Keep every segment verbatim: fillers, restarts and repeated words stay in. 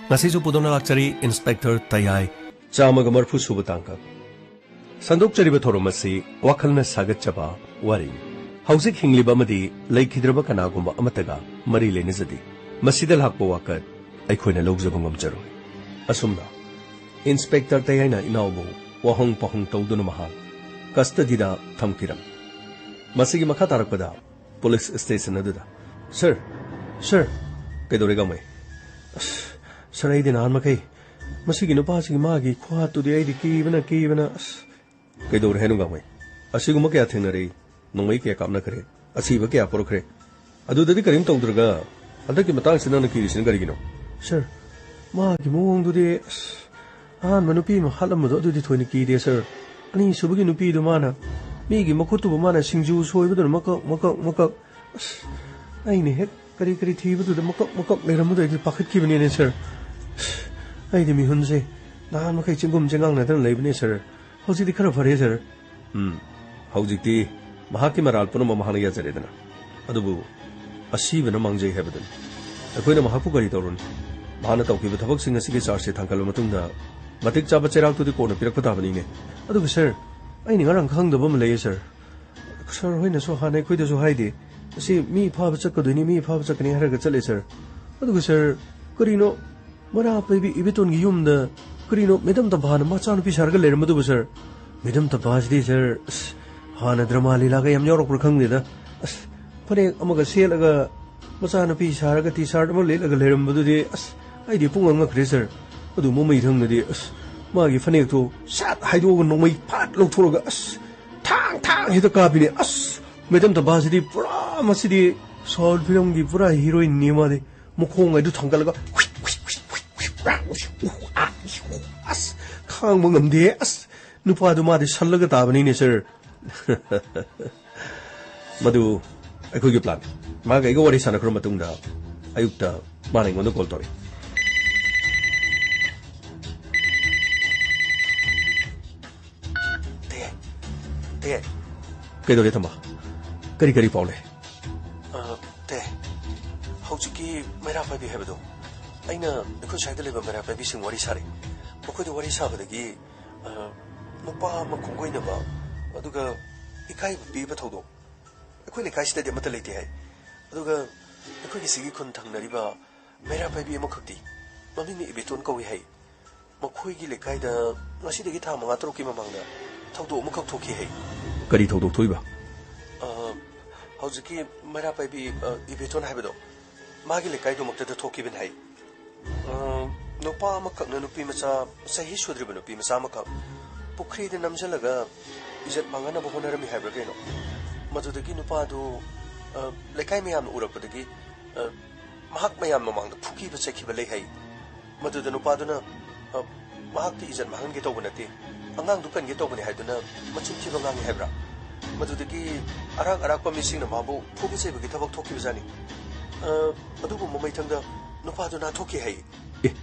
ꯉꯁꯤꯁꯨ ꯄꯨꯗꯨꯅ ꯂꯥꯛꯆꯔꯤ ꯏꯟꯁꯄꯦꯛꯇꯔ ꯇꯌꯥꯏ꯫ ꯆꯥꯝꯃꯒ ꯃꯔꯤꯐꯨ ꯁꯨꯕ ꯇꯥꯡꯀꯛ꯫ ꯁꯟꯗꯣꯛꯆꯔꯤꯕ ꯊꯧꯔꯝ ꯑꯁꯤ ꯋꯥꯈꯜꯅ ꯁꯥꯒꯠꯆꯕ ꯋꯥꯔꯤꯅꯤ꯫ ꯍꯧꯖꯤꯛ ꯍꯤꯡꯂꯤꯕ ꯑꯃꯗꯤ ꯂꯩꯈꯤꯗ꯭ꯔꯕ ꯀꯅꯥꯒꯨꯝꯕ ꯑꯃꯠꯇꯒ ꯃꯔꯤ ꯂꯩꯅꯖꯗꯦ꯫ ꯃꯁꯤꯗ ꯂꯥꯛꯄ ꯋꯥꯀꯠ ꯑꯩꯈꯣꯏꯅ ꯂꯧꯖꯕ ꯉꯝꯖꯔꯣꯏ꯫ ꯑꯁꯨꯝꯅ ꯏꯟꯁꯄꯦꯛꯇꯔ ꯇꯌꯥꯏꯅ ꯏꯅꯥꯎꯕꯨ ꯋꯥꯍꯪ ꯄꯥꯎꯍꯪ ꯇꯧꯗꯨꯅ ꯃꯍꯥꯛ ꯀꯁꯇꯗꯤꯗ ꯊꯝꯈꯤꯔꯝꯃꯤ꯫ ꯃꯁꯤꯒꯤ ꯃꯈꯥ ꯇꯥꯔꯛꯄꯗ ꯄꯨꯂꯤꯁ ꯁ꯭ꯇꯦꯁꯟ ꯑꯗꯨꯗ, "ꯁꯔ, ꯁꯔ!" "ꯀꯩꯗꯧꯔꯦ, ꯒꯥꯡꯃꯩ?" "ꯑꯁ, ꯁꯔ, ꯑꯩꯗꯤ ꯅꯍꯥꯟ ꯃꯈꯩ ꯃꯁꯤꯒꯤ ꯅꯨꯄꯥꯁꯤꯒꯤ ꯃꯥꯒꯤ ꯈꯨꯍꯥꯠꯇꯨꯗꯤ ꯑꯩꯗꯤ ꯀꯤꯕꯅ, ꯀꯤꯕꯅ, ꯑꯁ!" "ꯀꯩꯗꯧꯔꯦ ꯍꯥꯏꯅꯣ, ꯒꯥꯡꯃꯩ? ꯑꯁꯤꯒꯨꯝꯕ ꯀꯌꯥ ꯊꯦꯡꯅꯔꯦ, ꯅꯣꯡꯃꯩ ꯀꯌꯥ ꯀꯥꯞꯅꯈ꯭ꯔꯦ, ꯑꯁꯤꯕ ꯀꯌꯥ ꯄꯣꯔꯛꯈ꯭ꯔꯦ꯫ ꯑꯗꯨꯗꯗꯤ ꯀꯔꯤꯝ ꯇꯧꯗ꯭ꯔꯒ ꯍꯟꯗꯛꯀꯤ ꯃꯇꯥꯡꯁꯤ ꯅꯪꯅ ꯀꯤꯔꯤꯁꯤꯅ ꯀꯔꯤꯒꯤꯅꯣ?" "ꯁꯔ, ꯃꯥꯒꯤ ꯃꯑꯣꯡꯗꯨꯗꯤ, ꯑꯁ, ꯑꯍꯥꯟꯕ ꯅꯨꯄꯤ ꯑꯃ ꯍꯥꯠꯂꯝꯕꯗꯣ ꯑꯗꯨꯗꯤ ꯊꯣꯏꯅ ꯀꯤꯗꯦ, ꯁꯔ꯫ ꯑꯅꯤꯁꯨꯕꯒꯤ ꯅꯨꯄꯤꯗꯨ ꯃꯥꯅ, ꯃꯤꯒꯤ ꯃꯈꯨꯠꯇꯨꯕꯨ ꯃꯥꯅ ꯁꯤꯡꯖꯨ ꯁꯣꯏꯕꯗꯨꯅ ꯃꯀꯛ, ꯃꯀꯛ, ꯃꯀꯛ꯫ ꯑꯁ, ꯑꯩꯅ ꯍꯦꯛ ꯀꯔꯤ ꯀꯔꯤ ꯊꯤꯕꯗꯨꯗ ꯃꯀꯛ, ꯃꯀꯛ ꯂꯩꯔꯝꯕꯗꯨ ꯑꯩꯗꯤ ꯄꯥꯈꯠꯈꯤꯕꯅꯤꯅꯦ, ꯁꯔ꯫ ꯑꯁ, ꯑꯩꯗꯤ ꯃꯤꯍꯨꯟꯁꯦ ꯅꯍꯥꯟ ꯃꯈꯩ ꯆꯤꯡꯒꯨꯝ ꯆꯦꯡꯉꯥꯡꯅꯗꯅ ꯂꯩꯕꯅꯦ, ꯁꯔ꯫ ꯍꯧꯖꯤꯛꯇꯤ ꯈꯔ ꯐꯔꯦ, ꯁꯔ꯫" "ꯎꯝ, ꯍꯧꯖꯤꯛꯇꯤ ꯃꯍꯥꯛꯀꯤ ꯃꯔꯥꯜ ꯄꯨꯝꯅꯃꯛ ꯃꯍꯥꯛꯅ ꯌꯥꯖꯔꯦꯗꯅ꯫ ꯑꯗꯨꯕꯨ ꯑꯁꯤꯕꯅ ꯃꯥꯡꯖꯩ ꯍꯥꯏꯕꯗꯨꯅꯤ꯫ ꯑꯩꯈꯣꯏꯅ ꯃꯍꯥꯛꯄꯨ ꯀꯔꯤ ꯇꯧꯔꯨꯅꯤ? ꯃꯍꯥꯛꯅ ꯇꯧꯈꯤꯕ ꯊꯕꯛꯁꯤꯡ ꯑꯁꯤꯒꯤ ꯆꯥꯔꯖꯁꯤꯠ ꯊꯥꯡꯒꯠꯂꯕ ꯃꯇꯨꯡꯗ ꯃꯇꯤꯛ ꯆꯥꯕ ꯆꯩꯔꯥꯛꯇꯨꯗꯤ ꯀꯣꯟꯅ ꯄꯤꯔꯛꯄ ꯇꯥꯕꯅꯤꯅꯦ꯫ ꯑꯗꯨꯒ ꯁꯔ, ꯑꯩꯅ ꯉꯔꯥꯡ ꯈꯪꯗꯕ ꯑꯃ ꯂꯩꯌꯦ ꯁꯔ꯫ ꯁꯔ ꯍꯣꯏꯅꯁꯨ ꯍꯥꯟꯅ ꯑꯩꯈꯣꯏꯗꯁꯨ ꯍꯥꯏꯗꯦ꯫ ꯑꯁꯤ ꯃꯤ ꯐꯥꯕ ꯆꯠꯀꯗꯣꯏꯅꯤ, ꯃꯤ ꯐꯥꯕ ꯆꯠꯀꯅꯤ ꯍꯥꯏꯔꯒ ꯆꯠꯂꯦ ꯁꯔ꯫ ꯑꯗꯨꯒ ꯁꯔ, ꯀꯔꯤꯅꯣ ꯃꯩꯔꯥ ꯄꯥꯏꯕꯤ ꯏꯕꯦꯇꯣꯟꯒꯤ ꯌꯨꯝꯗ ꯀꯔꯤꯅꯣ ꯃꯦꯗꯝ ꯇꯝꯐꯥꯅ ꯃꯆꯥꯅꯨꯄꯤ ꯁꯥꯔꯒ ꯂꯩꯔꯝꯕꯗꯨꯕꯨ ꯁꯔ?" "ꯃꯦꯗꯝ ꯇꯝꯐꯥꯁꯤꯗꯤ ꯁꯔ, ꯑꯁ, ꯍꯥꯟꯅ ꯗ꯭ꯔꯃꯥ ꯂꯤꯂꯥꯒ ꯌꯥꯝ ꯌꯥꯎꯔꯛꯄ꯭ꯔꯥ ꯈꯪꯗꯦꯗ꯫ ꯑꯁ, ꯐꯅꯦꯛ ꯑꯃꯒ ꯁꯦꯠꯂꯒ ꯃꯆꯥꯅꯨꯄꯤ ꯁꯥꯔꯒ ꯇꯤ ꯁꯥꯔꯠ ꯑꯃ ꯂꯤꯠꯂꯒ ꯂꯩꯔꯝꯕꯗꯨꯗꯤ, ꯑꯁ, ꯑꯩꯗꯤ ꯄꯨꯡꯉꯛ ꯉꯛꯈ꯭ꯔꯦ ꯁꯔ꯫ ꯑꯗꯨ ꯃꯃꯩꯊꯪꯗꯗꯤ, ꯑꯁ, ꯃꯥꯒꯤ ꯐꯅꯦꯛꯇꯣ ꯁꯥꯠ ꯍꯥꯏꯗꯣꯛꯑꯒ ꯅꯣꯡꯃꯩ ꯐꯥꯠ ꯂꯧꯊꯣꯛꯑꯒ, ꯑꯁ, ꯊꯥꯡ ꯊꯥꯡ ꯍꯦꯛꯇ ꯀꯥꯞꯄꯤꯅꯦ꯫ ꯑꯁ, ꯃꯦꯗꯝ ꯇꯝꯐꯥꯁꯤꯗꯤ ꯄꯨꯔꯥ, ꯃꯁꯤꯗꯤ ꯁꯥꯎꯠ ꯐꯤꯂꯝꯒꯤ ꯄꯨꯔꯥ ꯍꯤꯔꯣꯏꯟꯅꯤ ꯃꯥꯗꯤ꯫ ꯃꯈꯣꯡ ꯍꯥꯏꯗꯨ ꯊꯥꯡꯒꯠꯂꯒ ꯍꯨꯏꯛ, ꯍꯨꯏꯛ, ꯍꯨꯏꯛ, ꯍꯨꯏꯛ, ꯍꯨꯏꯛ, ꯎ, ꯑ, ꯎ, ꯑꯁ, ꯈꯥꯡꯕ ꯉꯝꯗꯦ꯫ ꯑꯁ, ꯅꯨꯄꯥꯗꯨ ꯃꯥꯗꯤ ꯁꯜꯂꯒ ꯇꯥꯕꯅꯤꯅꯦ ꯁꯔ꯫" "ꯃꯗꯨ ꯑꯩꯈꯣꯏꯒꯤ ꯄ꯭ꯂꯥꯟꯅꯤ꯫ ꯃꯥꯒ ꯑꯩꯒ ꯋꯥꯔꯤ ꯁꯥꯟꯅꯈ꯭ꯔ ꯃꯇꯨꯡꯗ ꯑꯌꯨꯛꯇ ꯃꯥꯅ ꯑꯩꯉꯣꯟꯗ ꯀꯣꯜ ꯇꯧꯔꯛꯏ꯫" "ꯇꯦ, ꯇꯦ, ꯀꯩꯗꯧꯔꯦ ꯊꯝꯕ? ꯀꯔꯤ ꯀꯔꯤ ꯄꯥꯎ ꯂꯩ?" "ꯑ, ꯇꯦ, ꯍꯧꯖꯤꯛꯀꯤ ꯃꯩꯔꯥ ꯄꯥꯏꯕꯤ ꯍꯥꯏꯕꯗꯣ, ꯑꯩꯅ ꯑꯩꯈꯣꯏ ꯁ꯭ꯋꯥꯏꯗ ꯂꯩꯕ ꯃꯩꯔꯥ ꯄꯥꯏꯕꯤꯁꯤꯡ ꯋꯥꯔꯤ ꯁꯥꯔꯦ꯫ ꯃꯈꯣꯏꯗ ꯋꯥꯔꯤ ꯁꯥꯕꯗꯒꯤ, ꯑ, ꯅꯨꯄꯥ ꯑꯃ ꯈꯣꯡꯒꯣꯏꯅꯕ, ꯑꯗꯨꯒ ꯏꯀꯥꯏꯕ ꯄꯤꯕ ꯊꯧꯗꯣꯛ ꯑꯩꯈꯣꯏ ꯂꯩꯀꯥꯏꯁꯤꯗꯗꯤ ꯑꯃꯠꯇ ꯂꯩꯇꯦ ꯍꯥꯏ꯫ ꯑꯗꯨꯒ ꯑꯩꯈꯣꯏꯒꯤ ꯁꯤꯒꯤ ꯈꯨꯟ ꯊꯪꯅꯔꯤꯕ ꯃꯩꯔꯥ ꯄꯥꯏꯕꯤ ꯑꯃꯈꯛꯇꯤ, ꯃꯃꯤꯡꯅ ꯏꯕꯦꯇꯣꯟ ꯀꯧꯏ ꯍꯥꯏ꯫ ꯃꯈꯣꯏꯒꯤ ꯂꯩꯀꯥꯏꯗ ꯉꯁꯤꯗꯒꯤ ꯊꯥ ꯃꯉꯥ ꯇꯔꯨꯛꯀꯤ ꯃꯃꯥꯡꯗ ꯊꯧꯗꯣꯛ ꯑꯃꯈꯛ ꯊꯣꯛꯈꯤ ꯍꯥꯏ꯫ ꯀꯔꯤ ꯊꯧꯗꯣꯛ ꯊꯣꯛꯏꯕ? ꯑ, ꯍꯧꯖꯤꯛꯀꯤ ꯃꯩꯔꯥ ꯄꯥꯏꯕꯤ, ꯑ, ꯏꯕꯦꯇꯣꯟ ꯍꯥꯏꯕꯗꯣ, ꯃꯥꯒꯤ ꯂꯩꯀꯥꯏꯗꯨꯃꯛꯇꯗ ꯊꯣꯛꯈꯤꯕꯅꯤ ꯍꯥꯏ꯫ ꯑ, ꯅꯨꯄꯥ ꯑꯃꯈꯛꯅ ꯅꯨꯄꯤ ꯃꯆꯥ, ꯆꯍꯤ ꯁꯨꯗ꯭ꯔꯤꯕ ꯅꯨꯄꯤ ꯃꯆꯥ ꯑꯃꯈꯛ ꯄꯨꯈ꯭ꯔꯤꯗ ꯅꯝꯁꯤꯜꯂꯒ ꯏꯖꯠ ꯃꯥꯡꯍꯟꯅꯕ ꯍꯣꯠꯅꯔꯝꯃꯤ ꯍꯥꯏꯕ꯭ꯔꯥ ꯀꯩꯅꯣ? ꯃꯗꯨꯗꯒꯤ ꯅꯨꯄꯥꯗꯨ, ꯑ, ꯂꯩꯀꯥꯏ ꯃꯌꯥꯝꯅ ꯎꯔꯛꯄꯗꯒꯤ, ꯑ, ꯃꯍꯥꯛ ꯃꯌꯥꯝ ꯃꯃꯥꯡꯗ ꯐꯨꯈꯤꯕ ꯆꯩꯈꯤꯕ ꯂꯩ ꯍꯥꯏ꯫ ꯃꯗꯨꯗ ꯅꯨꯄꯥꯗꯨꯅ, "ꯑ, ꯃꯍꯥꯛꯇꯤ ꯏꯖꯠ ꯃꯥꯡꯍꯟꯒꯦ ꯇꯧꯕ ꯅꯠꯇꯦ, ꯑꯉꯥꯡꯗꯨ ꯀꯟꯒꯦ ꯇꯧꯕꯅꯤ" ꯍꯥꯏꯗꯨꯅ ꯃꯆꯤꯟ ꯊꯤꯕ ꯉꯥꯡꯉꯤ ꯍꯥꯏꯕ꯭ꯔꯥ? ꯃꯗꯨꯗꯒꯤ ꯑꯔꯥꯛ ꯑꯔꯥꯛꯄ ꯃꯤꯁꯤꯡꯅ ꯃꯥꯕꯨ ꯐꯨꯕ ꯆꯩꯕꯒꯤ ꯊꯕꯛ ꯊꯣꯛꯈꯤꯕꯖꯥꯠꯅꯤ꯫ ꯑ, ꯑꯗꯨꯕꯨ ꯃꯃꯩꯊꯪꯗ ꯅꯨꯄꯥꯗꯨ ꯅꯥꯟꯊꯣꯛꯈꯤ ꯍꯥꯏ꯫ ꯑꯦ,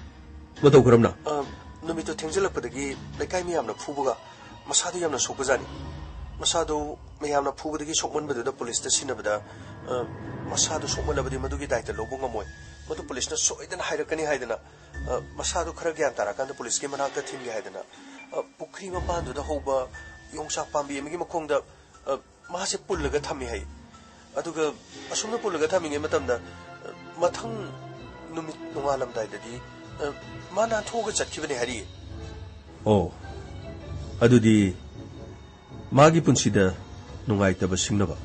ꯃꯇꯧ ꯀꯔꯝꯅ? ꯑ, ꯅꯨꯃꯤꯠꯇꯨ ꯊꯦꯡꯖꯤꯜꯂꯛꯄꯗꯒꯤ ꯂꯩꯀꯥꯏ ꯃꯌꯥꯝꯅ ꯐꯨꯕꯒ ꯃꯁꯥꯗꯨ ꯌꯥꯝꯅ ꯁꯣꯛꯄꯖꯥꯠꯅꯤ꯫ ꯃꯁꯥꯗꯨ ꯃꯌꯥꯝꯅ ꯐꯨꯕꯗꯒꯤ ꯁꯣꯛꯃꯟꯕꯗꯨꯗ ꯄꯨꯂꯤꯁꯇ ꯁꯤꯟꯅꯕꯗ, ꯑ, ꯃꯁꯥꯗꯨ ꯁꯣꯛꯃꯜꯂꯕꯗꯤ ꯃꯗꯨꯒꯤ ꯗꯥꯏꯇ ꯂꯧꯕ ꯉꯝꯃꯣꯏ, ꯃꯗꯨ ꯄꯨꯂꯤꯁꯅ ꯁꯣꯏꯗꯅ ꯍꯥꯏꯔꯛꯀꯅꯤ ꯍꯥꯏꯗꯅ, ꯑ, ꯃꯁꯥꯗꯨ ꯈꯔ ꯒ꯭ꯌꯥꯟ ꯇꯥꯔꯀꯥꯟꯗ ꯄꯨꯂꯤꯁꯀꯤ ꯃꯅꯥꯛꯇ ꯊꯤꯟꯒꯦ ꯍꯥꯏꯗꯅ, ꯑ, ꯄꯨꯈ꯭ꯔꯤ ꯃꯄꯥꯟꯗꯨꯗ ꯍꯧꯕ ꯌꯣꯡꯆꯥꯛ ꯄꯥꯝꯕꯤ ꯑꯃꯒꯤ ꯃꯈꯣꯡꯗ, ꯑ, ꯃꯥꯁꯦ ꯄꯨꯜꯂꯒ ꯊꯝꯃꯤ ꯍꯥꯏ꯫ ꯑꯗꯨꯒ ꯑꯁꯨꯝꯅ ꯄꯨꯜꯂꯒ ꯊꯝꯃꯤꯉꯩ ꯃꯇꯝꯗ, ꯑ, ꯃꯊꯪ ꯅꯨꯃꯤꯠ ꯅꯣꯡꯉꯥꯜꯂꯝꯗꯥꯏꯗꯗꯤ, ꯑ, ꯃꯥ ꯅꯥꯟꯊꯣꯛꯑꯒ ꯆꯠꯈꯤꯕꯅꯦ ꯍꯥꯏꯔꯤꯌꯦ꯫ ꯑꯣ, ꯑꯗꯨꯗꯤ ꯃꯥꯒꯤ ꯄꯨꯟꯁꯤꯗ ꯅꯨꯡꯉꯥꯏꯇꯕ ꯁꯤꯡꯅꯕ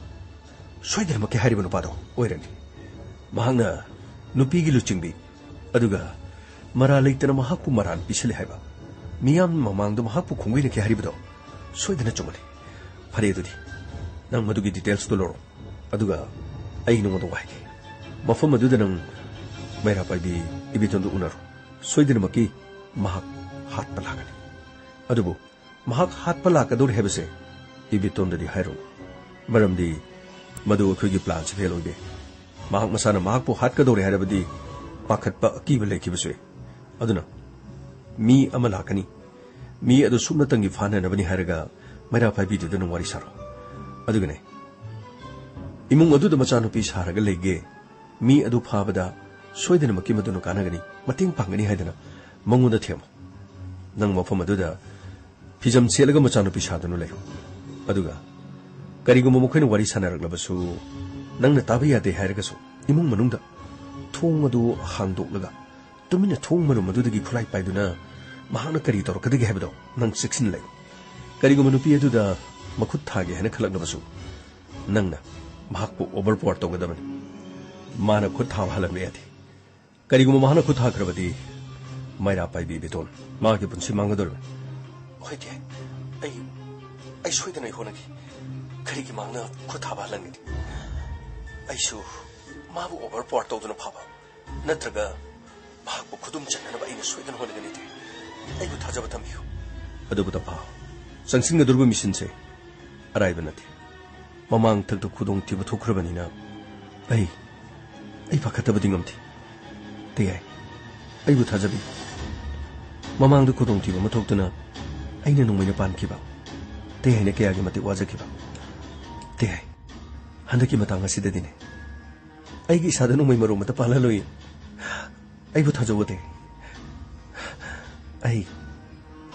ꯁꯣꯏꯗꯅꯃꯛꯀꯤ ꯍꯥꯏꯔꯤꯕ ꯅꯨꯄꯥꯗꯣ ꯑꯣꯏꯔꯅꯤ꯫ ꯃꯍꯥꯛꯅ ꯅꯨꯄꯤꯒꯤ ꯂꯨꯆꯤꯡꯕꯤ, ꯑꯗꯨꯒ ꯃꯔꯥꯜ ꯂꯩꯇꯅ ꯃꯍꯥꯛꯄꯨ ꯃꯔꯥꯜ ꯄꯤꯁꯤꯜꯂꯦ ꯍꯥꯏꯕ, ꯃꯤꯌꯥꯝ ꯃꯃꯥꯡꯗ ꯃꯍꯥꯛꯄꯨ ꯈꯣꯡꯒꯣꯏꯅꯈꯤ ꯍꯥꯏꯔꯤꯕꯗꯣ ꯁꯣꯏꯗꯅ ꯆꯨꯝꯃꯅꯤ꯫ ꯐꯔꯦ, ꯑꯗꯨꯗꯤ ꯅꯪ ꯃꯗꯨꯒꯤ ꯗꯤꯇꯦꯜꯁꯇꯨ ꯂꯧꯔꯣ, ꯑꯗꯨꯒ ꯑꯩ ꯅꯉꯣꯟꯗ ꯋꯥ ꯍꯥꯏꯒꯦ꯫ ꯃꯐꯝ ꯑꯗꯨꯗ ꯅꯪ ꯃꯩꯔꯥ ꯄꯥꯏꯕꯤ ꯏꯕꯦꯇꯣꯟꯗꯨ ꯎꯅꯔꯣ꯫ ꯁꯣꯏꯗꯅꯃꯛꯀꯤ ꯃꯍꯥꯛ ꯍꯥꯠꯄ ꯂꯥꯛꯀꯅꯤ꯫ ꯑꯗꯨꯕꯨ ꯃꯍꯥꯛ ꯍꯥꯠꯄ ꯂꯥꯛꯀꯗꯧꯔꯤ ꯍꯥꯏꯕꯁꯦ ꯏꯕꯦꯇꯣꯟꯗꯗꯤ ꯍꯥꯏꯔꯨ, ꯃꯔꯝꯗꯤ ꯃꯗꯨ ꯑꯩꯈꯣꯏꯒꯤ ꯄ꯭ꯂꯥꯟꯁꯦ ꯐꯦꯜ ꯑꯣꯏꯕ ꯌꯥꯏ꯫ ꯃꯍꯥꯛ ꯃꯁꯥꯅ ꯃꯍꯥꯛꯄꯨ ꯍꯥꯠꯀꯗꯧꯔꯦ ꯍꯥꯏꯔꯕꯗꯤ ꯄꯥꯈꯠꯄ, ꯑꯀꯤꯕ ꯂꯩꯈꯤꯕꯁꯨ ꯌꯥꯏ꯫ ꯑꯗꯨꯅ ꯃꯤ ꯑꯃ ꯂꯥꯛꯀꯅꯤ, ꯃꯤ ꯑꯗꯨ ꯁꯨꯞꯅꯇꯪꯒꯤ ꯐꯥꯅꯅꯕꯅꯤ ꯍꯥꯏꯔꯒ ꯃꯩꯔꯥ ꯄꯥꯏꯕꯤꯗꯨꯗ ꯅꯪ ꯋꯥꯔꯤ ꯁꯥꯔꯣ꯫ ꯑꯗꯨꯒꯅꯦ, ꯏꯃꯨꯡ ꯑꯗꯨꯗ ꯃꯆꯥꯅꯨꯄꯤ ꯁꯥꯔꯒ ꯂꯩꯒꯦ, ꯃꯤ ꯑꯗꯨ ꯐꯥꯕꯗ ꯁꯣꯏꯗꯅꯃꯛꯀꯤ ꯃꯗꯨꯅ ꯀꯥꯟꯅꯒꯅꯤ, ꯃꯇꯦꯡ ꯄꯥꯡꯒꯅꯤ ꯍꯥꯏꯗꯅ ꯃꯉꯣꯟꯗ ꯊꯦꯝꯃꯨ꯫ ꯅꯪ ꯃꯐꯝ ꯑꯗꯨꯗ ꯐꯤꯖꯝ ꯁꯦꯠꯂꯒ ꯃꯆꯥꯅꯨꯄꯤ ꯁꯥꯗꯨꯅ ꯂꯩꯌꯨ꯫ ꯑꯗꯨꯒ ꯀꯔꯤꯒꯨꯝꯕ ꯃꯈꯣꯏꯅ ꯋꯥꯔꯤ ꯁꯥꯟꯅꯔꯛꯂꯕꯁꯨ, ꯅꯪꯅ ꯇꯥꯕ ꯌꯥꯗꯦ ꯍꯥꯏꯔꯒꯁꯨ, ꯏꯃꯨꯡ ꯃꯅꯨꯡꯗ ꯊꯣꯡ ꯑꯗꯨ ꯍꯥꯡꯗꯣꯛꯂꯒ ꯇꯨꯃꯤꯟꯅ ꯊꯣꯡ ꯃꯔꯨꯝ ꯑꯗꯨꯗꯒꯤ ꯈꯨꯠꯂꯥꯏ ꯄꯥꯏꯗꯨꯅ ꯃꯍꯥꯛꯅ ꯀꯔꯤ ꯇꯧꯔꯛꯀꯗꯒꯦ ꯍꯥꯏꯕꯗꯣ ꯅꯪ ꯆꯦꯛꯁꯤꯟꯅ ꯂꯩꯌꯨ꯫ ꯀꯔꯤꯒꯨꯝꯕ ꯅꯨꯄꯤ ꯑꯗꯨꯗ ꯃꯈꯨꯠ ꯊꯥꯒꯦ ꯍꯥꯏꯅ ꯈꯜꯂꯛꯂꯕꯁꯨ, ꯅꯪꯅ ꯃꯍꯥꯛꯄꯨ ꯑꯣꯚꯔ ꯄꯋꯥꯔ ꯇꯧꯒꯗꯕꯅꯤ꯫ ꯃꯥꯅ ꯈꯨꯠ ꯊꯥꯕ ꯍꯜꯂꯝꯕ ꯌꯥꯗꯦ꯫ ꯀꯔꯤꯒꯨꯝꯕ ꯃꯍꯥꯛꯅ ꯈꯨꯠ ꯊꯥꯈ꯭ꯔꯕꯗꯤ, ꯃꯩꯔꯥ ꯄꯥꯏꯕꯤ ꯕꯦꯇꯣꯟ, ꯃꯍꯥꯛꯀꯤ ꯄꯨꯟꯁꯤ ꯃꯥꯡꯒꯗꯧꯔꯤꯕꯅꯤ꯫ ꯍꯣꯏꯗꯤ, ꯑꯩ, ꯑꯩ ꯁꯣꯏꯗꯅ ꯑꯩ ꯍꯣꯠꯅꯒꯦ꯫ ꯀꯔꯤꯒꯤ ꯃꯍꯥꯛꯅ ꯈꯨꯠ ꯊꯥꯕ ꯍꯜꯂꯝꯒꯅꯤ? ꯑꯩꯁꯨ ꯃꯥꯕꯨ ꯑꯣꯚꯔ ꯄꯋꯥꯔ ꯇꯧꯗꯨꯅ ꯐꯥꯕ, ꯅꯠꯇ꯭ꯔꯒ ꯃꯍꯥꯛꯄꯨ ꯈꯨꯗꯨꯝ ꯆꯟꯅꯅꯕ ꯑꯩꯅ ꯁꯣꯏꯗꯅ ꯍꯣꯠꯅꯒꯅꯤ꯫ ꯑꯩꯕꯨ ꯊꯥꯖꯕ ꯊꯝꯕꯤꯌꯨ꯫ ꯑꯗꯨꯕꯨ ꯇꯝꯐꯥ, ꯆꯪꯁꯤꯟꯒꯗꯧꯔꯤꯕ ꯃꯤꯁꯟꯁꯦ ꯑꯔꯥꯏꯕ ꯅꯠꯇꯦ꯫ ꯃꯃꯥꯡ ꯊꯛꯇ ꯈꯨꯗꯣꯡꯊꯤꯕ ꯊꯣꯛꯈ꯭ꯔꯕꯅꯤꯅ ꯑꯩ, ꯑꯩ ꯄꯥꯈꯠꯇꯕꯗꯤ ꯉꯝꯗꯦ꯫ ꯇꯌꯥꯏ, ꯑꯩꯕꯨ ꯊꯥꯖꯕꯤꯌꯨ꯫ ꯃꯃꯥꯡꯗ ꯈꯨꯗꯣꯡꯊꯤꯕ ꯑꯃ ꯊꯣꯛꯇꯨꯅ ꯑꯩꯅ ꯅꯣꯡꯃꯩꯅ ꯄꯥꯟꯈꯤꯕ꯫ ꯇꯌꯥꯏꯅ ꯀꯌꯥꯒꯤ ꯃꯇꯤꯛ ꯋꯥꯖꯈꯤꯕ꯫ ꯇꯌꯥꯏ, ꯍꯟꯗꯛꯀꯤ ꯃꯇꯥꯡ ꯑꯁꯤꯗꯗꯤꯅꯦ, ꯑꯩꯒꯤ ꯏꯁꯥꯗ ꯅꯣꯡꯃꯩ ꯃꯔꯨ ꯑꯃꯠꯇ ꯄꯥꯜꯍꯜꯂꯣꯏ꯫ ꯑꯩꯕꯨ ꯊꯥꯖꯧ ꯇꯌꯥꯏ꯫ ꯑꯩ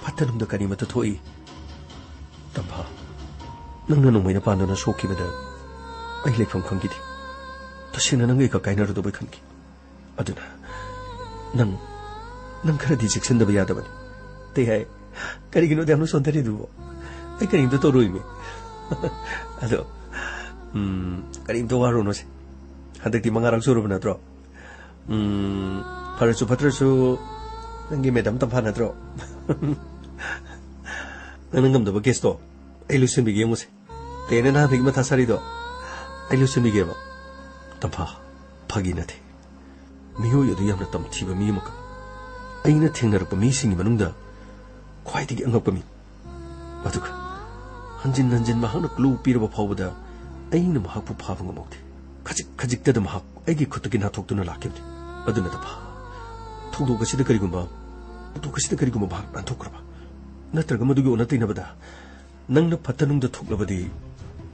ꯐꯠꯇ ꯅꯨꯡꯗ ꯀꯔꯤꯃꯠꯇ ꯊꯣꯛꯏ꯫ ꯇꯝꯐꯥ, ꯅꯪꯅ ꯅꯣꯡꯃꯩꯅ ꯄꯥꯟꯗꯨꯅ ꯁꯣꯛꯈꯤꯕꯗ ꯑꯩ ꯂꯩꯐꯝ ꯈꯪꯈꯤꯗꯦ꯫ ꯇꯁꯦꯡꯅ ꯅꯪꯒ ꯑꯩꯒ ꯀꯥꯏꯅꯔꯗꯧꯕꯩ ꯈꯟꯈꯤ꯫ ꯑꯗꯨꯅ ꯅꯪ, ꯅꯪ ꯈꯔꯗꯤ ꯆꯦꯛꯁꯤꯟꯗꯕ ꯌꯥꯗꯕꯅꯤ꯫ ꯇꯌꯥꯏ, ꯀꯔꯤꯒꯤꯅꯣ ꯑꯗꯨꯛ ꯌꯥꯝꯅ ꯁꯣꯟꯊꯔꯤꯗꯨꯕꯣ? ꯑꯩ ꯀꯔꯤꯝꯇ ꯇꯧꯔꯣꯏꯃꯤ꯫ ꯑꯗꯣ, ꯎꯝ, ꯀꯔꯤꯝꯇ ꯋꯥꯔꯨꯅꯨꯁꯦ꯫ ꯍꯟꯗꯛꯇꯤ ꯃꯉꯥꯔꯛ ꯁꯨꯔꯕ ꯅꯠꯇ꯭ꯔꯣ? ꯎꯝ, ꯐꯔꯁꯨ ꯐꯠꯇ꯭ꯔꯁꯨ ꯅꯪꯒꯤ ꯃꯦꯗꯥꯝ ꯇꯝꯐꯥ ꯅꯠꯇ꯭ꯔꯣ? ꯅꯪꯅ ꯉꯝꯗꯕ ꯀꯦꯁꯇꯣ ꯑꯩ ꯂꯣꯏꯁꯤꯟꯕꯤꯒꯦ ꯌꯦꯡꯉꯨꯁꯦ꯫ ꯇꯌꯥꯏꯅ ꯅꯍꯥꯟꯗꯒꯤ ꯃꯊꯥ ꯁꯥꯔꯤꯗꯣ ꯑꯩ ꯂꯣꯏꯁꯤꯟꯕꯤꯒꯦꯕ꯫ ꯇꯝꯐꯥ, ꯐꯥꯒꯤ ꯅꯠꯇꯦ꯫ ꯃꯤꯑꯣꯏ ꯑꯗꯨ ꯌꯥꯝꯅ ꯇꯝꯊꯤꯕ ꯃꯤ ꯑꯃꯈꯛ꯫ ꯑꯩꯅ ꯊꯦꯡꯅꯔꯛꯄ ꯃꯤꯁꯤꯡꯒꯤ ꯃꯅꯨꯡꯗ ꯈ꯭ꯋꯥꯏꯗꯒꯤ ꯑꯉꯛꯄ ꯃꯤ꯫ ꯑꯗꯨꯒ ꯍꯟꯖꯤꯟ ꯍꯟꯖꯤꯟ ꯃꯍꯥꯛꯅ ꯀ꯭ꯂꯨ ꯄꯤꯔꯕ ꯐꯥꯎꯕꯗ ꯑꯩꯅ ꯃꯍꯥꯛꯄꯨ ꯐꯥꯕ ꯉꯝꯍꯧꯗꯦ꯫ ꯈꯖꯤꯛ ꯈꯖꯤꯛꯇꯗ ꯃꯍꯥꯛ ꯑꯩꯒꯤ ꯈꯨꯠꯇꯒꯤ ꯅꯥꯟꯊꯣꯛꯇꯨꯅ ꯂꯥꯛꯈꯤꯕꯅꯤ꯫ ꯑꯗꯨꯅ ꯇꯝꯐꯥ, ꯊꯧꯗꯣꯛ ꯑꯁꯤꯗ ꯀꯔꯤꯒꯨꯝꯕ, ꯊꯧꯗꯣꯛ ꯑꯁꯤꯗ ꯀꯔꯤꯒꯨꯝꯕ ꯃꯍꯥꯛ ꯅꯥꯟꯊꯣꯛꯈ꯭ꯔꯕ, ꯅꯠꯇ꯭ꯔꯒ ꯃꯗꯨꯒꯤ ꯑꯣꯟꯅ ꯇꯩꯅꯕꯗ ꯅꯪꯅ ꯐꯠꯇ ꯅꯨꯡꯗ ꯊꯣꯛꯂꯕꯗꯤ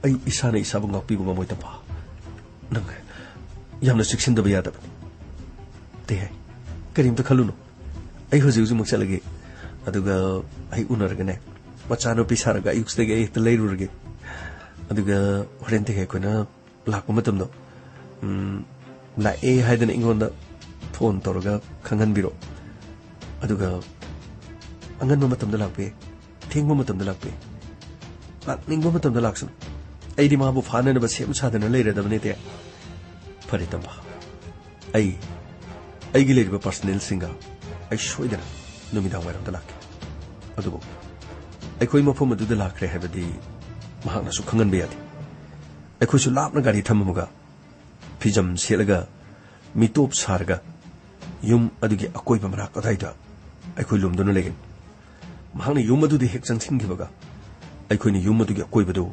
ꯑꯩ ꯏꯁꯥꯅ ꯏꯁꯥꯕꯨ ꯉꯥꯛꯄꯤꯕ ꯉꯝꯃꯣꯏ ꯇꯝꯐꯥ꯫ ꯅꯪ ꯌꯥꯝꯅ ꯆꯦꯛꯁꯤꯟꯗꯕ ꯌꯥꯗꯕꯅꯤ꯫ ꯇꯦꯍꯦ, ꯀꯔꯤꯝꯇ ꯈꯜꯂꯨꯅꯨ꯫ ꯑꯩ ꯍꯧꯖꯤꯛ ꯍꯧꯖꯤꯛꯃꯛ ꯆꯠꯂꯒꯦ꯫ ꯑꯗꯨꯒ ꯑꯩ ꯎꯅꯔꯒꯅꯦ, ꯃꯆꯥꯅꯨꯄꯤ ꯁꯥꯔꯒ ꯑꯌꯨꯛꯁꯤꯗꯒꯤ ꯑꯩ ꯍꯦꯛꯇ ꯂꯩꯔꯨꯔꯒꯦ꯫ ꯑꯗꯨꯒ ꯍꯣꯔꯦꯟ ꯇꯦꯍꯦ ꯑꯩꯈꯣꯏꯅ ꯂꯥꯛꯄ ꯃꯇꯝꯗꯣ, ꯎꯝ, ꯂꯥꯛꯑꯦ ꯍꯥꯏꯗꯅ ꯑꯩꯉꯣꯟꯗ ꯐꯣꯟ ꯇꯧꯔꯒ ꯈꯪꯍꯟꯕꯤꯔꯣ꯫ ꯑꯗꯨꯒ ꯑꯉꯟꯕ ꯃꯇꯝꯗ ꯂꯥꯛꯄ ꯌꯥꯏ, ꯊꯦꯡꯕ ꯃꯇꯝꯗ ꯂꯥꯛꯄ ꯌꯥꯏ꯫ ꯂꯥꯛꯅꯤꯡꯕ ꯃꯇꯝꯗ ꯂꯥꯛꯁꯅꯨ꯫ ꯑꯩꯗꯤ ꯃꯥꯕꯨ ꯐꯥꯅꯅꯕ ꯁꯦꯝ ꯁꯥꯗꯅ ꯂꯩꯔꯗꯕꯅꯦ ꯇꯦ꯫ ꯐꯔꯦ ꯇꯝꯐꯥ, ꯑꯩ ꯑꯩꯒꯤ ꯂꯩꯔꯤꯕ ꯄꯥꯔꯁꯅꯦꯜꯁꯤꯡꯒ ꯑꯩ ꯁꯣꯏꯗꯅ ꯅꯨꯃꯤꯗꯥꯡ ꯋꯥꯏꯔꯝꯗ ꯂꯥꯛꯀꯦ꯫ ꯑꯗꯨꯕꯨ ꯑꯩꯈꯣꯏ ꯃꯐꯝ ꯑꯗꯨꯗ ꯂꯥꯛꯈ꯭ꯔꯦ ꯍꯥꯏꯕꯗꯤ ꯃꯍꯥꯛꯅꯁꯨ ꯈꯪꯍꯟꯕ ꯌꯥꯗꯦ꯫ ꯑꯩꯈꯣꯏꯁꯨ ꯂꯥꯞꯅ ꯒꯥꯔꯤ ꯊꯝꯃꯝꯃꯒ ꯐꯤꯖꯝ ꯁꯦꯠꯂꯒ ꯃꯤꯇꯣꯞ ꯁꯥꯔꯒ ꯌꯨꯝ ꯑꯗꯨꯒꯤ ꯑꯀꯣꯏꯕ ꯃꯅꯥꯛ ꯑꯗꯨꯋꯥꯏꯗ ꯑꯩꯈꯣꯏ ꯂꯨꯝꯗꯨꯅ ꯂꯩꯒꯅꯤ꯫ ꯃꯍꯥꯛꯅ ꯌꯨꯝ ꯑꯗꯨꯗ ꯍꯦꯛ ꯆꯪꯁꯤꯟꯈꯤꯕꯒ ꯑꯩꯈꯣꯏꯅ ꯌꯨꯝ ꯑꯗꯨꯒꯤ ꯑꯀꯣꯏꯕꯗꯨ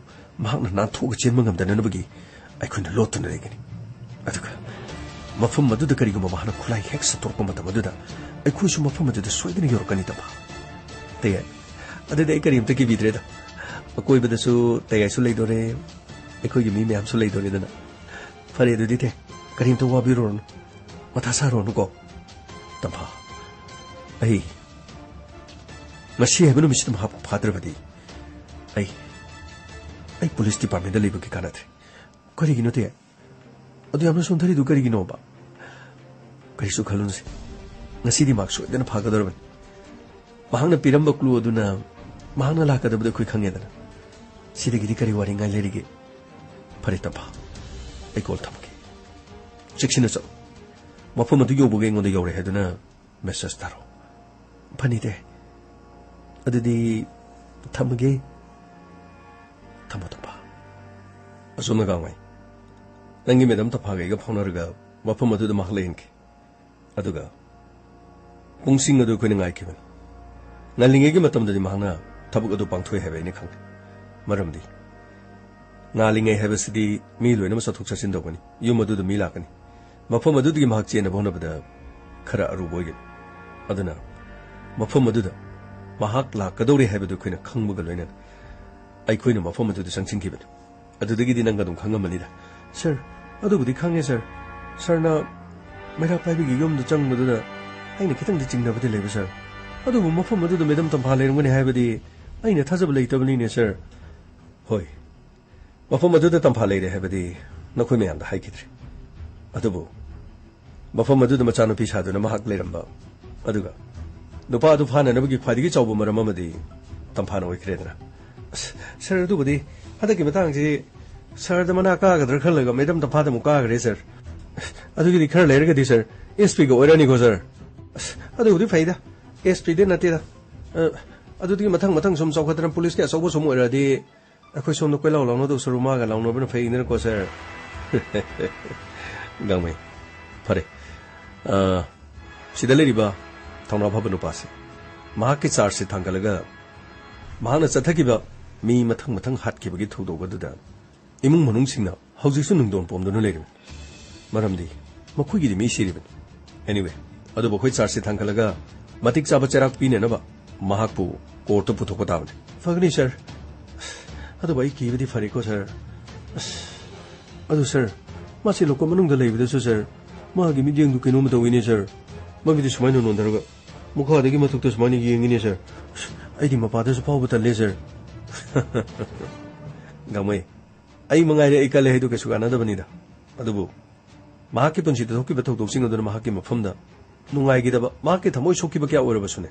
ꯃꯍꯥꯛꯅ ꯅꯥꯟꯊꯣꯛꯑꯒ ꯆꯦꯟꯕ ꯉꯝꯗꯅꯅꯕꯒꯤ ꯑꯩꯈꯣꯏꯅ ꯂꯣꯠꯇꯨꯅ ꯂꯩꯒꯅꯤ꯫ ꯑꯗꯨꯒ ꯃꯐꯝ ꯑꯗꯨꯗ ꯀꯔꯤꯒꯨꯝꯕ ꯃꯍꯥꯛꯅ ꯈꯨꯠꯂꯥꯏ ꯍꯦꯛ ꯁꯠꯇꯣꯔꯛꯄ ꯃꯇꯝ ꯑꯗꯨꯗ ꯑꯩꯈꯣꯏꯁꯨ ꯃꯐꯝ ꯑꯗꯨꯗ ꯁꯣꯏꯗꯅ ꯌꯧꯔꯛꯀꯅꯤꯗꯕ꯫ ꯇꯌꯥꯏ, ꯑꯗꯨꯗꯤ ꯑꯩ ꯀꯔꯤꯝꯇ ꯀꯤꯕꯤꯗ꯭ꯔꯦꯗ꯫ ꯑꯀꯣꯏꯕꯗꯁꯨ ꯇꯌꯥꯏꯁꯨ ꯂꯩꯗꯣꯔꯦ, ꯑꯩꯈꯣꯏꯒꯤ ꯃꯤ ꯃꯌꯥꯝꯁꯨ ꯂꯩꯗꯣꯔꯦꯗꯅ꯫ ꯐꯔꯦ ꯑꯗꯨꯗꯤ ꯇꯦ, ꯀꯔꯤꯝꯇ ꯋꯥꯕꯤꯔꯨꯔꯅꯨ, ꯃꯊꯥ ꯁꯥꯔꯨꯔꯅꯨꯀꯣ꯫ ꯇꯝꯐꯥ, ꯑꯩ ꯉꯁꯤ ꯍꯥꯏꯕ ꯅꯨꯃꯤꯠꯁꯤꯗ ꯃꯍꯥꯛꯄꯨ ꯐꯥꯗ꯭ꯔꯕꯗꯤ ꯑꯩ, ꯑꯩ ꯄꯨꯂꯤꯁ ꯗꯤꯄꯥꯔꯠꯃꯦꯟꯗ ꯂꯩꯕꯒꯤ ꯀꯥꯟꯅꯗ꯭ꯔꯦ꯫ ꯀꯔꯤꯒꯤꯅꯣ ꯇꯦ? ꯑꯗꯨ ꯌꯥꯝꯅ ꯁꯣꯟꯊꯔꯤꯗꯨ ꯀꯔꯤꯒꯤꯅꯣꯕ? ꯀꯔꯤꯁꯨ ꯈꯜꯂꯨꯅꯨꯁꯦ, ꯉꯁꯤꯗꯤ ꯃꯍꯥꯛ ꯁꯣꯏꯗꯅ ꯐꯥꯒꯗꯧꯔꯕꯅꯤ꯫ ꯃꯍꯥꯛꯅ ꯄꯤꯔꯝꯕ ꯀ꯭ꯂꯨ ꯑꯗꯨꯅ ꯃꯍꯥꯛꯅ ꯂꯥꯛꯀꯗꯕꯗꯨ ꯑꯩꯈꯣꯏ ꯈꯪꯉꯦꯗꯅ꯫ ꯁꯤꯗꯒꯤꯗꯤ ꯀꯔꯤ ꯋꯥꯔꯤꯉꯥꯏ ꯂꯩꯔꯤꯒꯦ? ꯐꯔꯦ ꯇꯝꯐꯥ, ꯑꯩ ꯀꯣꯜ ꯊꯝꯒꯦ꯫ ꯆꯦꯛꯁꯤꯟꯅ ꯆꯠꯂꯨ꯫ ꯃꯐꯝ ꯑꯗꯨ ꯌꯧꯕꯒ ꯑꯩꯉꯣꯟꯗ ꯌꯧꯔꯦ ꯍꯥꯏꯗꯨꯅ ꯃꯦꯁꯦꯖ ꯊꯥꯔꯛꯑꯣ꯫ ꯐꯅꯤꯗꯦ꯫ ꯑꯗꯨꯗꯤ ꯊꯝꯃꯒꯦ꯫ ꯊꯝꯃꯣ ꯇꯝꯐꯥ꯫ ꯑꯁꯣꯝꯅ ꯒꯥꯡꯃꯩ, ꯅꯪꯒꯤ ꯃꯦꯗꯥꯝ ꯇꯝꯐꯥꯒ ꯑꯩꯒ ꯐꯥꯎꯅꯔꯒ ꯃꯐꯝ ꯑꯗꯨꯗ ꯃꯍꯥꯛ ꯂꯩꯍꯟꯈꯤ꯫ ꯑꯗꯨꯒ ꯄꯨꯡꯁꯤꯡ ꯑꯗꯨ ꯑꯩꯈꯣꯏꯅ ꯉꯥꯏꯈꯤꯕꯅꯤ꯫ ꯉꯜꯂꯤꯉꯩꯒꯤ ꯃꯇꯝꯗꯗꯤ ꯃꯍꯥꯛꯅ ꯊꯕꯛ ꯑꯗꯨ ꯄꯥꯡꯊꯣꯛꯏ ꯍꯥꯏꯕ ꯑꯩꯅ ꯈꯪꯂꯦ꯫ ꯃꯔꯝꯗꯤ ꯉꯥꯜꯂꯤꯉꯩ ꯍꯥꯏꯕꯁꯤꯗꯤ ꯃꯤ ꯂꯣꯏꯅꯃꯛ ꯆꯠꯊꯣꯛ ꯆꯠꯁꯤꯟ ꯇꯧꯒꯅꯤ, ꯌꯨꯝ ꯑꯗꯨꯗ ꯃꯤ ꯂꯥꯛꯀꯅꯤ꯫ ꯃꯐꯝ ꯑꯗꯨꯗꯒꯤ ꯃꯍꯥꯛ ꯆꯦꯟꯅꯕ ꯍꯣꯠꯅꯕꯗ ꯈꯔ ꯑꯔꯨꯕ ꯑꯣꯏꯒꯅꯤ꯫ ꯑꯗꯨꯅ ꯃꯐꯝ ꯑꯗꯨꯗ ꯃꯍꯥꯛ ꯂꯥꯛꯀꯗꯧꯔꯦ ꯍꯥꯏꯕꯗꯨ ꯑꯩꯈꯣꯏꯅ ꯈꯪꯕꯒ ꯂꯣꯏꯅꯅ ꯑꯩꯈꯣꯏꯅ ꯃꯐꯝ ꯑꯗꯨꯗ ꯆꯪꯁꯤꯟꯈꯤꯕꯅꯤ꯫ ꯑꯗꯨꯗꯒꯤꯗꯤ ꯅꯪ ꯑꯗꯨꯝ ꯈꯪꯉꯝꯃꯅꯤꯗ꯫ ꯁꯥꯔ, ꯑꯗꯨꯕꯨꯗꯤ ꯈꯪꯉꯦ ꯁꯥꯔ꯫ ꯁꯥꯔꯅ ꯃꯩꯔꯥ ꯄꯥꯏꯕꯤꯒꯤ ꯌꯨꯝꯗ ꯆꯪꯕꯗꯨꯗ ꯑꯩꯅ ꯈꯤꯇꯪꯗꯤ ꯆꯤꯡꯅꯕꯗꯤ ꯂꯩꯕ, ꯁꯥꯔ꯫ ꯑꯗꯨꯕꯨ ꯃꯐꯝ ꯑꯗꯨꯗ ꯃꯦꯗꯥꯝ ꯇꯝꯐꯥ ꯂꯩꯔꯝꯒꯅꯤ ꯍꯥꯏꯕꯗꯤ ꯑꯩꯅ ꯊꯥꯖꯕ ꯂꯩꯇꯕꯅꯤꯅꯦ, ꯁꯥꯔ꯫ ꯍꯣꯏ, ꯃꯐꯝ ꯑꯗꯨꯗ ꯇꯝꯐꯥ ꯂꯩꯔꯦ ꯍꯥꯏꯕꯗꯤ ꯅꯈꯣꯏ ꯃꯌꯥꯝꯗ ꯍꯥꯏꯈꯤꯗ꯭ꯔꯤ꯫ ꯑꯗꯨꯕꯨ ꯃꯐꯝ ꯑꯗꯨꯗ ꯃꯆꯥꯅꯨꯄꯤ ꯁꯥꯗꯨꯅ ꯃꯍꯥꯛ ꯂꯩꯔꯝꯕ, ꯑꯗꯨꯒ ꯅꯨꯄꯥ ꯑꯗꯨ ꯐꯥꯅꯅꯕꯒꯤ ꯈ꯭ꯋꯥꯏꯗꯒꯤ ꯆꯥꯎꯕ ꯃꯔꯝ ꯑꯃꯗꯤ ꯇꯝꯐꯥꯅ ꯑꯣꯏꯈ꯭ꯔꯦꯗꯅ꯫ ꯑꯁ, ꯁꯥꯔ, ꯑꯗꯨꯕꯨꯗꯤ ꯍꯟꯗꯛꯀꯤ ꯃꯇꯥꯡꯁꯤ ꯁꯥꯔꯗ ꯃꯅꯥ ꯀꯥꯒꯗ꯭ꯔꯥ ꯈꯜꯂꯒ ꯃꯦꯗꯥꯝ ꯇꯝꯐꯥꯗ ꯑꯃꯨꯛ ꯀꯥꯈ꯭ꯔꯦ, ꯁꯥꯔ꯫ ꯑꯗꯨꯒꯤꯗꯤ ꯈꯔ ꯂꯩꯔꯒꯗꯤ, ꯁꯥꯔ, ꯑꯦꯁ ꯄꯤꯒ ꯑꯣꯏꯔꯅꯤꯀꯣ, ꯁꯥꯔ꯫ ꯑꯁ, ꯑꯗꯨꯕꯨꯗꯤ ꯐꯩꯗ, ꯑꯦꯁ ꯄꯤꯗꯤ ꯅꯠꯇꯦꯗ꯫ ꯑ, ꯑꯗꯨꯗꯤ ꯃꯊꯪ ꯃꯊꯪ ꯁꯨꯝ ꯆꯥꯎꯈꯠꯇꯅ ꯄꯨꯂꯤꯁꯀꯤ ꯑꯆꯧꯕ ꯁꯨꯝ ꯑꯣꯏꯔꯛꯑꯗꯤ ꯑꯩꯈꯣꯏ ꯁꯣꯝꯗ ꯀꯣꯏꯂꯥꯎ ꯂꯥꯎꯅꯗꯧ ꯁꯔꯨꯛ ꯃꯥꯒ ꯂꯥꯎꯅꯕꯅ ꯐꯩꯗꯅꯀꯣ, ꯁꯥꯔ꯫ ꯒꯥꯡꯃꯩ, ꯐꯔꯦ꯫ ꯑ, ꯁꯤꯗ ꯂꯩꯔꯤꯕ ꯊꯧꯅꯥ ꯐꯕ ꯅꯨꯄꯥꯁꯦ, ꯃꯍꯥꯛꯀꯤ ꯆꯥꯔꯖꯁꯦ ꯊꯥꯡꯒꯠꯂꯒ ꯃꯍꯥꯛꯅ ꯆꯠꯊꯈꯤꯕ ꯃꯤ ꯃꯊꯪ ꯃꯊꯪ ꯍꯥꯠꯈꯤꯕꯒꯤ ꯊꯧꯗꯣꯛ ꯑꯗꯨꯗ ꯏꯃꯨꯡ ꯃꯅꯨꯡꯁꯤꯡꯅ ꯍꯧꯖꯤꯛꯁꯨ ꯅꯨꯡꯗꯣꯟ ꯄꯣꯝꯗꯨꯅ ꯂꯩꯔꯤꯕꯅꯤ꯫ ꯃꯔꯝꯗꯤ ꯃꯈꯣꯏꯒꯤꯗꯤ ꯃꯤ ꯁꯤꯔꯤꯕꯅꯤ꯫ Anyway, ꯑꯗꯨꯕꯨ ꯑꯩꯈꯣꯏ ꯆꯥꯔꯖꯁꯦ ꯊꯥꯡꯒꯠꯂꯒ ꯃꯇꯤꯛ ꯆꯥꯕ ꯆꯩꯔꯥꯛ ꯄꯤꯅꯅꯕ ꯃꯍꯥꯛꯄꯨ ꯀꯣꯔꯠꯇ ꯄꯨꯊꯣꯛꯄ ꯇꯥꯕꯅꯤ꯫ ꯐꯒꯅꯤ, ꯁꯥꯔ꯫ ꯑꯗꯨꯕꯨ ꯑꯩ ꯀꯤꯕꯗꯤ ꯐꯔꯦꯀꯣ, ꯁꯥꯔ꯫ ꯑꯁ, ꯑꯗꯨ, ꯁꯥꯔ, ꯃꯥꯁꯤ ꯂꯣꯀꯞ ꯃꯅꯨꯡꯗ ꯂꯩꯕꯗꯁꯨ, ꯁꯥꯔ, ꯃꯥꯒꯤ ꯃꯤꯠꯌꯦꯡꯗꯨ ꯀꯩꯅꯣꯝꯃ ꯇꯧꯏꯅꯦ, ꯁꯥꯔ꯫ ꯃꯃꯤꯠꯇꯨ ꯁꯨꯃꯥꯏꯅ ꯅꯣꯟꯊꯔꯒ ꯃꯈꯥꯗꯒꯤ ꯃꯊꯛꯇ ꯁꯨꯃꯥꯏꯅ ꯌꯦꯡꯉꯤꯅꯦ, ꯁꯥꯔ꯫ ꯑꯁ, ꯑꯩꯗꯤ ꯃꯄꯥꯗꯁꯨ ꯐꯥꯎꯕ ꯇꯜꯂꯦ, ꯁꯥꯔ꯫ ꯒꯥꯡꯃꯩ, ꯑꯩ ꯃꯉꯥꯏꯔꯦ ꯑꯩ ꯀꯜꯂꯦ ꯍꯥꯏꯗꯨ ꯀꯩꯁꯨ ꯀꯥꯟꯅꯗꯕꯅꯤꯗ꯫ ꯑꯗꯨꯕꯨ ꯃꯍꯥꯛꯀꯤ ꯄꯨꯟꯁꯤꯗ ꯊꯣꯛꯈꯤꯕ ꯊꯧꯗꯣꯛꯁꯤꯡ ꯑꯗꯨꯅ ꯃꯍꯥꯛꯀꯤ ꯃꯐꯝꯗ ꯅꯨꯡꯉꯥꯏꯈꯤꯗꯕ, ꯃꯍꯥꯛꯀꯤ ꯊꯃꯣꯏ ꯁꯣꯛꯈꯤꯕ ꯀꯌꯥ ꯑꯣꯏꯔꯕꯁꯨꯅꯦ,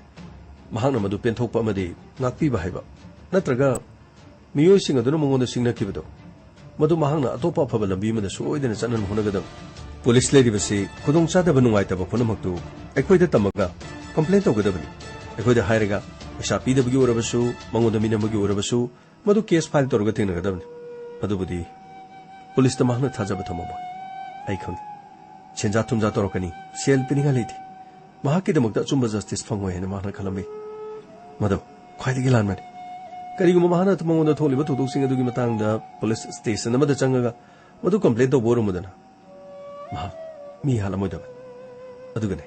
ꯃꯍꯥꯛꯅ ꯃꯗꯨ ꯄꯦꯟꯊꯣꯛꯄ ꯑꯃꯗꯤ ꯉꯥꯛꯄꯤꯕ ꯍꯥꯏꯕ, ꯅꯠꯇ꯭ꯔꯒ ꯃꯤꯑꯣꯏꯁꯤꯡ ꯑꯗꯨꯅ ꯃꯉꯣꯟꯗ ꯁꯤꯡꯅꯈꯤꯕꯗꯣ, ꯃꯗꯨ ꯃꯍꯥꯛꯅ ꯑꯇꯣꯞꯄ ꯑꯐꯕ ꯂꯝꯕꯤ ꯑꯃꯗ ꯁꯣꯏꯗꯅ ꯆꯠꯅꯅꯕ ꯍꯣꯠꯅꯒꯗꯕꯅꯤ꯫ ꯄꯨꯂꯤꯁ ꯂꯩꯔꯤꯕꯁꯤ ꯈꯨꯗꯣꯡꯆꯥꯗꯕ, ꯅꯨꯡꯉꯥꯏꯇꯕ ꯄꯨꯝꯅꯃꯛꯇꯨ ꯑꯩꯈꯣꯏꯗ ꯇꯝꯃꯒ ꯀꯝꯄ꯭ꯂꯦꯟ ꯇꯧꯒꯗꯕꯅꯤ꯫ ꯑꯩꯈꯣꯏꯗ ꯍꯥꯏꯔꯒ ꯄꯩꯁꯥ ꯄꯤꯗꯕꯒꯤ ꯑꯣꯏꯔꯕꯁꯨ, ꯃꯉꯣꯟꯗ ꯃꯤꯅꯝꯕꯒꯤ ꯑꯣꯏꯔꯕꯁꯨ, ꯃꯗꯨ ꯀꯦꯁ ꯐꯥꯏꯜ ꯇꯧꯔꯒ ꯊꯦꯡꯅꯒꯗꯕꯅꯤ꯫ ꯑꯗꯨꯕꯨꯗꯤ ꯄꯨꯂꯤꯁꯇ ꯃꯍꯥꯛꯅ ꯊꯥꯖꯕ ꯊꯝꯃꯝꯃꯣꯏ꯫ ꯑꯩ ꯈꯪꯏ꯫ ꯁꯦꯟꯖꯥ ꯊꯨꯝꯖꯥ ꯇꯧꯔꯛꯀꯅꯤ, ꯁꯦꯜ ꯄꯤꯅꯤꯡꯉꯥꯏ ꯂꯩꯇꯦ꯫ ꯃꯍꯥꯛꯀꯤꯗꯃꯛꯇ ꯑꯆꯨꯝꯕ ꯖꯁꯇꯤꯁ ꯐꯪꯉꯣꯏ ꯍꯥꯏꯅ ꯃꯍꯥꯛꯅ ꯈꯜꯂꯝꯃꯤ꯫ ꯃꯗꯨ ꯈ꯭ꯋꯥꯏꯗꯒꯤ ꯂꯥꯟꯕꯅꯤ꯫ ꯀꯔꯤꯒꯨꯝꯕ ꯃꯍꯥꯛꯅ ꯃꯉꯣꯟꯗ ꯊꯣꯛꯂꯤꯕ ꯊꯧꯗꯣꯛꯁꯤꯡ ꯑꯗꯨꯒꯤ ꯃꯇꯥꯡꯗ ꯄꯨꯂꯤꯁ ꯁ꯭ꯇꯦꯁꯟ ꯑꯃꯗ ꯆꯪꯉꯒ ꯃꯗꯨ ꯀꯝꯄ꯭ꯂꯦꯟ ꯇꯧꯕ ꯑꯣꯏꯔꯝꯃꯨꯗꯅ, ꯃꯍꯥꯛ ꯃꯤ ꯍꯥꯠꯂꯝꯃꯣꯏꯗꯕꯅꯤ꯫ ꯑꯗꯨꯒꯅꯦ,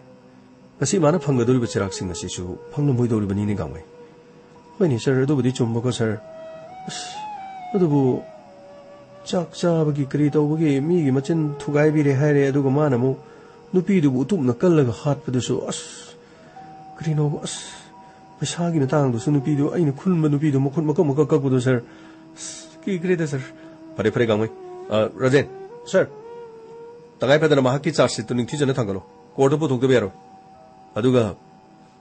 ꯉꯁꯤ ꯃꯥꯅ ꯐꯪꯒꯗꯧꯔꯤꯕ ꯆꯩꯔꯥꯛꯁꯤꯡ ꯑꯁꯤꯁꯨ ꯐꯪꯂꯝꯃꯣꯏꯗꯧꯔꯤꯕꯅꯤꯅꯦ, ꯒꯥꯡꯃꯩ꯫ ꯍꯣꯏꯅꯦ, ꯁꯥꯔ, ꯑꯗꯨꯕꯨꯗꯤ ꯆꯨꯝꯕꯀꯣ, ꯁꯥꯔ꯫ ꯑꯁ, ꯑꯗꯨꯕꯨ ꯆꯥꯛ ꯆꯥꯕꯒꯤ ꯀꯔꯤ ꯇꯧꯕꯒꯤ ꯃꯤꯒꯤ ꯃꯆꯤꯟ ꯊꯨꯒꯥꯏꯕꯤꯔꯦ ꯍꯥꯏꯔꯦ, ꯑꯗꯨꯒ ꯃꯥꯅ ꯑꯃꯨꯛ ꯅꯨꯄꯤꯗꯨꯕꯨ ꯎꯇꯨꯞꯅ ꯀꯜꯂꯒ ꯍꯥꯠꯄꯗꯨꯁꯨ, ꯑꯁ, ꯀꯔꯤꯅꯣ, ꯑꯁ, ꯄꯩꯁꯥꯒꯤ ꯃꯇꯥꯡꯗꯨꯁꯨ ꯅꯨꯄꯤꯗꯨ, ꯑꯩꯅ ꯈꯨꯟꯕ ꯅꯨꯄꯤꯗꯨ ꯃꯈꯨꯠ ꯃꯀꯛ ꯃꯀꯛ ꯀꯛꯄꯗꯣ, ꯁꯥꯔ, ꯑꯁ, ꯀꯤꯈ꯭ꯔꯦꯗ, ꯁꯥꯔ꯫ ꯐꯔꯦ, ꯐꯔꯦ, ꯒꯥꯡꯃꯩ꯫ ꯑ, ꯔꯥꯖꯦꯟ, ꯁꯥꯔ, ꯇꯉꯥꯏ ꯐꯗꯅ ꯃꯍꯥꯛꯀꯤ ꯆꯥꯔꯖ ꯁꯤꯠꯇꯨ ꯅꯤꯡꯊꯤꯖꯅ ꯊꯥꯡꯒꯠꯂꯣ꯫ ꯀꯣꯔꯠꯇ ꯄꯨꯊꯣꯛꯇꯕ ꯌꯥꯔꯣꯏ꯫ ꯑꯗꯨꯒ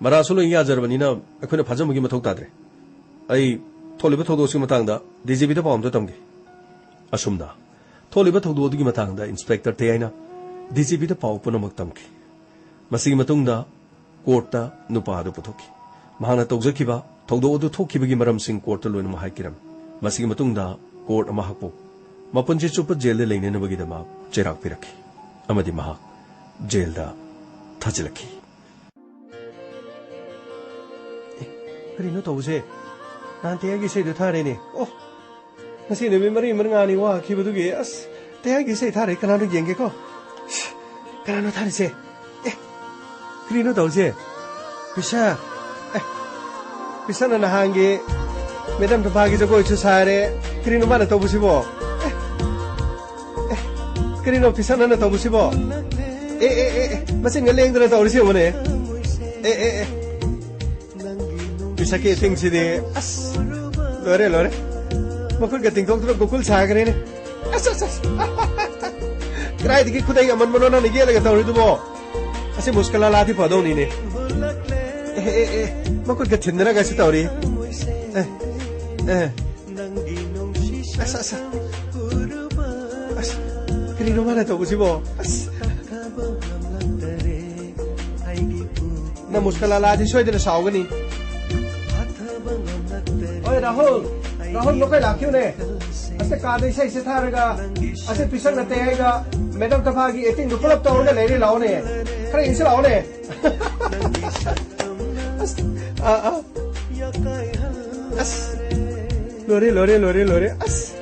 ꯃꯔꯥꯁꯨ ꯂꯣꯏ ꯌꯥꯖꯔꯕꯅꯤꯅ ꯑꯩꯈꯣꯏꯅ ꯐꯥꯖꯟꯕꯒꯤ ꯃꯊꯧ ꯇꯥꯗ꯭ꯔꯦ꯫ ꯑꯩ ꯊꯣꯛꯂꯤꯕ ꯊꯧꯗꯣꯛꯁꯤꯒꯤ ꯃꯇꯥꯡꯗ ꯗꯤ ꯖꯤ ꯄꯤꯗ ꯄꯥꯎ ꯑꯝꯇ ꯇꯝꯒꯦ꯫ ꯑꯁꯨꯝꯅ ꯊꯣꯛꯂꯤꯕ ꯊꯧꯗꯣꯛ ꯑꯗꯨꯒꯤ ꯃꯇꯥꯡꯗ ꯏꯟꯁꯄꯦꯛꯇꯔ ꯇꯦꯌꯥꯏꯅ ꯗꯤ ꯖꯤ ꯄꯤꯗ ꯄꯥꯎ ꯄꯨꯝꯅꯃꯛ ꯇꯝꯈꯤ꯫ ꯃꯁꯤꯒꯤ ꯃꯇꯨꯡꯗ ꯀꯣꯔꯠꯇ ꯅꯨꯄꯥ ꯑꯗꯨ ꯄꯨꯊꯣꯛꯈꯤ꯫ ꯃꯍꯥꯛꯅ ꯇꯧꯖꯈꯤꯕ ꯊꯧꯗꯣꯛ ꯑꯗꯨ ꯊꯣꯛꯈꯤꯕꯒꯤ ꯃꯔꯝꯁꯤꯡ ꯀꯣꯔꯠꯇ ꯂꯣꯏꯅꯃꯛ ꯍꯥꯏꯈꯤꯔꯝꯃꯤ꯫ ꯃꯁꯤꯒꯤ ꯃꯇꯨꯡꯗ ꯀꯣꯔꯠꯅ ꯃꯍꯥꯛꯄꯨ ꯃꯄꯨꯟꯁꯤ ꯆꯨꯞꯄ ꯖꯦꯜꯗ ꯂꯩꯅꯅꯕꯒꯤꯗꯃꯛ ꯆꯩꯔꯥꯛ ꯄꯤꯔꯛꯈꯤ ꯑꯃꯗꯤ ꯃꯍꯥꯛ ꯖꯦꯜꯗ ꯊꯥꯖꯤꯜꯂꯛꯈꯤ꯫ ꯑꯦ, ꯀꯔꯤꯅꯣ ꯇꯧꯕꯁꯦ? ꯅꯍꯥꯟ ꯇꯦꯌꯥꯒꯤ ꯏꯁꯩꯗꯣ ꯊꯥꯔꯦꯅꯦ꯫ ꯑꯣ, ꯉꯁꯤ ꯅꯨꯃꯤꯠ ꯃꯔꯤ ꯃꯉꯥꯅꯤ ꯋꯥꯈꯤꯕꯗꯨꯒꯤ, ꯑꯁ, ꯇꯦꯌꯥꯒꯤ ꯏꯁꯩ ꯊꯥꯔꯦ꯫ ꯀꯅꯥꯅꯣ ꯌꯦꯡꯒꯦꯀꯣ? ꯀꯅꯥꯅꯣ ꯊꯥꯔꯤꯁꯦ? ꯑꯦ, ꯀꯔꯤꯅꯣ ꯇꯧꯁꯦ? ꯄꯤꯁꯥ, ꯑꯦ, ꯄꯤꯁꯥꯅ ꯅꯍꯥꯟꯒꯤ ꯃꯦꯗꯥꯝ ꯇꯝꯐꯥꯒꯤ ꯖꯒꯣꯏꯁꯨ ꯁꯥꯔꯦ꯫ ꯀꯔꯤꯅꯣ ꯃꯥꯅ ꯇꯧꯕꯁꯤꯕꯣ? ꯑꯦ, ꯑꯦ, ꯀꯔꯤꯅꯣ ꯄꯤꯁꯥꯅ ꯇꯧꯕꯁꯤꯕꯣ? ꯑꯦ, ꯑꯦ, ꯑꯦ, ꯑꯦ, ꯃꯆꯤꯟꯒ ꯂꯦꯡꯗꯅ ꯇꯧꯔꯤꯁꯤ ꯌꯦꯡꯉꯨꯅꯦ꯫ ꯑꯦ, ꯑꯦ, ꯑꯦ꯫ ꯄꯤꯁꯛꯀꯤ ꯑꯦꯛꯇꯤꯡꯁꯤꯗꯤ, ꯑꯁ, ꯂꯣꯏꯔꯦ, ꯂꯣꯏꯔꯦ꯫ ꯃꯈꯨꯠꯀ ꯇꯤꯡꯊꯣꯛꯇꯨꯅ ꯒꯣꯀꯨꯜ ꯁꯥꯈ꯭ꯔꯦꯅꯦ꯫ ꯑꯁ, ꯑꯁ, ꯑꯁ꯫ ꯀꯗꯥꯏꯗꯒꯤ ꯈꯨꯗꯩ ꯑꯃꯟꯕꯅꯣ ꯅꯪꯅ ꯌꯦꯠꯂꯒ ꯇꯧꯔꯤꯗꯨꯕꯣ? ꯑꯁꯤ ꯃꯨꯁꯀꯂꯥꯂꯥꯗꯤ ꯐꯗꯧꯅꯤꯅꯦ꯫ ꯑꯦ, ꯑꯦ, ꯑꯦ, ꯃꯈꯨꯠꯀ ꯊꯤꯟꯗꯅꯒꯁꯨ ꯇꯧꯔꯤ꯫ ꯑꯦ, ꯑꯦ꯫ ꯑꯁ, ꯑꯁ꯫ ꯑꯁ, ꯀꯔꯤꯅꯣ ꯃꯥꯅ ꯇꯧꯕꯁꯤꯕꯣ? ꯑꯁ꯫ ꯅꯪ ꯃꯨꯁꯀꯂꯥꯂꯥꯗꯤ ꯁꯣꯏꯗꯅ ꯁꯥꯎꯒꯅꯤ꯫ ꯍꯣꯏ, ꯔꯥꯍꯨꯜ꯫ ꯔꯥꯍꯨꯜ, ꯅꯈꯣꯏ ꯂꯥꯛꯈꯤꯕꯅꯦ꯫ ꯑꯁ, ꯀꯥꯗ ꯏꯁꯩꯁꯦ ꯊꯥꯔꯒ, ꯑꯁ, ꯄꯤꯁꯛ ꯅꯠꯇꯦ ꯍꯥꯏꯒ, ꯃꯦꯗꯥꯝ ꯇꯝꯐꯥꯒꯤ ꯑꯦꯛꯇꯤꯡꯗꯨ ꯄꯨꯂꯞ ꯇꯧꯔꯒ ꯂꯩꯔꯦ, ꯂꯥꯛꯑꯣꯅꯦ꯫ ꯈꯔ ꯌꯦꯡꯁꯤ ꯂꯥꯛꯑꯣꯅꯦ꯫ ꯑꯁ, ꯑꯥ, ꯑꯥ꯫ ꯑꯁ, ꯂꯣꯏꯔꯦ, ꯂꯣꯏꯔꯦ, ꯂꯣꯏꯔꯦ, ꯂꯣꯏꯔꯦ꯫ ꯑꯁ,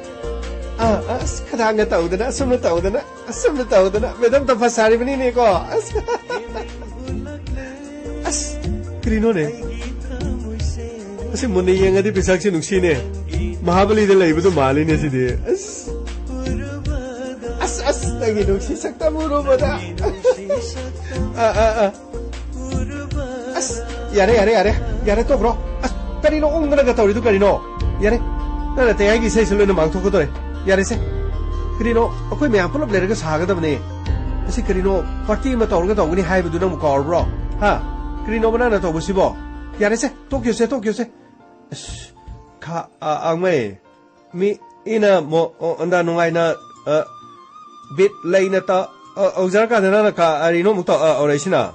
ꯑꯥ, ꯑꯥ, ꯑꯁ, ꯈꯗꯥꯡꯒ ꯇꯧꯗꯅ, ꯑꯁꯨꯝꯅ ꯇꯧꯗꯅ, ꯑꯁꯨꯝꯅ ꯇꯧꯗꯅ, ꯃꯦꯗꯥꯝ ꯇꯝꯐꯥ ꯁꯥꯔꯤꯕꯅꯤꯅꯦꯀꯣ꯫ ꯑꯁ, ꯑꯁ, ꯀꯔꯤꯅꯣꯅꯦ? ꯑꯁꯤ ꯃꯨꯟꯅ ꯌꯦꯡꯉꯗꯤ ꯄꯤꯁꯛꯁꯤ ꯅꯨꯡꯁꯤꯅꯦ꯫ ꯃꯍꯥꯕꯂꯤꯗ ꯂꯩꯕꯗꯣ ꯃꯥꯜꯂꯤꯅꯦ ꯁꯤꯗꯤ꯫ ꯑꯁ, ꯑꯁ, ꯑꯁ, ꯅꯪꯒꯤ ꯅꯨꯡꯁꯤ ꯁꯛꯇꯝ ꯎꯔꯨꯕꯗ꯫ ꯑꯥ, ꯑꯥ, ꯑꯥ꯫ ꯑꯁ, ꯌꯥꯔꯦ, ꯌꯥꯔꯦ, ꯌꯥꯔꯦ꯫ ꯌꯥꯔꯦ, ꯇꯣꯛꯈ꯭ꯔꯣ꯫ ꯑꯁ, ꯀꯔꯤꯅꯣ ꯎꯪꯗꯅꯒ ꯇꯧꯔꯤꯗꯨ ꯀꯔꯤꯅꯣ? ꯌꯥꯔꯦ꯫ ꯅꯪꯅ ꯇꯌꯥꯏꯒꯤ ꯏꯁꯩꯁꯦ ꯂꯣꯏꯅ ꯃꯥꯡꯊꯣꯛꯀꯗꯧꯔꯦ꯫ ꯌꯥꯔꯦꯁꯦ꯫ ꯀꯔꯤꯅꯣ, ꯑꯩꯈꯣꯏ ꯃꯌꯥꯝ ꯄꯨꯂꯞ ꯂꯩꯔꯒ ꯁꯥꯒꯗꯕꯅꯦ꯫ ꯑꯁꯤ ꯀꯔꯤꯅꯣ, ꯄꯥꯔꯇꯤ ꯑꯃ ꯇꯧꯔꯒ ꯇꯧꯒꯅꯤ ꯍꯥꯏꯕꯗꯨ ꯅꯪꯕꯨ ꯀꯥꯎꯔꯕ꯭ꯔꯣ? ꯍꯥ? ꯀꯔꯤꯅꯣꯕ ꯅꯪꯅ ꯇꯧꯕꯁꯤꯕꯣ? ꯌꯥꯔꯦꯁꯦ, ꯇꯣꯛꯈꯤꯁꯦ, ꯇꯣꯛꯈꯤꯁꯦ꯫ ꯑꯁ, ꯈꯥ-, ꯑ-, ꯑꯉꯥꯡꯃꯩ꯫ ꯃꯤ ꯏꯅ ꯃꯣ-, ꯑꯣ, ꯑꯟꯗ ꯅꯨꯡꯉꯥꯏꯅ, ꯑ, ꯕꯤꯠ ꯂꯩꯅ ꯇ-, ꯑ, ꯍꯧꯖꯔꯀꯥꯟꯗ ꯅꯪꯅ ꯀ-, ꯀꯔꯤꯅꯣ ꯑꯃꯨꯛ ꯇꯧ-, ꯑ, ꯍꯧꯔꯛꯏꯁꯤꯅ?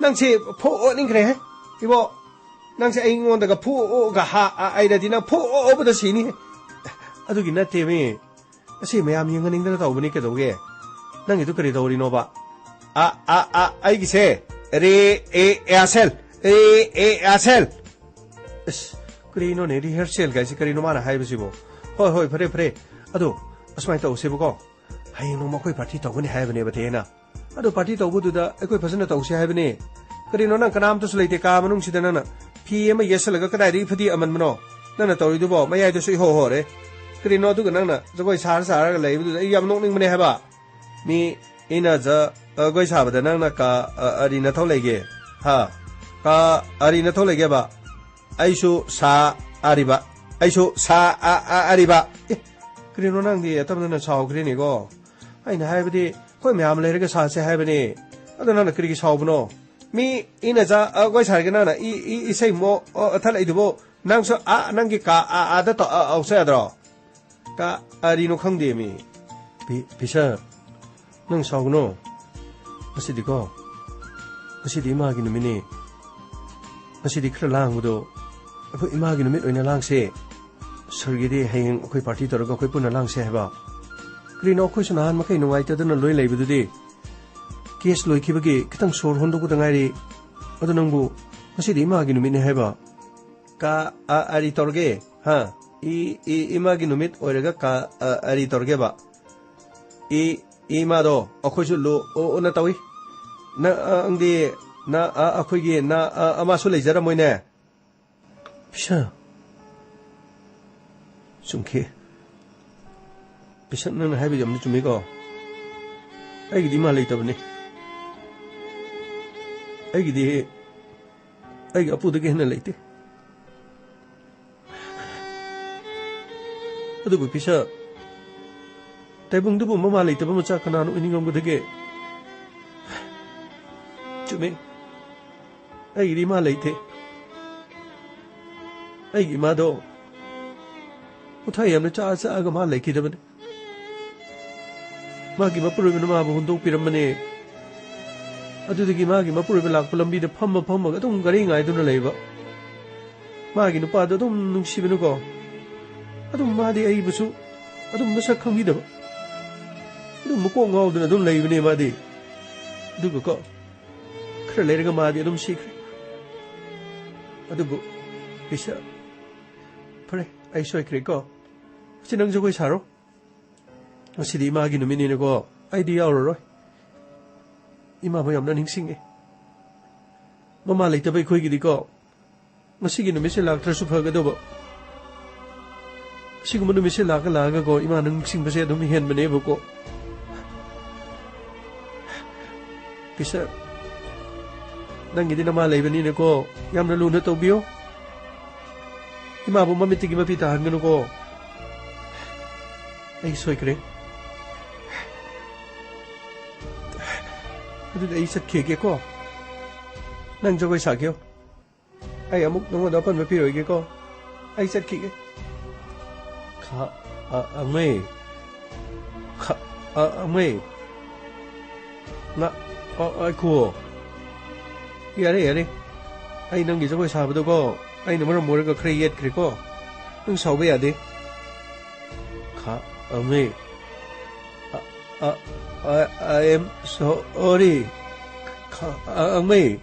ꯅꯪꯁꯤ ꯐꯨ ꯑꯣꯠꯅꯤꯡꯈ꯭ꯔꯦꯍꯦ, ꯏꯕꯣ꯫ ꯅꯪꯁꯦ ꯑꯩꯉꯣꯟꯗꯒ ꯐꯨ ꯑꯣꯒ ꯍꯥ-, ꯑ, ꯍꯥꯏꯔꯗꯤ ꯅꯪ ꯐꯨ ꯑꯣꯕꯗ ꯁꯤꯅꯤꯍꯦ꯫ ꯑꯗꯨꯒꯤ ꯅꯠꯇꯦꯃꯤ꯫ ꯑꯁꯤ ꯃꯌꯥꯝ ꯌꯦꯡꯍꯟꯅꯤꯡꯗꯅ ꯇꯧꯕꯅꯤ ꯀꯩꯗꯧꯒꯦ? ꯅꯪꯒꯤꯗꯨ ꯀꯔꯤ ꯇꯧꯔꯤꯅꯣꯕ? ꯑ, ꯑ, ꯑ, ꯑꯩꯒꯤꯁꯦ ꯔꯦ ꯑꯦ ꯑꯦꯁꯦꯜ, ꯔꯦ ꯑꯦ ꯑꯦꯁꯦꯜ꯫ ꯑꯁ, ꯀꯔꯤꯅꯣꯅꯦ, ꯔꯤꯍꯔꯁꯦꯜ ꯀꯥꯏꯁꯦ ꯀꯔꯤꯅꯣ ꯃꯥꯅ ꯍꯥꯏꯕꯁꯤꯕꯣ? ꯍꯣꯏ, ꯍꯣꯏ, ꯐꯔꯦ, ꯐꯔꯦ꯫ ꯑꯗꯣ, ꯑꯁꯨꯃꯥꯏꯅ ꯇꯧꯁꯦꯕꯀꯣ꯫ ꯍꯌꯦꯡ ꯅꯣꯡꯃ ꯑꯩꯈꯣꯏ ꯄꯥꯔꯇꯤ ꯇꯧꯒꯅꯤ ꯍꯥꯏꯕꯅꯦꯕ, ꯇꯦꯅ꯫ ꯑꯗꯣ, ꯄꯥꯔꯇꯤ ꯇꯧꯕꯗꯨꯗ ꯑꯩꯈꯣꯏ ꯐꯖꯅ ꯇꯧꯁꯦ ꯍꯥꯏꯕꯅꯦ꯫ ꯀꯔꯤꯅꯣ, ꯅꯪ ꯀꯅꯥꯝꯇꯁꯨ ꯂꯩꯇꯦ ꯀꯥ ꯃꯅꯨꯡꯁꯤꯗ, ꯅꯪꯅ ꯐꯤ ꯑꯃ ꯌꯦꯠꯁꯜꯂꯒ ꯀꯗꯥꯏꯗꯒꯤ ꯐꯗꯤ ꯑꯃꯟꯕꯅꯣ? ꯅꯪꯅ ꯇꯧꯔꯤꯗꯨꯕꯣ, ꯃꯌꯥꯏꯗꯁꯨ ꯏꯍꯣ ꯍꯣꯔꯦ꯫ ꯀꯔꯤꯅꯣ, ꯑꯗꯨꯒ ꯅꯪꯅ ꯖꯒꯣꯏ ꯁꯥꯔ ꯁꯥꯔꯒ ꯂꯩꯕꯗꯨꯗ ꯑꯩ ꯌꯥꯝ ꯅꯣꯛꯅꯤꯡꯕꯅꯦ ꯍꯥꯏꯕ꯫ ꯃꯤ ꯏꯅ ꯖ-, ꯑ, ꯒꯣꯏ ꯁꯥꯕꯗ ꯅꯪꯅ ꯀ-, ꯑ-, ꯑꯔꯤ ꯅꯊꯧ ꯂꯩꯒꯦ? ꯍꯥ? ꯀ-, ꯑꯔꯤ ꯅꯊꯧ ꯂꯩꯒꯦꯕ? ꯑꯩꯁꯨ ꯁꯥ ꯑꯔꯤꯕ꯫ ꯑꯩꯁꯨ ꯁꯥ ꯑ-, ꯑ-, ꯑꯔꯤꯕ꯫ ꯑꯦ, ꯀꯔꯤꯅꯣ ꯅꯪꯗꯤ ꯑꯇꯝꯅꯅ ꯁꯥꯎꯈ꯭ꯔꯦꯅꯦꯀꯣ? ꯑꯩꯅ ꯍꯥꯏꯕꯗꯤ ꯑꯩꯈꯣꯏ ꯃꯌꯥꯝ ꯂꯩꯔꯒ ꯁꯥꯁꯦ ꯍꯥꯏꯕꯅꯤ꯫ ꯑꯗꯣ ꯅꯪꯅ ꯀꯔꯤꯒꯤ ꯁꯥꯎꯕꯅꯣ? ꯃꯤ ꯏꯅ ꯖ-, ꯑ, ꯒꯣꯏ ꯁꯥꯔꯒꯦ ꯅꯪꯅ ꯏ-, ꯏ-, ꯏꯁꯩ ꯃꯣ-, ꯑ-, ꯑꯊꯠꯂꯛꯏꯗꯨꯕꯨ ꯅꯪꯁꯨ ꯑ-, ꯅꯪꯒꯤ ꯀ-, ꯑ-, ꯑꯥꯗ ꯇꯧ-, ꯑ-, ꯑꯧꯁꯦ ꯌꯥꯗ꯭ꯔꯣ? ꯀ-, ꯑꯔꯤꯅꯣ ꯈꯪꯗꯦ ꯃꯤ꯫ ꯄꯤ-, ꯄꯤꯁꯛ, ꯅꯪ ꯁꯥꯎꯒꯅꯣ꯫ ꯉꯁꯤꯗꯤꯀꯣ, ꯉꯁꯤꯗꯤ ꯏꯃꯥꯒꯤ ꯅꯨꯃꯤꯠꯅꯤ꯫ ꯉꯁꯤꯗꯤ ꯈꯔ ꯂꯥꯡꯕꯗꯣ ꯑꯩꯈꯣꯏ ꯏꯃꯥꯒꯤ ꯅꯨꯃꯤꯠ ꯑꯣꯏꯅ ꯂꯥꯡꯁꯦ꯫ ꯁꯔꯒꯤꯗꯤ ꯍꯌꯦꯡ ꯑꯩꯈꯣꯏ ꯄꯥꯔꯇꯤ ꯇꯧꯔꯒ ꯑꯩꯈꯣꯏ ꯄꯨꯟꯅ ꯂꯥꯡꯁꯦ ꯍꯥꯏꯕ꯫ ꯀꯔꯤꯅꯣ, ꯑꯩꯈꯣꯏꯁꯨ ꯅꯍꯥꯟ ꯃꯈꯩ ꯅꯨꯡꯉꯥꯏꯇꯗꯅ ꯂꯣꯏ ꯂꯩꯕꯗꯨꯗꯤ꯫ ꯀꯦꯁ ꯂꯣꯏꯈꯤꯕꯒꯤ ꯈꯤꯇꯪ ꯁꯣꯔ ꯍꯣꯟꯗꯣꯛꯄꯗ ꯉꯥꯏꯔꯤ꯫ ꯑꯗꯨ ꯅꯪꯕꯨ ꯉꯁꯤꯗꯤ ꯏꯃꯥꯒꯤ ꯅꯨꯃꯤꯠꯅꯤ ꯍꯥꯏꯕ꯫ ꯀ-, ꯑ-, ꯑꯔꯤ ꯇꯧꯔꯒꯦ, ꯍꯥ? ꯏ-, ꯏ-, ꯏꯃꯥꯒꯤ ꯅꯨꯃꯤꯠ ꯑꯣꯏꯔꯒ ꯀ-, ꯑ-, ꯑꯔꯤ ꯇꯧꯔꯒꯦꯕ꯫ ꯏ-, ꯏꯃꯥꯗꯣ ꯑꯩꯈꯣꯏꯁꯨ ꯂꯨ-, ꯎ-, ꯎꯅ ꯇꯧꯏ꯫ ꯅ-, ꯑ-, ꯅꯪꯗꯤ ꯅ-, ꯑ-, ꯑꯩꯈꯣꯏꯒꯤ ꯅ-, ꯑ-, ꯑꯃꯁꯨ ꯂꯩꯖꯔꯝꯃꯣꯏꯅꯦ꯫ ꯄꯤꯁꯥ꯫ ꯆꯨꯝꯈꯤ꯫ ꯄꯤꯁꯛ, ꯅꯪꯅ ꯍꯥꯏꯕ ꯌꯥꯝꯅ ꯆꯨꯝꯃꯤꯀꯣ꯫ ꯑꯩꯒꯤꯗꯤ ꯏꯃꯥ ꯂꯩꯇꯕꯅꯤ꯫ ꯑꯩꯒꯤꯗꯤ ꯑꯩꯒꯤ ꯑꯄꯨꯗꯒꯤ ꯍꯦꯟꯅ ꯂꯩꯇꯦ꯫ ꯑꯗꯨꯕꯨ ꯄꯤꯁꯥ, ꯇꯥꯏꯕꯪꯗꯨꯕꯨ ꯃꯃꯥ ꯂꯩꯇꯕ ꯃꯆꯥ ꯀꯅꯥꯅ ꯑꯣꯏꯅꯤꯡꯉꯝꯒꯗꯒꯦ? ꯆꯨꯝꯃꯤ, ꯑꯩꯒꯤꯗꯤ ꯏꯃꯥ ꯂꯩꯇꯦ꯫ ꯑꯩꯒꯤ ꯏꯃꯥꯗꯣ ꯎꯊꯥꯏ ꯌꯥꯝꯅ ꯆꯥ ꯆꯥꯑꯒ ꯃꯥ ꯂꯩꯈꯤꯗꯕꯅꯤ꯫ ꯃꯥꯒꯤ ꯃꯄꯨꯔꯣꯏꯕꯅ ꯃꯥꯕꯨ ꯍꯨꯟꯗꯣꯛꯄꯤꯔꯝꯕꯅꯦ꯫ ꯑꯗꯨꯗꯒꯤ ꯃꯥꯒꯤ ꯃꯄꯨꯔꯣꯏꯕ ꯂꯥꯛꯄ ꯂꯝꯕꯤꯗ ꯐꯝꯃ ꯐꯝꯃꯒ ꯑꯗꯨꯝ ꯒꯥꯔꯤ ꯉꯥꯏꯗꯨꯅ ꯂꯩꯕ꯫ ꯃꯥꯒꯤ ꯅꯨꯄꯥꯗꯣ ꯑꯗꯨꯝ ꯅꯨꯡꯁꯤꯕꯅꯀꯣ, ꯑꯗꯨꯝ ꯃꯥꯗꯤ ꯑꯩꯕꯨꯁꯨ ꯑꯗꯨꯝ ꯃꯁꯛ ꯈꯪꯕꯤꯗꯕ, ꯑꯗꯨꯝ ꯃꯀꯣꯛ ꯉꯥꯎꯗꯅ ꯑꯗꯨꯝ ꯂꯩꯕꯅꯦ ꯃꯥꯗꯤ꯫ ꯑꯗꯨꯒꯀꯣ, ꯈꯔ ꯂꯩꯔꯒ ꯃꯥꯗꯤ ꯑꯗꯨꯝ ꯁꯤꯈ꯭ꯔꯦ꯫ ꯑꯗꯨꯕꯨ ꯄꯤꯁꯥ, ꯐꯔꯦ, ꯑꯩ ꯁꯣꯏꯈ꯭ꯔꯦꯀꯣ꯫ ꯁꯤ ꯅꯪ ꯖꯒꯣꯏ ꯁꯥꯔꯣ꯫ ꯉꯁꯤꯗꯤ ꯏꯃꯥꯒꯤ ꯅꯨꯃꯤꯠꯅꯤꯅꯀꯣ, ꯑꯩꯗꯤ ꯌꯥꯎꯔꯔꯣꯏ꯫ ꯏꯃꯥꯕꯨ ꯌꯥꯝꯅ ꯅꯤꯡꯁꯤꯡꯉꯦ꯫ ꯃꯃꯥ ꯂꯩꯇꯕ ꯑꯩꯈꯣꯏꯒꯤꯗꯤꯀꯣ, ꯉꯁꯤꯒꯤ ꯅꯨꯃꯤꯠꯁꯦ ꯂꯥꯛꯇ꯭ꯔꯁꯨ ꯐꯒꯗꯧꯕ꯫ ꯑꯁꯤꯒꯨꯝꯕ ꯅꯨꯃꯤꯠꯁꯦ ꯂꯥꯛꯑ ꯂꯥꯛꯑꯒꯀꯣ, ꯏꯃꯥ ꯅꯪ ꯅꯤꯡꯁꯤꯡꯕꯁꯦ ꯑꯗꯨꯝ ꯍꯦꯟꯕꯅꯦꯕꯀꯣ꯫ ꯄꯤꯁꯥ, ꯅꯪꯒꯤꯗꯤ ꯅꯃꯥ ꯂꯩꯕꯅꯤꯅꯀꯣ, ꯌꯥꯝꯅ ꯂꯨꯅ ꯇꯧꯕꯤꯌꯣ꯫ ꯏꯃꯥꯕꯨ ꯃꯃꯤꯠꯇꯒꯤ ꯃꯄꯤ ꯇꯥꯍꯟꯒꯅꯨꯀꯣ꯫ ꯑꯩ ꯁꯣꯏꯈ꯭ꯔꯦ꯫ ꯑꯗꯨꯗꯤ ꯑꯩ ꯆꯠꯈꯤꯒꯦꯀꯣ꯫ ꯅꯪ ꯖꯒꯣꯏ ꯁꯥꯈꯤꯌꯣ꯫ ꯑꯩ ꯑꯃꯨꯛ ꯅꯉꯣꯟꯗ ꯑꯄꯟꯕ ꯄꯤꯔꯣꯏꯒꯦꯀꯣ꯫ ꯑꯩ ꯆꯠꯈꯤꯒꯦ꯫ ꯈ, ꯑ, ꯑꯉꯩ꯫ ꯈ, ꯑ, ꯑꯉꯩ꯫ ꯉ, ꯑ, ꯑꯩꯈꯣ꯫ ꯌꯥꯔꯦ, ꯌꯥꯔꯦ꯫ ꯑꯩ ꯅꯪꯒꯤ ꯖꯒꯣꯏ ꯁꯥꯕꯗꯀꯣ, ꯑꯩꯅ ꯃꯔꯝ ꯑꯣꯏꯔꯒ ꯈꯔ ꯌꯦꯠꯈ꯭ꯔꯦꯀꯣ꯫ ꯅꯪ ꯁꯥꯎꯕ ꯌꯥꯗꯦ꯫ ꯈ, ꯑꯉꯩ꯫ ꯑ, ꯑ, I, I am sorry. ꯈ, ꯑ, ꯑꯉꯩ꯫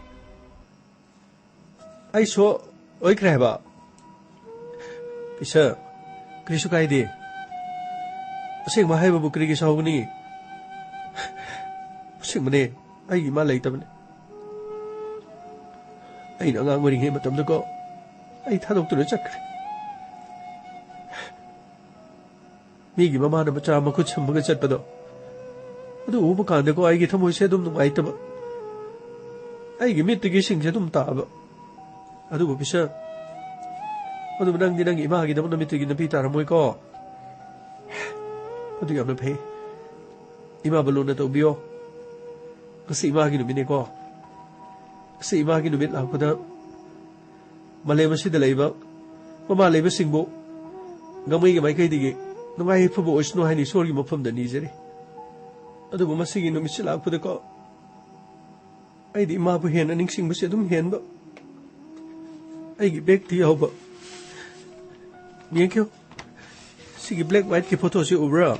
ꯑꯩ ꯁꯣ ꯑꯣꯏꯈ꯭ꯔꯦ ꯍꯥꯏꯕ꯫ ꯏꯁ, ꯀꯔꯤꯁꯨ ꯀꯥꯏꯗꯦ꯫ ꯑꯁꯦꯡꯕ ꯍꯥꯏꯕꯕꯨ ꯀꯔꯤꯒꯤ ꯁꯥꯎꯒꯅꯤ? ꯑꯁꯦꯡꯕꯅꯦ, ꯑꯩꯒꯤ ꯏꯃꯥ ꯂꯩꯇꯕꯅꯦ꯫ ꯑꯩꯅ ꯑꯉꯥꯡ ꯑꯣꯏꯔꯤꯉꯩ ꯃꯇꯝꯗꯀꯣ, ꯑꯩ ꯊꯥꯗꯣꯛꯇꯨꯅ ꯆꯠꯈ꯭ꯔꯦ꯫ ꯃꯤꯒꯤ ꯃꯃꯥꯅ ꯃꯆꯥ ꯃꯈꯨꯠ ꯁꯝꯃꯒ ꯆꯠꯄꯗꯣ, ꯑꯗꯨ ꯎꯕ ꯀꯥꯟꯗꯀꯣ, ꯑꯩꯒꯤ ꯊꯃꯣꯏꯁꯦ ꯑꯗꯨꯝ ꯅꯨꯡꯉꯥꯏꯇꯕ꯫ ꯑꯩꯒꯤ ꯃꯤꯠꯇꯒꯤ ꯏꯁꯤꯡꯁꯦ ꯑꯗꯨꯝ ꯇꯥꯕ꯫ ꯑꯗꯨꯕꯨ ꯕꯤꯁꯥ, ꯑꯗꯨꯕꯨ ꯅꯪꯗꯤ ꯅꯪꯒꯤ ꯏꯃꯥꯒꯤꯗꯃꯛ ꯅꯃꯤꯠꯇꯒꯤ ꯅꯥꯄꯤ ꯇꯥꯔꯝꯃꯣꯏꯀꯣ꯫ ꯑꯗꯨ ꯌꯥꯝꯅ ꯐꯩ꯫ ꯏꯃꯥꯕꯨ ꯂꯨꯅ ꯇꯧꯕꯤꯌꯣ꯫ ꯉꯁꯤ ꯏꯃꯥꯒꯤ ꯅꯨꯃꯤꯠꯅꯤꯀꯣ꯫ ꯉꯁꯤ ꯏꯃꯥꯒꯤ ꯅꯨꯃꯤꯠ ꯂꯥꯛꯄꯗ ꯃꯥꯂꯦꯝ ꯑꯁꯤꯗ ꯂꯩꯕ ꯃꯃꯥ ꯂꯩꯕꯁꯤꯡꯕꯨ ꯒꯥꯡꯃꯩꯒꯤ ꯃꯥꯏꯀꯩꯗꯒꯤ ꯅꯨꯡꯉꯥꯏ ꯌꯥꯏꯐꯕ ꯑꯣꯏꯁꯅꯨ ꯍꯥꯏꯅ ꯏꯁꯣꯔꯒꯤ ꯃꯐꯝꯗ ꯅꯤꯖꯔꯤ꯫ ꯑꯗꯨꯕꯨ ꯃꯁꯤꯒꯤ ꯅꯨꯃꯤꯠꯁꯤ ꯂꯥꯛꯄꯗꯀꯣ, ꯑꯩꯗꯤ ꯏꯃꯥꯕꯨ ꯍꯦꯟꯅ ꯅꯤꯡꯁꯤꯡꯕꯁꯤ ꯑꯗꯨꯝ ꯍꯦꯟꯕ꯫ ꯑꯩꯒꯤ ꯕꯦꯛꯇ ꯌꯥꯎꯕ, ꯌꯦꯡꯈꯤꯌꯨ, ꯁꯤꯒꯤ ꯕ꯭ꯂꯦꯛ ꯋꯥꯏꯠꯀꯤ ꯐꯣꯇꯣꯁꯤ ꯎꯕ꯭ꯔꯥ?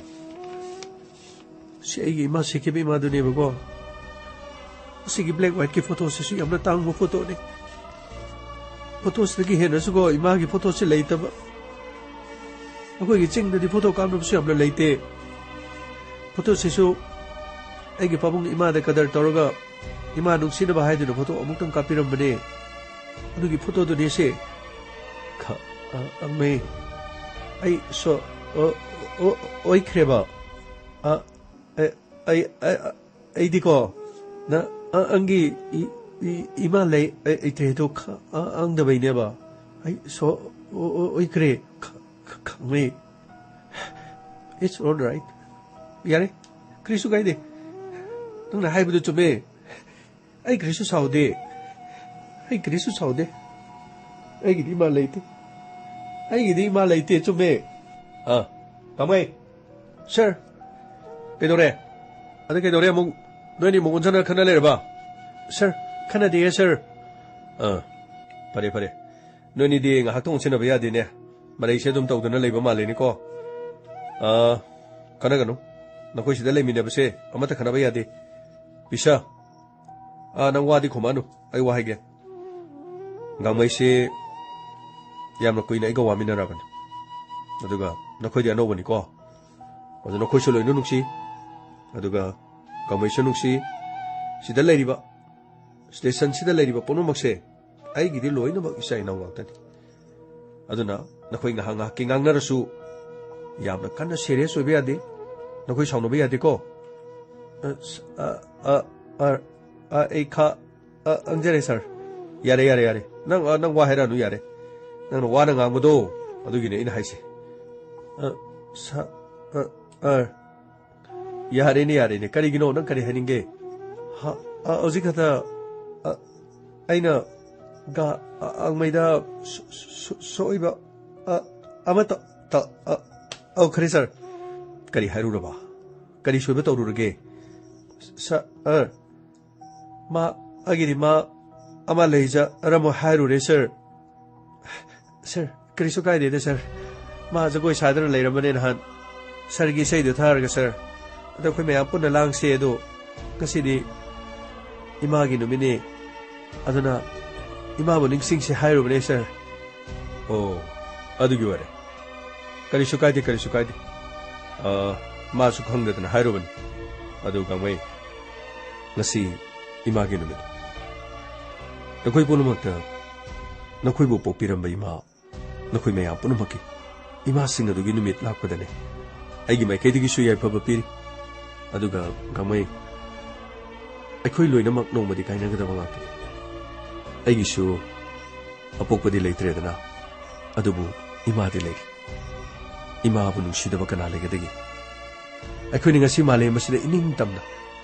ꯁꯤ ꯑꯩꯒꯤ ꯏꯃꯥ ꯁꯤꯈꯤꯕ ꯏꯃꯥꯗꯨꯅꯦꯕꯀꯣ꯫ ꯁꯤꯒꯤ ꯕ꯭ꯂꯦꯛ ꯋꯥꯏꯠꯀꯤ ꯐꯣꯇꯣꯁꯤꯁꯨ ꯌꯥꯝꯅ ꯇꯥꯡꯕ ꯐꯣꯇꯣꯅꯤ꯫ ꯐꯣꯇꯣꯁꯤꯗꯒꯤ ꯍꯦꯟꯅꯁꯨꯀꯣ, ꯏꯃꯥꯒꯤ ꯐꯣꯇꯣꯁꯤ ꯂꯩꯇꯕ꯫ ꯑꯩꯈꯣꯏꯒꯤ ꯆꯤꯡꯗꯗꯤ ꯐꯣꯇꯣ ꯀꯥꯞꯅꯕꯁꯨ ꯌꯥꯝꯅ ꯂꯩꯇꯦ꯫ ꯐꯣꯇꯣꯁꯤꯁꯨ ꯑꯩꯒꯤ ꯄꯥꯕꯨꯡ ꯏꯃꯥꯗ ꯀꯗꯔ ꯇꯧꯔꯒ ꯏꯃꯥ ꯅꯨꯡꯁꯤꯅꯕ ꯍꯥꯏꯗꯨꯅ ꯐꯣꯇꯣ ꯑꯃꯨꯛꯇꯪ ꯀꯥꯞꯄꯤꯔꯝꯕꯅꯦ꯫ ꯑꯗꯨꯒꯤ ꯐꯣꯇꯣꯗꯨꯅꯦ ꯁꯦ꯫ ꯈ-, ꯑ, ꯑꯪꯃꯩ꯫ ꯑꯩ ꯁꯣ-, ꯑꯣ-, ꯑꯣ-, ꯑꯣꯏꯈ꯭ꯔꯦꯕ꯫ ꯑ, ꯑꯩ, ꯑꯩ, ꯑꯩ, ꯑꯩꯗꯤꯀꯣ, ꯅ, ꯑ, ꯑꯪꯒꯤ ꯏ-, ꯏ-, ꯏꯃꯥ ꯂꯩ, ꯑꯩ, ꯂꯩꯇ꯭ꯔꯦꯗꯣ ꯈ-, ꯑ, ꯑꯪꯗꯕꯩꯅꯦꯕ꯫ ꯑꯩ ꯁꯣ-, ꯑꯣ-, ꯑꯣ-, ꯑꯣꯏꯈ꯭ꯔꯦ꯫ ꯈ-, ꯈ-, ꯈꯪꯃꯩ꯫ It's all right. ꯌꯥꯔꯦ, ꯀꯔꯤꯁꯨ ꯀꯥꯏꯗꯦ꯫ ꯅꯪꯅ ꯍꯥꯏꯕꯗꯨ ꯆꯨꯝꯃꯦ꯫ ꯑꯩ ꯀꯔꯤꯁꯨ ꯁꯥꯎꯗꯦ꯫ ꯑꯩ ꯀꯔꯤꯁꯨ ꯁꯥꯎꯗꯦ꯫ ꯑꯩꯒꯤꯗꯤ ꯏꯃꯥ ꯂꯩꯇꯦ꯫ ꯑꯩꯒꯤꯗꯤ ꯏꯃꯥ ꯂꯩꯇꯦ, ꯆꯨꯝꯃꯦ꯫ ꯑꯥ, ꯀꯃꯥꯏ? ꯁꯥꯔ, ꯀꯩꯗꯧꯔꯦ? ꯑꯗ ꯀꯩꯗꯧꯔꯦ ꯑꯃꯨꯛ? ꯅꯣꯏꯅꯤ ꯑꯃꯨꯛ ꯑꯣꯟꯁꯤꯟꯅ ꯈꯠꯅ ꯂꯩꯔꯕ? ꯁꯥꯔ, ꯈꯠꯅꯗꯦꯌꯦ, ꯁꯥꯔ꯫ ꯑꯥ, ꯐꯔꯦ, ꯐꯔꯦ꯫ ꯅꯣꯏꯅꯤꯗꯤ ꯉꯥꯏꯍꯥꯛꯇꯪ ꯑꯣꯟꯁꯤꯟꯅꯕ ꯌꯥꯗꯦꯅꯦ꯫ ꯃꯔꯩꯁꯦ ꯑꯗꯨꯝ ꯇꯧꯗꯅ ꯂꯩꯕ ꯃꯥꯜꯂꯦꯅꯦꯀꯣ꯫ ꯑꯥ, ꯈꯠꯅꯒꯅꯨ꯫ ꯅꯈꯣꯏ ꯁꯤꯗ ꯂꯩꯃꯤꯟꯅꯕꯁꯦ ꯑꯃꯠꯇ ꯈꯠꯅꯕ ꯌꯥꯗꯦ꯫ ꯄꯤꯁꯥ, ꯑꯥ, ꯅꯪ ꯋꯥꯗꯤ ꯈꯨꯝꯃꯛꯑꯅꯨ꯫ ꯑꯩ ꯋꯥ ꯍꯥꯏꯒꯦ꯫ ꯒꯥꯡꯃꯩꯁꯤ ꯌꯥꯝꯅ ꯀꯨꯏꯅ ꯑꯩꯒ ꯋꯥꯃꯤꯟꯅꯔꯕꯅꯤ꯫ ꯑꯗꯨꯒ ꯅꯈꯣꯏꯗꯤ ꯑꯅꯧꯕꯅꯤꯀꯣ꯫ ꯑꯗꯨ ꯅꯈꯣꯏꯁꯨ ꯂꯣꯏꯅ ꯅꯨꯡꯁꯤ꯫ ꯑꯗꯨꯒ ꯒꯥꯡꯃꯩꯁꯨ ꯅꯨꯡꯁꯤ꯫ ꯁꯤꯗ ꯂꯩꯔꯤꯕ, ꯁ꯭ꯇꯦꯁꯟꯁꯤꯗ ꯂꯩꯔꯤꯕ ꯄꯨꯝꯅꯃꯛꯁꯦ ꯑꯩꯒꯤꯗꯤ ꯂꯣꯏꯅꯃꯛ ꯏꯆꯥ ꯏꯅꯥꯎ ꯉꯥꯛꯇꯅꯤ꯫ ꯑꯗꯨꯅ ꯅꯈꯣꯏ ꯉꯥꯏꯍꯥꯛ ꯉꯥꯏꯍꯥꯛꯀꯤ ꯉꯥꯡꯅꯔꯁꯨ ꯌꯥꯝꯅ ꯀꯟꯅ ꯁꯦꯔꯤꯌꯁ ꯑꯣꯏꯕ ꯌꯥꯗꯦ꯫ ꯅꯈꯣꯏ ꯁꯥꯎꯅꯕ ꯌꯥꯗꯦꯀꯣ꯫ ꯑ, ꯑ, ꯑ, ꯑ, ꯑ, ꯑꯩ ꯈ-, ꯑ, ꯈꯪꯖꯔꯦ, ꯁꯥꯔ꯫ ꯌꯥꯔꯦ, ꯌꯥꯔꯦ, ꯌꯥꯔꯦ꯫ ꯅꯪ, ꯑ, ꯅꯪ ꯋꯥ ꯍꯥꯏꯔꯛꯑꯅꯨ, ꯌꯥꯔꯦ꯫ ꯅꯪꯅ ꯋꯥꯅ ꯉꯥꯡꯕꯗꯣ, ꯑꯗꯨꯒꯤꯅꯦ ꯑꯩꯅ ꯍꯥꯏꯁꯦ꯫ ꯑ, ꯁꯥ-, ꯑ, ꯑ, ꯌꯥꯔꯦꯅꯦ, ꯌꯥꯔꯦꯅꯦ꯫ ꯀꯔꯤꯒꯤꯅꯣ? ꯅꯪ ꯀꯔꯤ ꯍꯥꯏꯅꯤꯡꯒꯦ? ꯍ-, ꯑ, ꯍꯧꯖꯤꯛ ꯈꯛꯇ, ꯑ, ꯑꯩꯅ ꯒ-, ꯑ, ꯑꯪꯃꯩꯗ ꯁꯣ-, ꯁꯣ-, ꯁꯣꯏꯕ, ꯑ, ꯑꯃ ꯇ-, ꯇ-, ꯑ, ꯑꯧ, ꯈꯔꯦ, ꯁꯥꯔ꯫ ꯀꯔꯤ ꯍꯥꯏꯔꯨꯔꯕ? ꯀꯔꯤ ꯁꯣꯏꯕ ꯇꯧꯔꯨꯔꯒꯦ? ꯁꯥꯔ, ꯃꯥ, ꯑꯩꯒꯤꯗꯤ ꯃꯥ ꯑꯃ ꯂꯩꯖꯔꯝꯃꯣ ꯍꯥꯏꯔꯨꯔꯦ, ꯁꯥꯔ꯫ ꯁꯥꯔ, ꯀꯔꯤꯁꯨ ꯀꯥꯏꯗꯦꯗ, ꯁꯥꯔ꯫ ꯃꯥ ꯖꯒꯣꯏ ꯁꯥꯗꯅ ꯂꯩꯔꯝꯕꯅꯦ ꯅꯍꯥꯟ꯫ ꯁꯥꯔꯒꯤ ꯏꯁꯩꯗꯨ ꯊꯥꯔꯒ, ꯁꯥꯔ꯫ ꯑꯗꯣ ꯑꯩꯈꯣꯏ ꯃꯌꯥꯝ ꯄꯨꯟꯅ ꯂꯥꯡꯁꯦ꯫ ꯑꯗꯣ ꯉꯁꯤꯗꯤ ꯏꯃꯥꯒꯤ ꯅꯨꯃꯤꯠꯅꯤ꯫ ꯑꯗꯨꯅ ꯏꯃꯥꯕꯨ ꯅꯤꯡꯁꯤꯡꯁꯦ ꯍꯥꯏꯔꯨꯕꯅꯦ, ꯁꯥꯔ꯫ ꯑꯣ, ꯑꯗꯨꯒꯤ ꯑꯣꯏꯔꯦ꯫ ꯀꯔꯤꯁꯨ ꯀꯥꯏꯗꯦ, ꯀꯔꯤꯁꯨ ꯀꯥꯏꯗꯦ꯫ ꯑ, ꯃꯥꯁꯨ ꯈꯪꯗꯗꯅ ꯍꯥꯏꯔꯨꯕꯅꯤ꯫ ꯑꯗꯨ ꯒꯥꯡꯃꯩ, ꯉꯁꯤ ꯏꯃꯥꯒꯤ ꯅꯨꯃꯤꯠ꯫ ꯅꯈꯣꯏ ꯄꯨꯝꯅꯃꯛꯇ ꯅꯈꯣꯏꯕꯨ ꯄꯣꯛꯄꯤꯔꯝꯕ ꯏꯃꯥ, ꯅꯈꯣꯏ ꯃꯌꯥꯝ ꯄꯨꯝꯅꯃꯛꯀꯤ ꯏꯃꯥꯁꯤꯡ ꯑꯗꯨꯒꯤ ꯅꯨꯃꯤꯠ ꯂꯥꯛꯄꯗꯅꯦ ꯑꯩꯒꯤ ꯃꯥꯏꯀꯩꯗꯒꯤꯁꯨ ꯌꯥꯏꯐꯕ ꯄꯤꯔꯤ꯫ ꯑꯗꯨꯒ ꯒꯥꯡꯃꯩ, ꯑꯩꯈꯣꯏ ꯂꯣꯏꯅꯃꯛ ꯅꯣꯡꯃꯗꯤ ꯀꯥꯏꯅꯒꯗꯕ ꯉꯥꯛꯇꯅꯤ꯫ ꯑꯩꯒꯤꯁꯨ ꯑꯄꯣꯛꯄꯗꯤ ꯂꯩꯇ꯭ꯔꯦꯗꯅ, ꯑꯗꯨꯕꯨ ꯏꯃꯥꯗꯤ ꯂꯩꯔꯤ꯫ ꯏꯃꯥꯕꯨ ꯅꯨꯡꯁꯤꯗꯕ ꯀꯅꯥ ꯂꯩꯒꯗꯒꯦ? ꯑꯩꯈꯣꯏꯅ ꯉꯁꯤ ꯃꯥꯂꯦꯝ ꯑꯁꯤꯗ ꯏꯅꯤꯡ ꯇꯝꯅ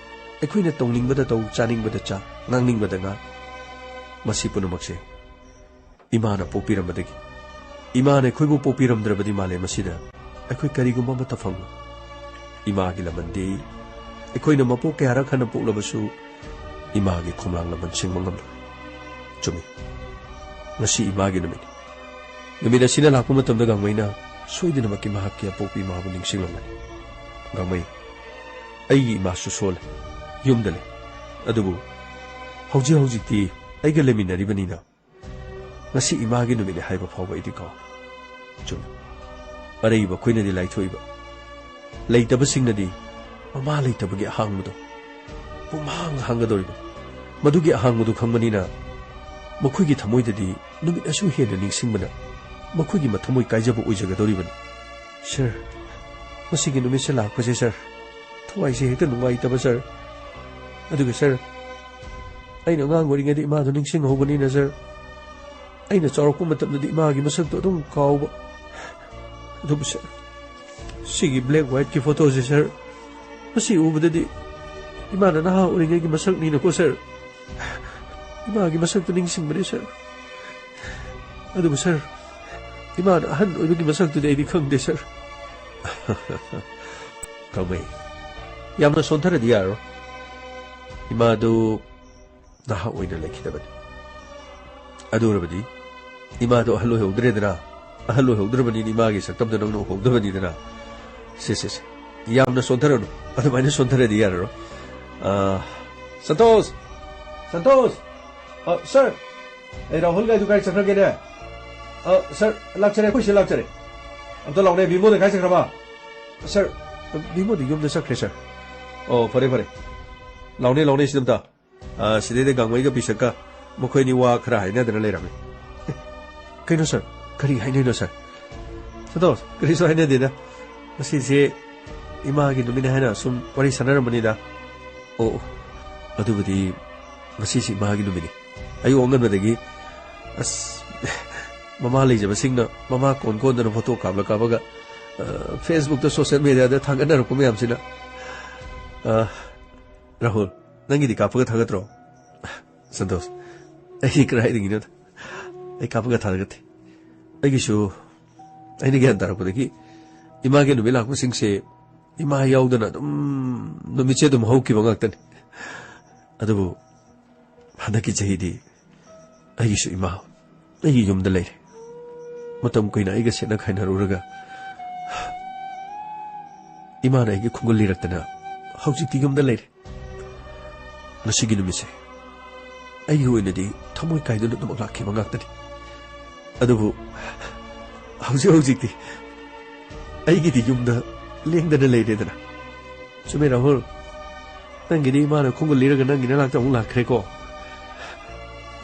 ꯑꯩꯈꯣꯏꯅ ꯇꯧꯅꯤꯡꯕꯗ ꯇꯧ, ꯆꯥꯅꯤꯡꯕꯗ ꯆꯥ, ꯉꯥꯡꯅꯤꯡꯕꯗ ꯉꯥꯡ, ꯃꯁꯤ ꯄꯨꯝꯅꯃꯛꯁꯦ ꯏꯃꯥꯅ ꯄꯣꯛꯄꯤꯔꯝꯕꯗꯒꯤ꯫ ꯏꯃꯥꯅ ꯑꯩꯈꯣꯏꯕꯨ ꯄꯣꯛꯄꯤꯔꯝꯗ꯭ꯔꯕꯗꯤ ꯃꯥꯂꯦꯝ ꯑꯁꯤꯗ ꯑꯩꯈꯣꯏ ꯀꯔꯤꯒꯨꯝꯕ ꯑꯃꯠꯇ ꯐꯪꯂꯣꯏ꯫ ꯏꯃꯥꯒꯤ ꯂꯃꯟꯗꯤ ꯑꯩꯈꯣꯏꯅ ꯃꯄꯣꯛ ꯀꯌꯥꯔꯛ ꯍꯟꯅ ꯄꯣꯛꯂꯕꯁꯨ ꯏꯃꯥꯒꯤ ꯈꯣꯝꯂꯥꯡ ꯂꯃꯟ ꯁꯤꯡꯕ ꯉꯝꯂꯣꯏ꯫ ꯆꯨꯝꯃꯤ꯫ ꯉꯁꯤ ꯏꯃꯥꯒꯤ ꯅꯨꯃꯤꯠꯅꯤ꯫ ꯅꯨꯃꯤꯠ ꯑꯁꯤꯅ ꯂꯥꯛꯄ ꯃꯇꯝꯗ ꯒꯥꯡꯃꯩꯅ ꯁꯣꯏꯗꯅꯃꯛꯀꯤ ꯃꯍꯥꯛꯀꯤ ꯑꯄꯣꯛꯄ ꯏꯃꯥꯕꯨ ꯅꯤꯡꯁꯤꯡꯂꯝꯒꯅꯤ꯫ ꯒꯥꯡꯃꯩ, ꯑꯩꯒꯤ ꯏꯃꯥꯁꯨ ꯁꯣꯜꯂꯦ, ꯌꯨꯝꯗ ꯂꯩ꯫ ꯑꯗꯨꯕꯨ ꯍꯧꯖꯤꯛ ꯍꯧꯖꯤꯛꯇꯤ ꯑꯩꯒ ꯂꯩꯃꯤꯟꯅꯔꯤꯕꯅꯤꯅ ꯉꯁꯤ ꯏꯃꯥꯒꯤ ꯅꯨꯃꯤꯠꯅꯤ ꯍꯥꯏꯕ ꯐꯥꯎꯕ ꯑꯩꯗꯤ ꯀꯥꯎ꯫ ꯆꯨꯝꯃꯤ꯫ ꯑꯔꯩꯕ ꯑꯩꯈꯣꯏꯅꯗꯤ ꯂꯥꯏꯊꯣꯛꯏꯕ, ꯂꯩꯇꯕꯁꯤꯡꯅꯗꯤ ꯃꯃꯥ ꯂꯩꯇꯕꯒꯤ ꯑꯍꯥꯡꯕꯗꯣ ꯄꯨꯝꯍꯥꯡ ꯍꯥꯡꯒꯗꯧꯔꯤꯕꯅꯤ꯫ ꯃꯗꯨꯒꯤ ꯑꯍꯥꯡꯕꯗꯨ ꯈꯪꯕꯅꯤꯅ ꯃꯈꯣꯏꯒꯤ ꯊꯃꯣꯏꯗꯗꯤ ꯅꯨꯃꯤꯠ ꯑꯁꯨ ꯍꯦꯟꯅ ꯅꯤꯡꯁꯤꯡꯕꯅ ꯃꯈꯣꯏꯒꯤ ꯃꯊꯃꯣꯏ ꯀꯥꯏꯖꯕ ꯑꯣꯏꯖꯒꯗꯧꯔꯤꯕꯅꯤ꯫ ꯁꯥꯔ, ꯃꯁꯤꯒꯤ ꯅꯨꯃꯤꯠꯁꯦ ꯂꯥꯛꯄꯁꯦ, ꯁꯥꯔ, ꯊꯋꯥꯏꯁꯦ ꯍꯦꯛꯇ ꯅꯨꯡꯉꯥꯏꯇꯕ, ꯁꯥꯔ꯫ ꯑꯗꯨꯒ, ꯁꯥꯔ, ꯑꯩꯅ ꯑꯉꯥꯡ ꯑꯣꯏꯔꯤꯉꯩꯗ ꯏꯃꯥꯗꯣ ꯅꯤꯡꯁꯤꯡꯍꯧꯕꯅꯤꯅ ꯁꯥꯔ, ꯑꯩꯅ ꯆꯥꯎꯔꯛꯄ ꯃꯇꯝꯗꯗꯤ ꯏꯃꯥꯒꯤ ꯃꯁꯛꯇꯣ ꯑꯗꯨꯝ ꯀꯥꯎꯕ꯫ ꯑꯗꯨꯕꯨ ꯁꯥꯔ, ꯁꯤꯒꯤ black whiteꯀꯤ photoꯁꯦ ꯁꯥꯔ, ꯃꯁꯤ ꯎꯕꯗꯗꯤ ꯏꯃꯥꯅ ꯅꯍꯥ ꯑꯣꯏꯔꯤꯉꯩꯒꯤ ꯃꯁꯛꯅꯤꯅꯀꯣ ꯁꯥꯔ, ꯏꯃꯥꯒꯤ ꯃꯁꯛꯇꯣ ꯅꯤꯡꯁꯤꯡꯕꯅꯤ ꯁꯥꯔ꯫ ꯑꯗꯨꯕꯨ ꯁꯥꯔ, ꯏꯃꯥꯅ ꯑꯍꯟ ꯑꯣꯏꯕꯒꯤ ꯃꯁꯛꯇꯨꯗꯤ ꯑꯩꯗꯤ ꯈꯪꯗꯦ ꯁꯥꯔ꯫ ꯀꯥꯃꯩ, ꯌꯥꯝꯅ ꯁꯣꯟꯊꯔꯗꯤ ꯌꯥꯔꯔꯣꯏ꯫ ꯏꯃꯥꯗꯨ ꯅꯍꯥ ꯑꯣꯏꯅ ꯂꯩꯈꯤꯗꯕꯅꯤ꯫ ꯑꯗꯨ ꯑꯣꯏꯔꯕꯗꯤ ꯏꯃꯥꯗꯣ ꯑꯍꯜ ꯑꯣꯏꯍꯧꯗ꯭ꯔꯦꯗꯅ, ꯑꯍꯜ ꯑꯣꯏꯍꯧꯗ꯭ꯔꯕꯅꯤꯅ ꯏꯃꯥꯒꯤ ꯁꯛꯇꯝꯗꯣ ꯅꯪꯅ ꯎꯍꯧꯗꯕꯅꯤꯗꯅ꯫ ꯁꯦ, ꯁꯦ, ꯁꯦ꯫ ꯌꯥꯝꯅ ꯁꯣꯟꯊꯔꯅꯨ꯫ ꯑꯗꯨꯃꯥꯏꯅ ꯁꯣꯟꯊꯔꯗꯤ ꯌꯥꯔꯔꯣꯏ꯫ ꯑꯥ, ꯁꯟꯇꯣꯁ! ꯁꯟꯇꯣꯁ! ꯑ, ꯁꯥꯔ! ꯑꯩ ꯔꯥꯍꯨꯜ ꯒꯥꯏꯗꯨ ꯀꯥꯏ ꯆꯠꯈ꯭ꯔꯒꯦꯅꯦ? ꯑ, ꯁꯥꯔ, ꯂꯥꯛꯆꯔꯦ, ꯑꯩꯈꯣꯏ ꯁꯤꯗ ꯂꯥꯛꯆꯔꯦ꯫ ꯑꯝꯇ ꯂꯥꯎꯅꯦ, ꯕꯤꯃꯣꯗ ꯀꯥꯏ ꯆꯠꯈ꯭ꯔꯕ? ꯁꯥꯔ, ꯕꯤꯃꯣꯗꯤ ꯌꯨꯝꯗ ꯆꯠꯈ꯭ꯔꯦ, ꯁꯥꯔ꯫ ꯑꯣ, ꯐꯔꯦ, ꯐꯔꯦ꯫ ꯂꯥꯎꯅꯦ, ꯂꯥꯎꯅꯦ, ꯁꯤꯗ ꯑꯝꯇ꯫ ꯑ, ꯁꯤꯗꯩꯗ ꯒꯥꯡꯃꯩꯒ ꯕꯤꯁꯛꯀ ꯃꯈꯣꯏꯅꯤ ꯋꯥ ꯈꯔ ꯍꯥꯏꯅꯗꯅ ꯂꯩꯔꯝꯃꯤ꯫ ꯀꯩꯅꯣ ꯁꯥꯔ? ꯀꯔꯤ ꯍꯥꯏꯅꯩꯅꯣ ꯁꯥꯔ? ꯁꯟꯇꯣꯁ, ꯀꯔꯤꯁꯨ ꯍꯥꯏꯅꯗꯦꯗ꯫ ꯉꯁꯤꯁꯦ ꯏꯃꯥꯒꯤ ꯅꯨꯃꯤꯠꯅꯤ ꯍꯥꯏꯅ ꯁꯨꯝ ꯋꯥꯔꯤ ꯁꯥꯟꯅꯔꯝꯕꯅꯤꯗ꯫ ꯑꯣ, ꯑꯣ, ꯑꯗꯨꯕꯨꯗꯤ ꯉꯁꯤꯁꯤ ꯏꯃꯥꯒꯤ ꯅꯨꯃꯤꯠꯅꯤ꯫ ꯑꯌꯨꯛ ꯑꯉꯟꯕꯗꯒꯤ, ꯑꯁ, ꯃꯃꯥ ꯂꯩꯖꯕꯁꯤꯡꯅ ꯃꯃꯥ ꯀꯣꯟ ꯀꯣꯟꯗꯅ ꯐꯣꯇꯣ ꯀꯥꯞꯂ ꯀꯥꯞꯂꯒ, ꯑ, Facebookꯇ, social mediaꯗ ꯊꯥꯒꯠꯅꯔꯛꯄ ꯃꯌꯥꯝꯁꯤꯅ꯫ ꯑ, ꯔꯥꯍꯨꯜ, ꯅꯪꯒꯤꯗꯤ ꯀꯥꯞꯄꯒ ꯊꯥꯒꯠꯇ꯭ꯔꯣ? ꯁꯟꯇꯣꯁ, ꯑꯩꯗꯤ ꯀꯗꯥꯏꯗꯒꯤꯅꯣꯗ? ꯑꯩ ꯀꯥꯞꯄꯒ ꯊꯥꯒꯠꯇꯦ꯫ ꯑꯩꯒꯤꯁꯨ, ꯑꯩꯅ ꯒ꯭ꯌꯥꯟ ꯇꯥꯔꯛꯄꯗꯒꯤ ꯏꯃꯥꯒꯤ ꯅꯨꯃꯤꯠ ꯂꯥꯛꯄꯁꯤꯡꯁꯦ ꯏꯃꯥ ꯌꯥꯎꯗꯅ ꯑꯗꯨꯝ ꯅꯨꯃꯤꯠꯁꯦ ꯑꯗꯨꯝ ꯍꯧꯈꯤꯕ ꯉꯥꯛꯇꯅꯤ꯫ ꯑꯗꯨꯕꯨ ꯍꯟꯗꯛꯀꯤ ꯆꯍꯤꯗꯤ ꯑꯩꯒꯤꯁꯨ ꯏꯃꯥ ꯑꯩꯒꯤ ꯌꯨꯝꯗ ꯂꯩꯔꯦ꯫ ꯃꯇꯝ ꯀꯨꯏꯅ ꯑꯩꯒ ꯁꯦꯠꯅ ꯈꯥꯏꯅꯔꯨꯔꯒ ꯏꯃꯥꯅ ꯑꯩꯒꯤ ꯈꯣꯡꯒꯨꯜ ꯂꯤꯔꯛꯇꯅ ꯍꯧꯖꯤꯛꯇꯤ ꯌꯨꯝꯗ ꯂꯩꯔꯦ꯫ ꯉꯁꯤꯒꯤ ꯅꯨꯃꯤꯠꯁꯦ ꯑꯩꯒꯤ ꯑꯣꯏꯅꯗꯤ ꯊꯃꯣꯏ ꯀꯥꯏꯗꯅ ꯑꯗꯨꯃꯛ ꯂꯥꯛꯈꯤꯕ ꯉꯥꯛꯇꯅꯤ꯫ ꯑꯗꯨꯕꯨ ꯍꯧꯖꯤꯛ ꯍꯧꯖꯤꯛꯇꯤ ꯑꯩꯒꯤꯗꯤ ꯌꯨꯝꯗ ꯂꯦꯡꯗꯅ ꯂꯩꯔꯦꯗꯅ꯫ ꯆꯨꯝꯃꯦ ꯔꯥꯍꯨꯜ, ꯅꯪꯒꯤꯗꯤ ꯏꯃꯥꯅ ꯈꯣꯡꯒꯨꯜ ꯂꯤꯔꯒ ꯅꯪꯒꯤ ꯅꯅꯥꯛꯇ ꯑꯃꯨꯛ ꯂꯥꯛꯈ꯭ꯔꯦꯀꯣ꯫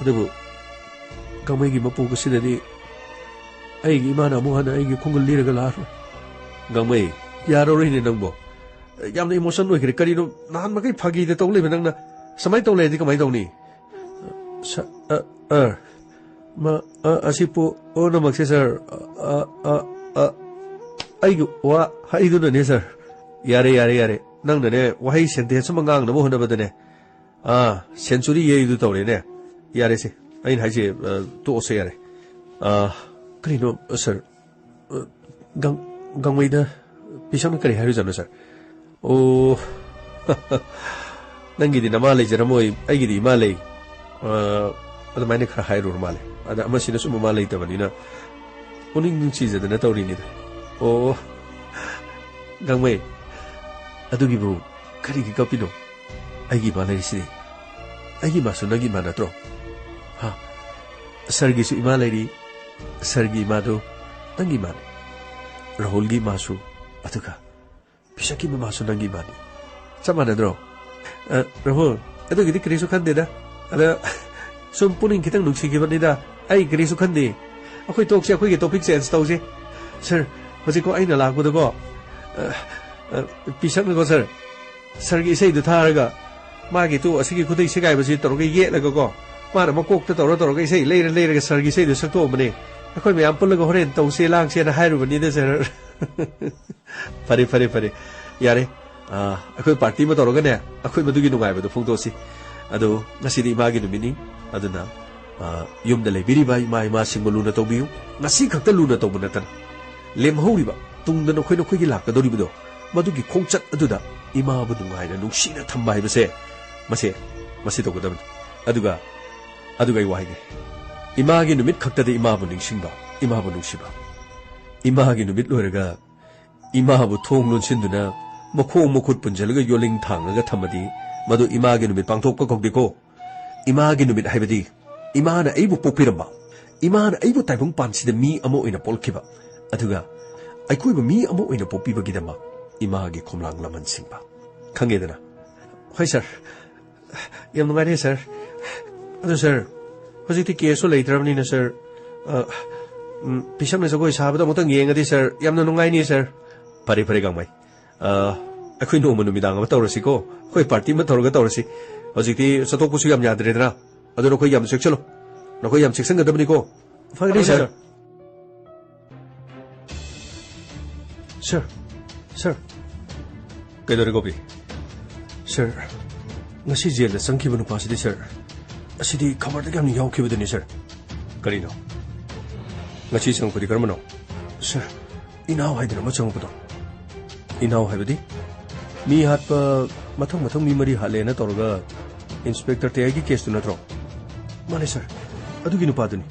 ꯑꯗꯨꯕꯨ ꯒꯥꯡꯃꯩꯒꯤ ꯃꯄꯣꯛ ꯑꯁꯤꯗꯗꯤ ꯑꯩꯒꯤ ꯏꯃꯥꯅ ꯑꯃꯨꯛ ꯍꯟꯅ ꯑꯩꯒꯤ ꯈꯣꯡꯒꯨꯜ ꯂꯤꯔꯒ ꯂꯥꯛꯑꯔꯣꯏ꯫ ꯒꯥꯡꯃꯩ, ꯌꯥꯔꯔꯣꯏꯅꯦ ꯅꯪꯕꯣ꯫ ꯌꯥꯝꯅ emotion ꯑꯣꯏꯈ꯭ꯔꯦ꯫ ꯀꯔꯤꯅꯣ ꯅꯍꯥꯟ ꯃꯈꯩ ꯐꯥꯒꯤꯗ ꯇꯧ ꯂꯩꯕ ꯅꯪꯅ? ꯁꯨꯃꯥꯏꯅ ꯇꯧ ꯂꯩꯔꯗꯤ ꯀꯃꯥꯏꯅ ꯇꯧꯅꯤ? ꯁ-, ꯑ, ꯑ, ꯃ-, ꯑ, ꯑꯁꯤ ꯄꯨ-, ꯄꯨꯝꯅꯃꯛꯁꯦ, ꯁꯥꯔ, ꯑ, ꯑ, ꯑ, ꯑ, ꯑꯩꯒꯤ ꯋꯥ ꯍꯥꯏꯗꯨꯅꯅꯦ, ꯁꯥꯔ꯫ ꯌꯥꯔꯦ, ꯌꯥꯔꯦ, ꯌꯥꯔꯦ꯫ ꯅꯪꯅꯅꯦ, ꯋꯥꯍꯩ ꯁꯦꯟꯇꯦꯟꯁ ꯑꯃ ꯉꯥꯡꯅꯕ ꯍꯣꯠꯅꯕꯗꯅꯦ, ꯑꯥ, ꯁꯦꯟꯆꯨꯔꯤ ꯌꯩꯗꯨ ꯇꯧꯔꯦꯅꯦ꯫ ꯌꯥꯔꯦꯁꯦ, ꯑꯩꯅ ꯍꯥꯏꯁꯦ, ꯑ, ꯇꯣꯛꯑꯁꯦ, ꯌꯥꯔꯦ꯫ ꯑ, ꯀꯔꯤꯅꯣ, ꯁꯥꯔ? ꯑ, ꯒꯥꯡ-, ꯒꯥꯡꯃꯩꯗ ꯄꯤꯁꯛꯅ ꯀꯔꯤ ꯍꯥꯏꯔꯨꯖꯥꯠꯅꯣ, ꯁꯥꯔ? ꯑꯣ, ꯅꯪꯒꯤꯗꯤ ꯅꯃꯥ ꯂꯩꯖꯔꯝꯃꯣꯏ, ꯑꯩꯒꯤꯗꯤ ꯏꯃꯥ ꯂꯩ꯫ ꯑ, ꯑꯗꯨꯃꯥꯏꯅ ꯈꯔ ꯍꯥꯏꯔꯨꯔ ꯃꯥꯜꯂꯦ꯫ ꯑꯗ ꯑꯃꯁꯤꯅꯁꯨ ꯃꯃꯥ ꯂꯩꯇꯕꯅꯤꯅ ꯄꯨꯛꯅꯤꯡ ꯅꯨꯡꯁꯤꯖꯗꯅ ꯇꯧꯔꯤꯅꯤꯗ꯫ ꯑꯣ, ꯒꯥꯡꯃꯩ, ꯑꯗꯨꯒꯤꯕꯨ ꯀꯔꯤꯒꯤ ꯀꯞꯄꯤꯅꯣ? ꯑꯩꯒꯤ ꯏꯃꯥ ꯂꯩꯔꯤꯁꯤꯗꯤ꯫ ꯑꯩꯒꯤ ꯏꯃꯥꯁꯨ ꯅꯪꯒꯤ ꯏꯃꯥ ꯅꯠꯇ꯭ꯔꯣ? ꯍꯥ? ꯁꯥꯔꯒꯤꯁꯨ ꯏꯃꯥ ꯂꯩꯔꯤ, ꯁꯥꯔꯒꯤ ꯏꯃꯥꯗꯨ ꯅꯪꯒꯤ ꯏꯃꯥꯅꯤ꯫ ꯔꯥꯍꯨꯜꯒꯤ ꯏꯃꯥꯁꯨ, ꯑꯗꯨꯒ ꯄꯤꯁꯛꯀꯤ ꯃꯃꯥꯁꯨ ꯅꯪꯒꯤ ꯏꯃꯥꯅꯤ꯫ ꯆꯞ ꯃꯥꯟꯅꯗ꯭ꯔꯣ? ꯑ, ꯔꯥꯍꯨꯜ, ꯑꯗꯨꯒꯤꯗꯤ ꯀꯔꯤꯁꯨ ꯈꯟꯗꯦꯗ꯫ ꯑꯗ, ꯁꯨꯝ ꯄꯨꯛꯅꯤꯡ ꯈꯤꯇꯪ ꯅꯨꯡꯁꯤꯈꯤꯕꯅꯤꯗ꯫ ꯑꯩ ꯀꯔꯤꯁꯨ ꯈꯟꯗꯦ꯫ ꯑꯩꯈꯣꯏ ꯇꯣꯛꯁꯦ, ꯑꯩꯈꯣꯏꯒꯤ ꯇꯣꯄꯤꯛ ꯆꯦꯟꯖ ꯇꯧꯁꯦ꯫ ꯁꯥꯔ, ꯍꯧꯖꯤꯛꯀꯣ ꯑꯩꯅ ꯂꯥꯛꯄꯗꯀꯣ, ꯑ, ꯑ, ꯄꯤꯁꯛꯅꯀꯣ, ꯁꯥꯔ, ꯁꯥꯔꯒꯤ ꯏꯁꯩꯗꯨ ꯊꯥꯔꯒ ꯃꯥꯒꯤ ꯇꯨ ꯑꯁꯤꯒꯤ ꯈꯨꯗꯩ ꯁꯦꯒꯥꯏꯕꯁꯤ ꯇꯧꯔꯒ ꯌꯦꯠꯂꯒꯀꯣ, ꯃꯥꯅ ꯃꯀꯣꯛꯇ ꯇꯧꯔ ꯇꯧꯔꯒ ꯏꯁꯩ ꯂꯩꯔ ꯂꯩꯔꯒ ꯁꯥꯔꯒꯤ ꯏꯁꯩꯗꯨ ꯁꯛꯇꯣꯛꯑꯝꯕꯅꯦ꯫ ꯑꯩꯈꯣꯏ ꯃꯌꯥꯝ ꯄꯨꯜꯂꯒ ꯍꯣꯔꯦꯟ ꯇꯧꯁꯦ ꯂꯥꯡꯁꯦꯅ ꯍꯥꯏꯔꯨꯕꯅꯤꯗ, ꯁꯥꯔ꯫ ꯐꯔꯦ, ꯐꯔꯦ, ꯐꯔꯦ꯫ ꯌꯥꯔꯦ꯫ ꯑ, ꯑꯩꯈꯣꯏ ꯄꯥꯔꯇꯤ ꯑꯃ ꯇꯧꯔꯒꯅꯦ, ꯑꯩꯈꯣꯏ ꯃꯗꯨꯒꯤ ꯅꯨꯡꯉꯥꯏꯕꯗꯣ ꯐꯣꯡꯗꯣꯛꯁꯤ꯫ ꯑꯗꯣ ꯉꯁꯤꯗꯤ ꯏꯃꯥꯒꯤ ꯅꯨꯃꯤꯠꯅꯤ꯫ ꯑꯗꯨꯅ, ꯑ, ꯌꯨꯝꯗ ꯂꯩꯕꯤꯔꯤꯕ ꯏꯃꯥ ꯏꯃꯥꯁꯤꯡꯕꯨ ꯂꯨꯅ ꯇꯧꯕꯤꯌꯨ꯫ ꯉꯁꯤ ꯈꯛꯇ ꯂꯨꯅ ꯇꯧꯕ ꯅꯠꯇꯅ, ꯂꯦꯝꯍꯧꯔꯤꯕ, ꯇꯨꯡꯗ ꯅꯈꯣꯏ ꯅꯈꯣꯏꯒꯤ ꯂꯥꯛꯀꯗꯧꯔꯤꯕꯗꯣ, ꯃꯗꯨꯒꯤ ꯈꯣꯡꯆꯠ ꯑꯗꯨꯗ ꯏꯃꯥꯕꯨ ꯅꯨꯡꯉꯥꯏꯅ ꯅꯨꯡꯁꯤꯅ ꯊꯝꯕ ꯍꯥꯏꯕꯁꯦ, ꯃꯁꯦ, ꯃꯁꯤ ꯇꯧꯒꯗꯕꯅꯤ꯫ ꯑꯗꯨꯒ, ꯑꯗꯨꯒ ꯑꯩ ꯋꯥ ꯍꯥꯏꯒꯦ꯫ ꯏꯃꯥꯒꯤ ꯅꯨꯃꯤꯠ ꯈꯛꯇꯗ ꯏꯃꯥꯕꯨ ꯅꯤꯡꯁꯤꯡꯕ, ꯏꯃꯥꯕꯨ ꯅꯨꯡꯁꯤꯕ, ꯏꯃꯥꯒꯤ ꯅꯨꯃꯤꯠ ꯂꯣꯏꯔꯒ ꯏꯃꯥꯕꯨ ꯊꯣꯡ ꯂꯣꯟꯁꯤꯟꯗꯨꯅ ꯃꯈꯣꯡ ꯃꯈꯨꯠ ꯄꯨꯟꯁꯤꯜꯂꯒ ꯌꯣꯜꯂꯤꯡ ꯊꯥꯡꯂꯒ ꯊꯝꯃꯗꯤ, ꯃꯗꯨ ꯏꯃꯥꯒꯤ ꯅꯨꯃꯤꯠ ꯄꯥꯡꯊꯣꯛꯄ ꯀꯧꯗꯦꯀꯣ꯫ ꯏꯃꯥꯒꯤ ꯅꯨꯃꯤꯠ ꯍꯥꯏꯕꯗꯤ ꯏꯃꯥꯅ ꯑꯩꯕꯨ ꯄꯣꯛꯄꯤꯔꯝꯕ, ꯏꯃꯥꯅ ꯑꯩꯕꯨ ꯇꯥꯏꯕꯪ ꯄꯥꯟꯁꯤꯗ ꯃꯤ ꯑꯃ ꯑꯣꯏꯅ ꯄꯣꯛꯈꯤꯕ, ꯑꯗꯨꯒ ꯑꯩꯈꯣꯏꯕꯨ ꯃꯤ ꯑꯃ ꯑꯣꯏꯅ ꯄꯣꯛꯄꯤꯕꯒꯤꯗꯃꯛ ꯏꯃꯥꯒꯤ ꯈꯣꯝꯂꯥꯡ ꯂꯃꯟꯁꯤꯡꯕ꯫ ꯈꯪꯉꯦꯗꯅ? ꯍꯣꯏ ꯁꯥꯔ, ꯌꯥꯝ ꯅꯨꯡꯉꯥꯏꯔꯦ ꯁꯥꯔ꯫ ꯑꯗꯨ ꯁꯥꯔ, ꯍꯧꯖꯤꯛꯇꯤ ꯀꯦꯁꯁꯨ ꯂꯩꯇ꯭ꯔꯕꯅꯤꯅ ꯁꯥꯔ, ꯑ, ꯎꯝ, ꯄꯤꯁꯛꯅ ꯖꯒꯣꯏ ꯁꯥꯕꯗꯣ ꯑꯃꯨꯛꯇꯪ ꯌꯦꯡꯉꯗꯤ ꯁꯥꯔ, ꯌꯥꯝꯅ ꯅꯨꯡꯉꯥꯏꯅꯤ ꯁꯥꯔ꯫ ꯐꯔꯦ, ꯐꯔꯦ, ꯒꯥꯡꯃꯩ꯫ ꯑ, ꯑꯩꯈꯣꯏ ꯅꯣꯡꯃ ꯅꯨꯃꯤꯗꯥꯡ ꯑꯃ ꯇꯧꯔꯁꯤꯀꯣ꯫ ꯑꯩꯈꯣꯏ ꯄꯥꯔꯇꯤ ꯑꯃ ꯇꯧꯔꯒ ꯇꯧꯔꯁꯤ꯫ ꯍꯧꯖꯤꯛꯇꯤ ꯆꯠꯊꯣꯛꯄꯁꯨ ꯌꯥꯝ ꯌꯥꯗ꯭ꯔꯦꯗꯅ꯫ ꯑꯗꯣ ꯅꯈꯣꯏ ꯌꯥꯝ ꯆꯦꯛꯁꯤꯜꯂꯨ꯫ ꯅꯈꯣꯏ ꯌꯥꯝ ꯆꯦꯛꯁꯤꯟꯒꯗꯕꯅꯤꯀꯣ꯫ ꯐꯒꯅꯤ, ꯐꯒꯅꯤ, ꯁꯥꯔ꯫ ꯁꯥꯔ꯫ ꯁꯥꯔ꯫ ꯁꯥꯔ꯫ ꯀꯩꯗꯧꯔꯦ, ꯒꯣꯄꯤ? ꯁꯥꯔ, ꯉꯁꯤ ꯖꯦꯜꯗ ꯆꯪꯈꯤꯕ ꯅꯨꯄꯥꯁꯤꯗꯤ, ꯁꯥꯔ, ꯑꯁꯤꯗꯤ ꯈꯕꯔꯗ ꯌꯥꯝꯅ ꯌꯥꯎꯈꯤꯕꯗꯨꯅꯤ, ꯁꯥꯔ꯫ ꯀꯔꯤꯅꯣ? ꯉꯁꯤ ꯆꯪꯉꯛꯄꯗꯤ ꯀꯔꯝꯕꯅꯣ? ꯁꯥꯔ, ꯏꯅꯥꯎ ꯍꯥꯏꯗꯅ ꯑꯃ ꯆꯪꯉꯛꯄꯗꯣ꯫ ꯏꯅꯥꯎ ꯍꯥꯏꯕꯗꯤ? ꯃꯤ ꯍꯥꯠꯄ, ꯃꯊꯪ ꯃꯊꯪ ꯃꯤ ꯃꯔꯤ ꯍꯥꯠꯂꯦꯅ ꯇꯧꯔꯒ ꯏꯟꯁꯄꯦꯛꯇꯔ ꯇꯦꯌꯥꯏꯒꯤ ꯀꯦꯁꯇꯨ ꯅꯠꯇ꯭ꯔꯣ? ꯃꯥꯅꯦ, ꯁꯥꯔ꯫ ꯑꯗꯨꯒꯤ ꯅꯨꯄꯥꯗꯨꯅꯤ꯫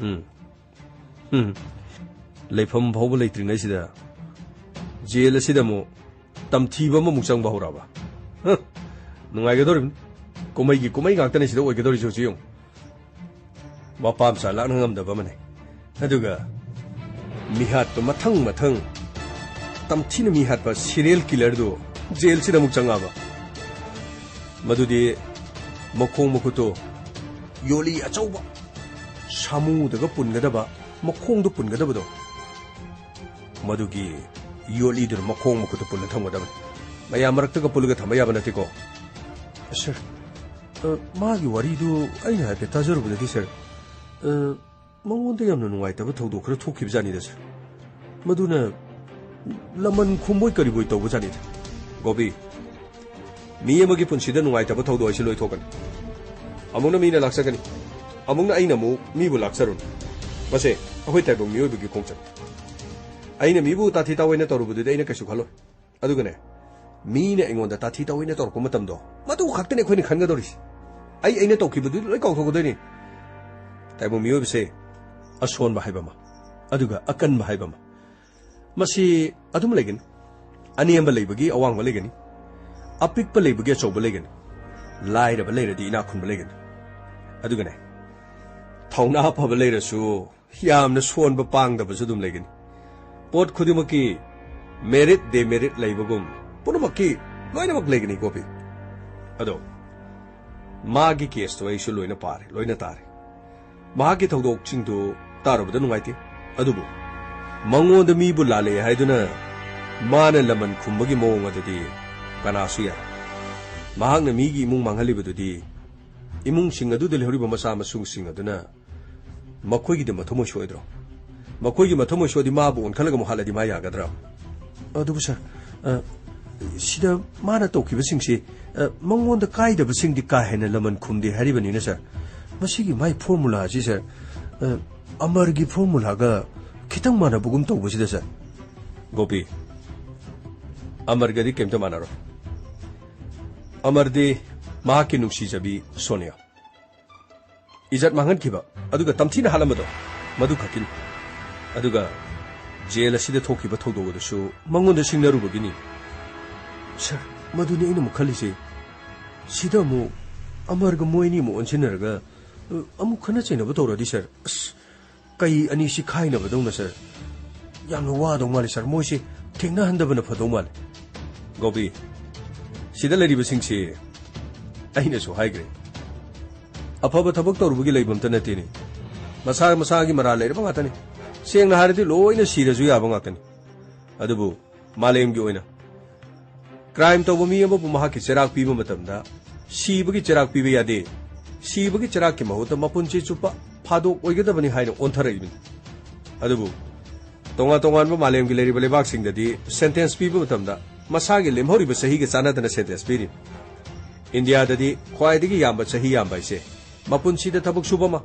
ꯎꯝ꯫ ꯎꯝ꯫ ꯂꯩꯐꯝ ꯐꯥꯎꯕ ꯂꯩꯇ꯭ꯔꯤꯉꯩꯁꯤꯗ ꯖꯦꯜ ꯑꯁꯤꯗ ꯑꯃꯨꯛ ꯇꯝꯊꯤꯕ ꯑꯃꯃꯨꯛ ꯆꯪꯕ ꯍꯧꯔꯛꯑꯕ? ꯍ! ꯅꯨꯡꯉꯥꯏꯒꯗꯧꯔꯤꯕꯅꯤ꯫ ꯀꯨꯝꯍꯩꯒꯤ ꯀꯨꯝꯍꯩ ꯉꯥꯛꯇꯅꯤ ꯁꯤꯗ ꯑꯣꯏꯒꯗꯧꯔꯤꯁꯤ ꯍꯧꯖꯤꯛ ꯌꯦꯡꯉꯨ꯫ ꯃꯄꯥ ꯃꯆꯥ ꯂꯥꯛꯅ ꯉꯝꯗꯕ ꯑꯃꯅꯤ꯫ ꯑꯗꯨꯒ ꯃꯤꯍꯥꯠꯄ ꯃꯊꯪ ꯃꯊꯪ ꯇꯝꯊꯤꯅ ꯃꯤꯍꯥꯠꯄ serial killerꯗꯨ ꯖꯦꯜꯁꯤꯗ ꯑꯃꯨꯛ ꯆꯪꯉꯛꯑꯕ꯫ ꯃꯗꯨꯗꯤ ꯃꯈꯣꯡ ꯃꯈꯨꯠꯇꯨ ꯌꯣꯠꯂꯤ ꯑꯆꯧꯕ ꯁꯥꯃꯨꯗꯒ ꯄꯨꯟꯒꯗꯕ ꯃꯈꯣꯡꯗꯨ ꯄꯨꯟꯒꯗꯕꯗꯣ, ꯃꯗꯨꯒꯤ ꯌꯣꯠꯂꯤꯗꯨꯅ ꯃꯈꯣꯡ ꯃꯈꯨꯠꯇ ꯄꯨꯜꯂ ꯊꯝꯒꯗꯕꯅꯤ꯫ ꯃꯌꯥꯝ ꯃꯔꯛꯇꯒ ꯄꯨꯜꯂꯒ ꯊꯝꯕ ꯌꯥꯕ ꯅꯠꯇꯦꯀꯣ꯫ ꯁꯥꯔ, ꯑ, ꯃꯥꯒꯤ ꯋꯥꯔꯤꯗꯨ ꯑꯩꯅ ꯍꯥꯏꯐꯦꯠ ꯇꯥꯖꯔꯨꯕꯗꯗꯤ, ꯁꯥꯔ, ꯑ, ꯃꯉꯣꯟꯗ ꯌꯥꯝꯅ ꯅꯨꯡꯉꯥꯏꯇꯕ ꯊꯧꯗꯣꯛ ꯈꯔ ꯊꯣꯛꯈꯤꯕꯖꯥꯠꯅꯤꯗ, ꯁꯥꯔ꯫ ꯃꯗꯨꯅ ꯂꯃꯟ ꯈꯨꯝꯕꯣꯏ ꯀꯔꯤꯕꯣꯏ ꯇꯧꯕꯖꯥꯠꯅꯤꯗ꯫ ꯒꯣꯕꯤ, ꯃꯤ ꯑꯃꯒꯤ ꯄꯨꯟꯁꯤꯗ ꯅꯨꯡꯉꯥꯏꯇꯕ ꯊꯧꯗꯣꯛ ꯍꯥꯏꯁꯤ ꯂꯣꯏ ꯊꯣꯛꯀꯅꯤ꯫ ꯑꯃꯨꯛꯅ ꯃꯤꯅ ꯂꯥꯛꯆꯒꯅꯤ, ꯑꯃꯨꯛꯅ ꯑꯩꯅ ꯑꯃꯨꯛ ꯃꯤꯕꯨ ꯂꯥꯛꯆꯔꯨꯅꯤ꯫ ꯃꯁꯦ ꯑꯩꯈꯣꯏ ꯇꯥꯏꯕꯪ ꯃꯤꯑꯣꯏꯕꯒꯤ ꯈꯣꯡꯆꯠ꯫ ꯑꯩꯅ ꯃꯤꯕꯨ ꯇꯥꯊꯤ ꯇꯥꯑꯣꯏꯅ ꯇꯧꯔꯨꯕꯗꯨꯗꯤ ꯑꯩꯅ ꯀꯩꯁꯨ ꯈꯜꯂꯣꯏ꯫ ꯑꯗꯨꯒꯅꯦ, ꯃꯤꯅ ꯑꯩꯉꯣꯟꯗ ꯇꯥꯊꯤ ꯇꯥꯑꯣꯏꯅ ꯇꯧꯔꯛꯄ ꯃꯇꯝꯗꯣ, ꯃꯗꯨ ꯈꯛꯇꯅꯦ ꯑꯩꯈꯣꯏꯅ ꯈꯟꯒꯗꯧꯔꯤꯁꯤ꯫ ꯑꯩ ꯑꯩꯅ ꯇꯧꯈꯤꯕꯗꯨꯗꯤ ꯂꯣꯏ ꯀꯥꯎꯊꯣꯛꯀꯗꯣꯏꯅꯤ꯫ ꯇꯥꯏꯕꯪ ꯃꯤꯑꯣꯏꯕꯁꯦ ꯑꯁꯣꯟꯕ ꯍꯥꯏꯕ ꯑꯃ, ꯑꯗꯨꯒ ꯑꯀꯟꯕ ꯍꯥꯏꯕ ꯑꯃ꯫ ꯃꯁꯤ ꯑꯗꯨꯝ ꯂꯩꯒꯅꯤ꯫ ꯑꯅꯦꯝꯕ ꯂꯩꯕꯒꯤ ꯑꯋꯥꯡꯕ ꯂꯩꯒꯅꯤ꯫ ꯑꯄꯤꯛꯄ ꯂꯩꯕꯒꯤ ꯑꯆꯧꯕ ꯂꯩꯒꯅꯤ꯫ ꯂꯥꯏꯔꯕ ꯂꯩꯔꯗꯤ ꯏꯅꯥꯛ ꯈꯨꯟꯕ ꯂꯩꯒꯅꯤ꯫ ꯑꯗꯨꯒꯅꯦ, ꯊꯧꯅꯥ ꯐꯕ ꯂꯩꯔꯁꯨ ꯌꯥꯝꯅ ꯁꯣꯟꯕ ꯄꯥꯡꯗꯕꯁꯨ ꯑꯗꯨꯝ ꯂꯩꯒꯅꯤ꯫ ꯄꯣꯠ ꯈꯨꯗꯤꯡꯃꯛꯀꯤ merit demerit ꯂꯩꯕꯒꯨꯝ ꯄꯨꯝꯅꯃꯛꯀꯤ ꯂꯣꯏꯅꯃꯛ ꯂꯩꯒꯅꯤ, ꯒꯣꯄꯤ꯫ ꯑꯗꯣ ꯃꯥꯒꯤ ꯀꯦꯁꯇꯣ ꯑꯩꯁꯨ ꯂꯣꯏꯅ ꯄꯥꯔꯦ, ꯂꯣꯏꯅ ꯇꯥꯔꯦ꯫ ꯃꯍꯥꯛꯀꯤ ꯊꯧꯗꯣꯛꯁꯤꯡꯗꯨ ꯇꯥꯔꯨꯕꯗ ꯅꯨꯡꯉꯥꯏꯇꯦ꯫ ꯑꯗꯨꯕꯨ ꯃꯉꯣꯟꯗ ꯃꯤꯕꯨ ꯂꯥꯜꯂꯛꯑꯦ ꯍꯥꯏꯗꯨꯅ ꯃꯥꯅ ꯂꯃꯟ ꯈꯨꯝꯕꯒꯤ ꯃꯑꯣꯡ ꯑꯗꯨꯗꯤ ꯀꯅꯥꯁꯨ ꯌꯥꯏ꯫ ꯃꯍꯥꯛꯅ ꯃꯤꯒꯤ ꯏꯃꯨꯡ ꯃꯥꯡꯍꯜꯂꯤꯕꯗꯨꯗꯤ ꯏꯃꯨꯡꯁꯤꯡ ꯑꯗꯨꯗ ꯂꯩꯍꯧꯔꯤꯕ ꯃꯆꯥ ꯃꯁꯨꯁꯤꯡ ꯑꯗꯨꯅ ꯃꯈꯣꯏꯒꯤꯗꯃꯛ ꯊꯃꯣꯏ ꯁꯣꯛꯑꯣꯏꯗ꯭ꯔꯣ? ꯃꯈꯣꯏꯒꯤ ꯃꯊꯃꯣꯏ ꯁꯣꯛꯑꯗꯤ ꯃꯥꯕꯨ ꯑꯣꯟꯈꯠꯂꯒ ꯑꯃꯨꯛ ꯍꯥꯠꯂꯗꯤ ꯃꯥ ꯌꯥꯒꯗ꯭ꯔꯥ? ꯑꯗꯨꯕꯨ ꯁꯥꯔ, ꯑ, ꯁꯤꯗ ꯃꯥꯅ ꯇꯧꯈꯤꯕꯁꯤꯡꯁꯤ, ꯑ, ꯃꯉꯣꯟꯗ ꯀꯥꯏꯗꯕꯁꯤꯡꯗꯤ ꯀꯥ ꯍꯦꯟꯅ ꯂꯃꯟ ꯈꯨꯝꯗꯦ ꯍꯥꯏꯔꯤꯕꯅꯤꯅ ꯁꯥꯔ, ꯃꯁꯤꯒꯤ ꯃꯥꯏ ꯐꯣꯔꯃꯨꯂꯥꯁꯤ ꯁꯥꯔ, ꯑ, ꯑꯃꯔꯒꯤ ꯐꯣꯔꯃꯨꯂꯥꯒ ꯈꯤꯇꯪ ꯃꯥꯟꯅꯕꯒꯨꯝ ꯇꯧꯕꯁꯤꯗ ꯁꯥꯔ꯫ ꯒꯣꯄꯤ, ꯑꯃꯔꯒꯗꯤ ꯀꯩꯝꯇ ꯃꯥꯟꯅꯔꯣꯏ꯫ ꯑꯃꯔꯗꯤ ꯃꯍꯥꯛꯀꯤ ꯅꯨꯡꯁꯤꯖꯕꯤ ꯁꯣꯅꯤꯌꯥ ꯏꯖꯠ ꯃꯥꯡꯍꯟꯈꯤꯕ, ꯑꯗꯨꯒ ꯇꯝꯊꯤꯅ ꯍꯥꯠꯂꯝꯕꯗꯣ, ꯃꯗꯨ ꯈꯛꯀꯤꯅꯤ꯫ ꯑꯗꯨꯒ ꯖꯦꯜ ꯑꯁꯤꯗ ꯊꯣꯛꯈꯤꯕ ꯊꯧꯗꯣꯛ ꯑꯗꯨꯁꯨ ꯃꯉꯣꯟꯗ ꯁꯤꯡꯅꯔꯨꯕꯒꯤꯅꯤ꯫ ꯁꯥꯔ, ꯃꯗꯨꯅꯤ ꯑꯩꯅ ꯑꯃꯨꯛ ꯈꯜꯂꯤꯁꯦ꯫ ꯁꯤꯗ ꯑꯃꯨꯛ ꯑꯃꯔꯒ ꯃꯣꯏ ꯑꯅꯤ ꯑꯃꯨꯛ ꯑꯣꯟꯁꯤꯟꯅꯔꯒ, ꯑ, ꯑꯃꯨꯛ ꯈꯠꯅ ꯆꯩꯅꯕ ꯇꯧꯔꯗꯤ, ꯁꯥꯔ, ꯑꯁ, ꯀꯩ ꯑꯅꯤꯁꯤ ꯈꯥꯏꯅꯕꯗꯧꯅ, ꯁꯥꯔ꯫ ꯌꯥꯝꯅ ꯋꯥꯗꯧ ꯃꯥꯜꯂꯤ, ꯁꯥꯔ꯫ ꯃꯣꯏꯁꯤ ꯊꯦꯡꯅꯍꯟꯗꯕꯅ ꯐꯗꯧ ꯃꯥꯜꯂꯤ꯫ ꯒꯣꯄꯤ, ꯁꯤꯗ ꯂꯩꯔꯤꯕꯁꯤꯡꯁꯤ ꯑꯩꯅꯁꯨ ꯍꯥꯏꯈ꯭ꯔꯦ꯫ ꯑꯐꯕ ꯊꯕꯛ ꯇꯧꯔꯨꯕꯒꯤ ꯂꯩꯕ ꯑꯝꯇ ꯅꯠꯇꯦꯅꯦ꯫ ꯃꯁꯥ ꯃꯁꯥꯒꯤ ꯃꯔꯥꯜ ꯂꯩꯔꯕ ꯉꯥꯛꯇꯅꯤ꯫ ꯁꯦꯡꯅ ꯍꯥꯏꯔꯗꯤ ꯂꯣꯏꯅ ꯁꯤꯔꯁꯨ ꯌꯥꯕ ꯉꯥꯛꯇꯅꯤ꯫ ꯑꯗꯨꯕꯨ ꯃꯥꯂꯦꯝꯒꯤ ꯑꯣꯏꯅ ꯀ꯭ꯔꯥꯏꯝ ꯇꯧꯕ ꯃꯤ ꯑꯃꯕꯨ ꯃꯍꯥꯛꯀꯤ ꯆꯩꯔꯥꯛ ꯄꯤꯕ ꯃꯇꯝꯗ ꯁꯤꯕꯒꯤ ꯆꯩꯔꯥꯛ ꯄꯤꯕ ꯌꯥꯗꯦ, ꯁꯤꯕꯒꯤ ꯆꯩꯔꯥꯛꯀꯤ ꯃꯍꯨꯠꯇ ꯃꯄꯨꯟꯁꯤ ꯆꯨꯞꯄ ꯐꯥꯗꯣꯛ ꯑꯣꯏꯒꯗꯕꯅꯤ ꯍꯥꯏꯅ ꯑꯣꯟꯊꯔꯛꯏꯕꯅꯤ꯫ ꯑꯗꯨꯕꯨ ꯇꯣꯉꯥꯟ ꯇꯣꯉꯥꯟꯕ ꯃꯥꯂꯦꯝꯒꯤ ꯂꯩꯔꯤꯕ ꯂꯩꯕꯥꯛꯁꯤꯡꯗꯗꯤ ꯁꯦꯟꯇꯦꯟꯁ ꯄꯤꯕ ꯃꯇꯝꯗ ꯃꯁꯥꯒꯤ ꯂꯦꯝꯍꯧꯔꯤꯕ ꯆꯍꯤꯒ ꯆꯥꯟꯅꯗꯅ ꯁꯦꯟꯇꯦꯟꯁ ꯄꯤꯔꯤ꯫ ꯏꯟꯗꯤꯌꯥꯗꯗꯤ ꯈ꯭ꯋꯥꯏꯗꯒꯤ ꯌꯥꯝꯕ ꯆꯍꯤ ꯌꯥꯝꯕ ꯍꯥꯏꯁꯦ ꯃꯄꯨꯟꯁꯤꯗ ꯊꯕꯛ ꯁꯨꯕ ꯑꯃ,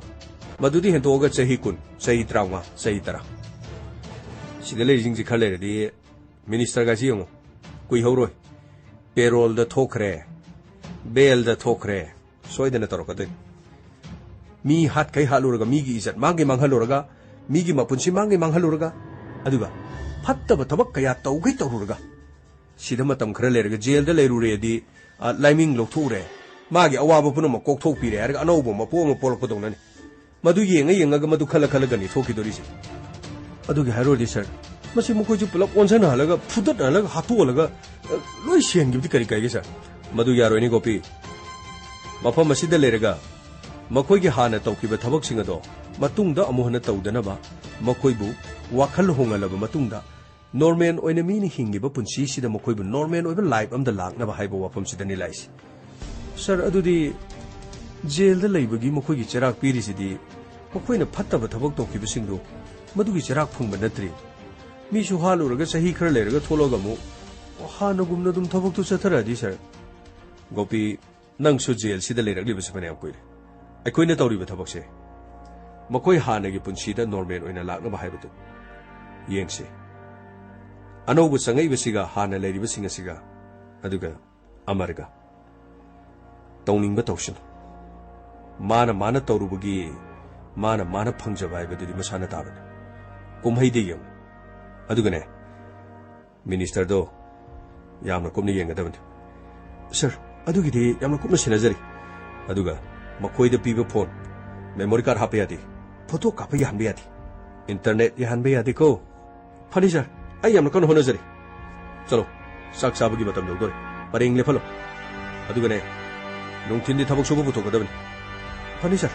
ꯃꯗꯨꯗꯤ ꯍꯦꯟꯇꯣꯛꯑꯒ ꯆꯍꯤ ꯀꯨꯟ, ꯆꯍꯤ ꯇꯔꯥꯃꯉꯥ, ꯆꯍꯤ ꯇꯔꯥ꯫ ꯁꯤꯗ ꯂꯩꯔꯤꯁꯤꯡꯁꯤ ꯈꯔ ꯂꯩꯔꯗꯤ ꯃꯤꯅꯤꯁꯇꯔꯒꯁꯤ ꯌꯦꯡꯉꯨ, ꯀꯨꯏꯍꯧꯔꯣꯏ꯫ ꯄꯦꯔꯣꯜꯗ ꯊꯣꯛꯈ꯭ꯔꯦ, ꯕꯦꯜꯗ ꯊꯣꯛꯈ꯭ꯔꯦ, ꯁꯣꯏꯗꯅ ꯇꯧꯔꯛꯀꯗꯣꯏꯅꯤ꯫ ꯃꯤ ꯍꯥꯠꯈꯩ ꯍꯥꯠꯂꯨꯔꯒ, ꯃꯤꯒꯤ ꯏꯖꯠ ꯃꯥꯡꯈꯩ ꯃꯥꯡꯍꯜꯂꯨꯔꯒ, ꯃꯤꯒꯤ ꯃꯄꯨꯟꯁꯤ ꯃꯥꯡꯈꯩ ꯃꯥꯡꯍꯜꯂꯨꯔꯒ, ꯑꯗꯨꯒ ꯐꯠꯇꯕ ꯊꯕꯛ ꯀꯌꯥ ꯇꯧꯈꯩ ꯇꯧꯔꯨꯔꯒ, ꯁꯤꯗ ꯃꯇꯝ ꯈꯔ ꯂꯩꯔꯒ ꯖꯦꯜꯗ ꯂꯩꯔꯨꯔꯦꯗꯤ, ꯑ, ꯂꯥꯏꯃꯤꯡ ꯂꯧꯊꯣꯛꯎꯔꯦ, ꯃꯥꯒꯤ ꯑꯋꯥꯕ ꯄꯨꯝꯅꯃꯛ ꯀꯣꯛꯊꯣꯛꯄꯤꯔꯦ ꯍꯥꯏꯔꯒ ꯑꯅꯧꯕ ꯃꯄꯣ ꯑꯃ ꯄꯣꯛꯂꯛꯄꯗꯧꯅꯅꯤ꯫ ꯃꯗꯨ ꯌꯦꯡꯉ ꯌꯦꯡꯉꯒ ꯃꯗꯨ ꯈꯜꯂ ꯈꯜꯂꯒꯅꯤ ꯊꯣꯛꯈꯤꯗꯣꯔꯤꯁꯦ꯫ ꯑꯗꯨꯒꯤ ꯍꯥꯏꯔꯨꯔꯗꯤ ꯁꯥꯔ, ꯃꯁꯤ ꯃꯈꯣꯏꯁꯨ ꯄꯨꯂꯞ ꯑꯣꯟꯁꯤꯟꯅꯍꯜꯂꯒ, ꯐꯨꯗꯠꯅꯍꯜꯂꯒ, ꯍꯥꯠꯇꯣꯛꯍꯜꯂꯒ, ꯑ, ꯂꯣꯏ ꯁꯦꯟꯈꯤꯕꯗꯤ ꯀꯔꯤ ꯀꯥꯏꯒꯦ ꯁꯥꯔ? ꯃꯗꯨ ꯌꯥꯔꯣꯏꯅꯦ ꯒꯣꯄꯤ꯫ ꯃꯐꯝ ꯑꯁꯤꯗ ꯂꯩꯔꯒ ꯃꯈꯣꯏꯒꯤ ꯍꯥꯟꯅ ꯇꯧꯈꯤꯕ ꯊꯕꯛꯁꯤꯡ ꯑꯗꯣ ꯃꯇꯨꯡꯗ ꯑꯃꯨꯛ ꯍꯟꯅ ꯇꯧꯗꯅꯕ ꯃꯈꯣꯏꯕꯨ ꯋꯥꯈꯜ ꯍꯣꯡꯍꯜꯂꯕ ꯃꯇꯨꯡꯗ ꯅꯣꯔꯃꯦꯜ ꯑꯣꯏꯅ ꯃꯤꯅ ꯍꯤꯡꯉꯤꯕ ꯄꯨꯟꯁꯤꯁꯤꯗ ꯃꯈꯣꯏꯕꯨ ꯅꯣꯔꯃꯦꯜ ꯑꯣꯏꯕ ꯂꯥꯏꯐ ꯑꯃꯗ ꯂꯥꯛꯅꯕ ꯍꯥꯏꯕ ꯋꯥꯐꯝꯁꯤꯗꯅꯤ ꯂꯥꯛꯏꯁꯦ꯫ ꯁꯥꯔ, ꯑꯗꯨꯗꯤ ꯖꯦꯜꯗ ꯂꯩꯕꯒꯤ ꯃꯈꯣꯏꯒꯤ ꯆꯩꯔꯥꯛ ꯄꯤꯔꯤꯁꯤꯗꯤ ꯃꯈꯣꯏꯅ ꯐꯠꯇꯕ ꯊꯕꯛ ꯇꯧꯈꯤꯕꯁꯤꯡꯗꯨ ꯃꯗꯨꯒꯤ ꯆꯩꯔꯥꯛ ꯐꯪꯕ ꯅꯠꯇ꯭ꯔꯤ꯫ ꯃꯤꯁꯨ ꯍꯥꯠꯂꯨꯔꯒ ꯆꯍꯤ ꯈꯔ ꯂꯩꯔꯒ ꯊꯣꯛꯂꯛꯑꯒ ꯑꯃꯨꯛ ꯍꯥꯟꯅꯒꯨꯝꯅ ꯑꯗꯨꯝ ꯊꯕꯛꯇꯨ ꯆꯠꯊꯔꯛꯑꯗꯤ, ꯁꯥꯔ꯫ ꯒꯣꯄꯤ, ꯅꯪꯁꯨ ꯖꯦꯜꯁꯤꯗ ꯂꯩꯔꯛꯂꯤꯕꯁꯤ ꯐꯅꯌꯥꯝ ꯀꯨꯏꯔꯦ꯫ ꯑꯩꯈꯣꯏꯅ ꯇꯧꯔꯤꯕ ꯊꯕꯛꯁꯦ ꯃꯈꯣꯏ ꯍꯥꯟꯅꯒꯤ ꯄꯨꯟꯁꯤꯗ ꯅꯣꯔꯃꯦꯜ ꯑꯣꯏꯅ ꯂꯥꯛꯅꯕ ꯍꯥꯏꯕꯗꯨ ꯌꯦꯡꯁꯤ꯫ ꯑꯅꯧꯕ ꯆꯪꯉꯛꯏꯕꯁꯤꯒ ꯍꯥꯟꯅ ꯂꯩꯔꯤꯕꯁꯤꯡ ꯑꯁꯤꯒ, ꯑꯗꯨꯒ ꯑꯃꯔꯒ ꯇꯧꯅꯤꯡꯕ ꯇꯧꯁꯅꯨ꯫ ꯃꯥꯅ ꯃꯥꯅ ꯇꯧꯔꯨꯕꯒꯤ ꯃꯥꯅ ꯃꯥꯅ ꯐꯪꯖꯕ ꯍꯥꯏꯕꯗꯨꯗꯤ ꯃꯁꯥꯅ ꯇꯥꯕꯅꯤ꯫ ꯀꯨꯝꯍꯩꯗꯤ ꯌꯦꯡꯉꯨ꯫ ꯑꯗꯨꯒꯅꯦ, ꯃꯤꯅꯤꯁꯇꯔꯗꯣ ꯌꯥꯝꯅ ꯀꯨꯞꯅ ꯌꯦꯡꯒꯗꯕꯅꯤ꯫ ꯁꯥꯔ, ꯑꯗꯨꯒꯤꯗꯤ ꯌꯥꯝꯅ ꯀꯨꯞꯅ ꯁꯦꯟꯅꯖꯔꯤ꯫ ꯑꯗꯨꯒ ꯃꯈꯣꯏꯗ ꯄꯤꯕ ꯐꯣꯟ, ꯃꯦꯃꯣꯔꯤ ꯀꯥꯔꯗ ꯍꯥꯞꯄ ꯌꯥꯗꯦ, ꯐꯣꯇꯣ ꯀꯥꯞꯄ ꯌꯥꯍꯟꯕ ꯌꯥꯗꯦ, ꯏꯟꯇꯔꯅꯦꯠ ꯌꯥꯍꯟꯕ ꯌꯥꯗꯦꯀꯣ꯫ ꯐꯅꯤ ꯁꯥꯔ, ꯑꯩ ꯌꯥꯝꯅ ꯀꯟꯅ ꯍꯣꯠꯅꯖꯔꯤ꯫ ꯆꯠꯂꯣ, ꯆꯥꯛ ꯆꯥꯕꯒꯤ ꯃꯇꯝ ꯌꯧꯗꯣꯔꯦ꯫ ꯄꯔꯦꯡ ꯂꯦꯞꯍꯜꯂꯣ꯫ ꯑꯗꯨꯒꯅꯦ, ꯅꯨꯡꯊꯤꯟꯗꯤ ꯊꯕꯛ ꯁꯨꯕ ꯄꯨꯊꯣꯛꯀꯗꯕꯅꯤ꯫ ꯐꯅꯤ ꯁꯥꯔ꯫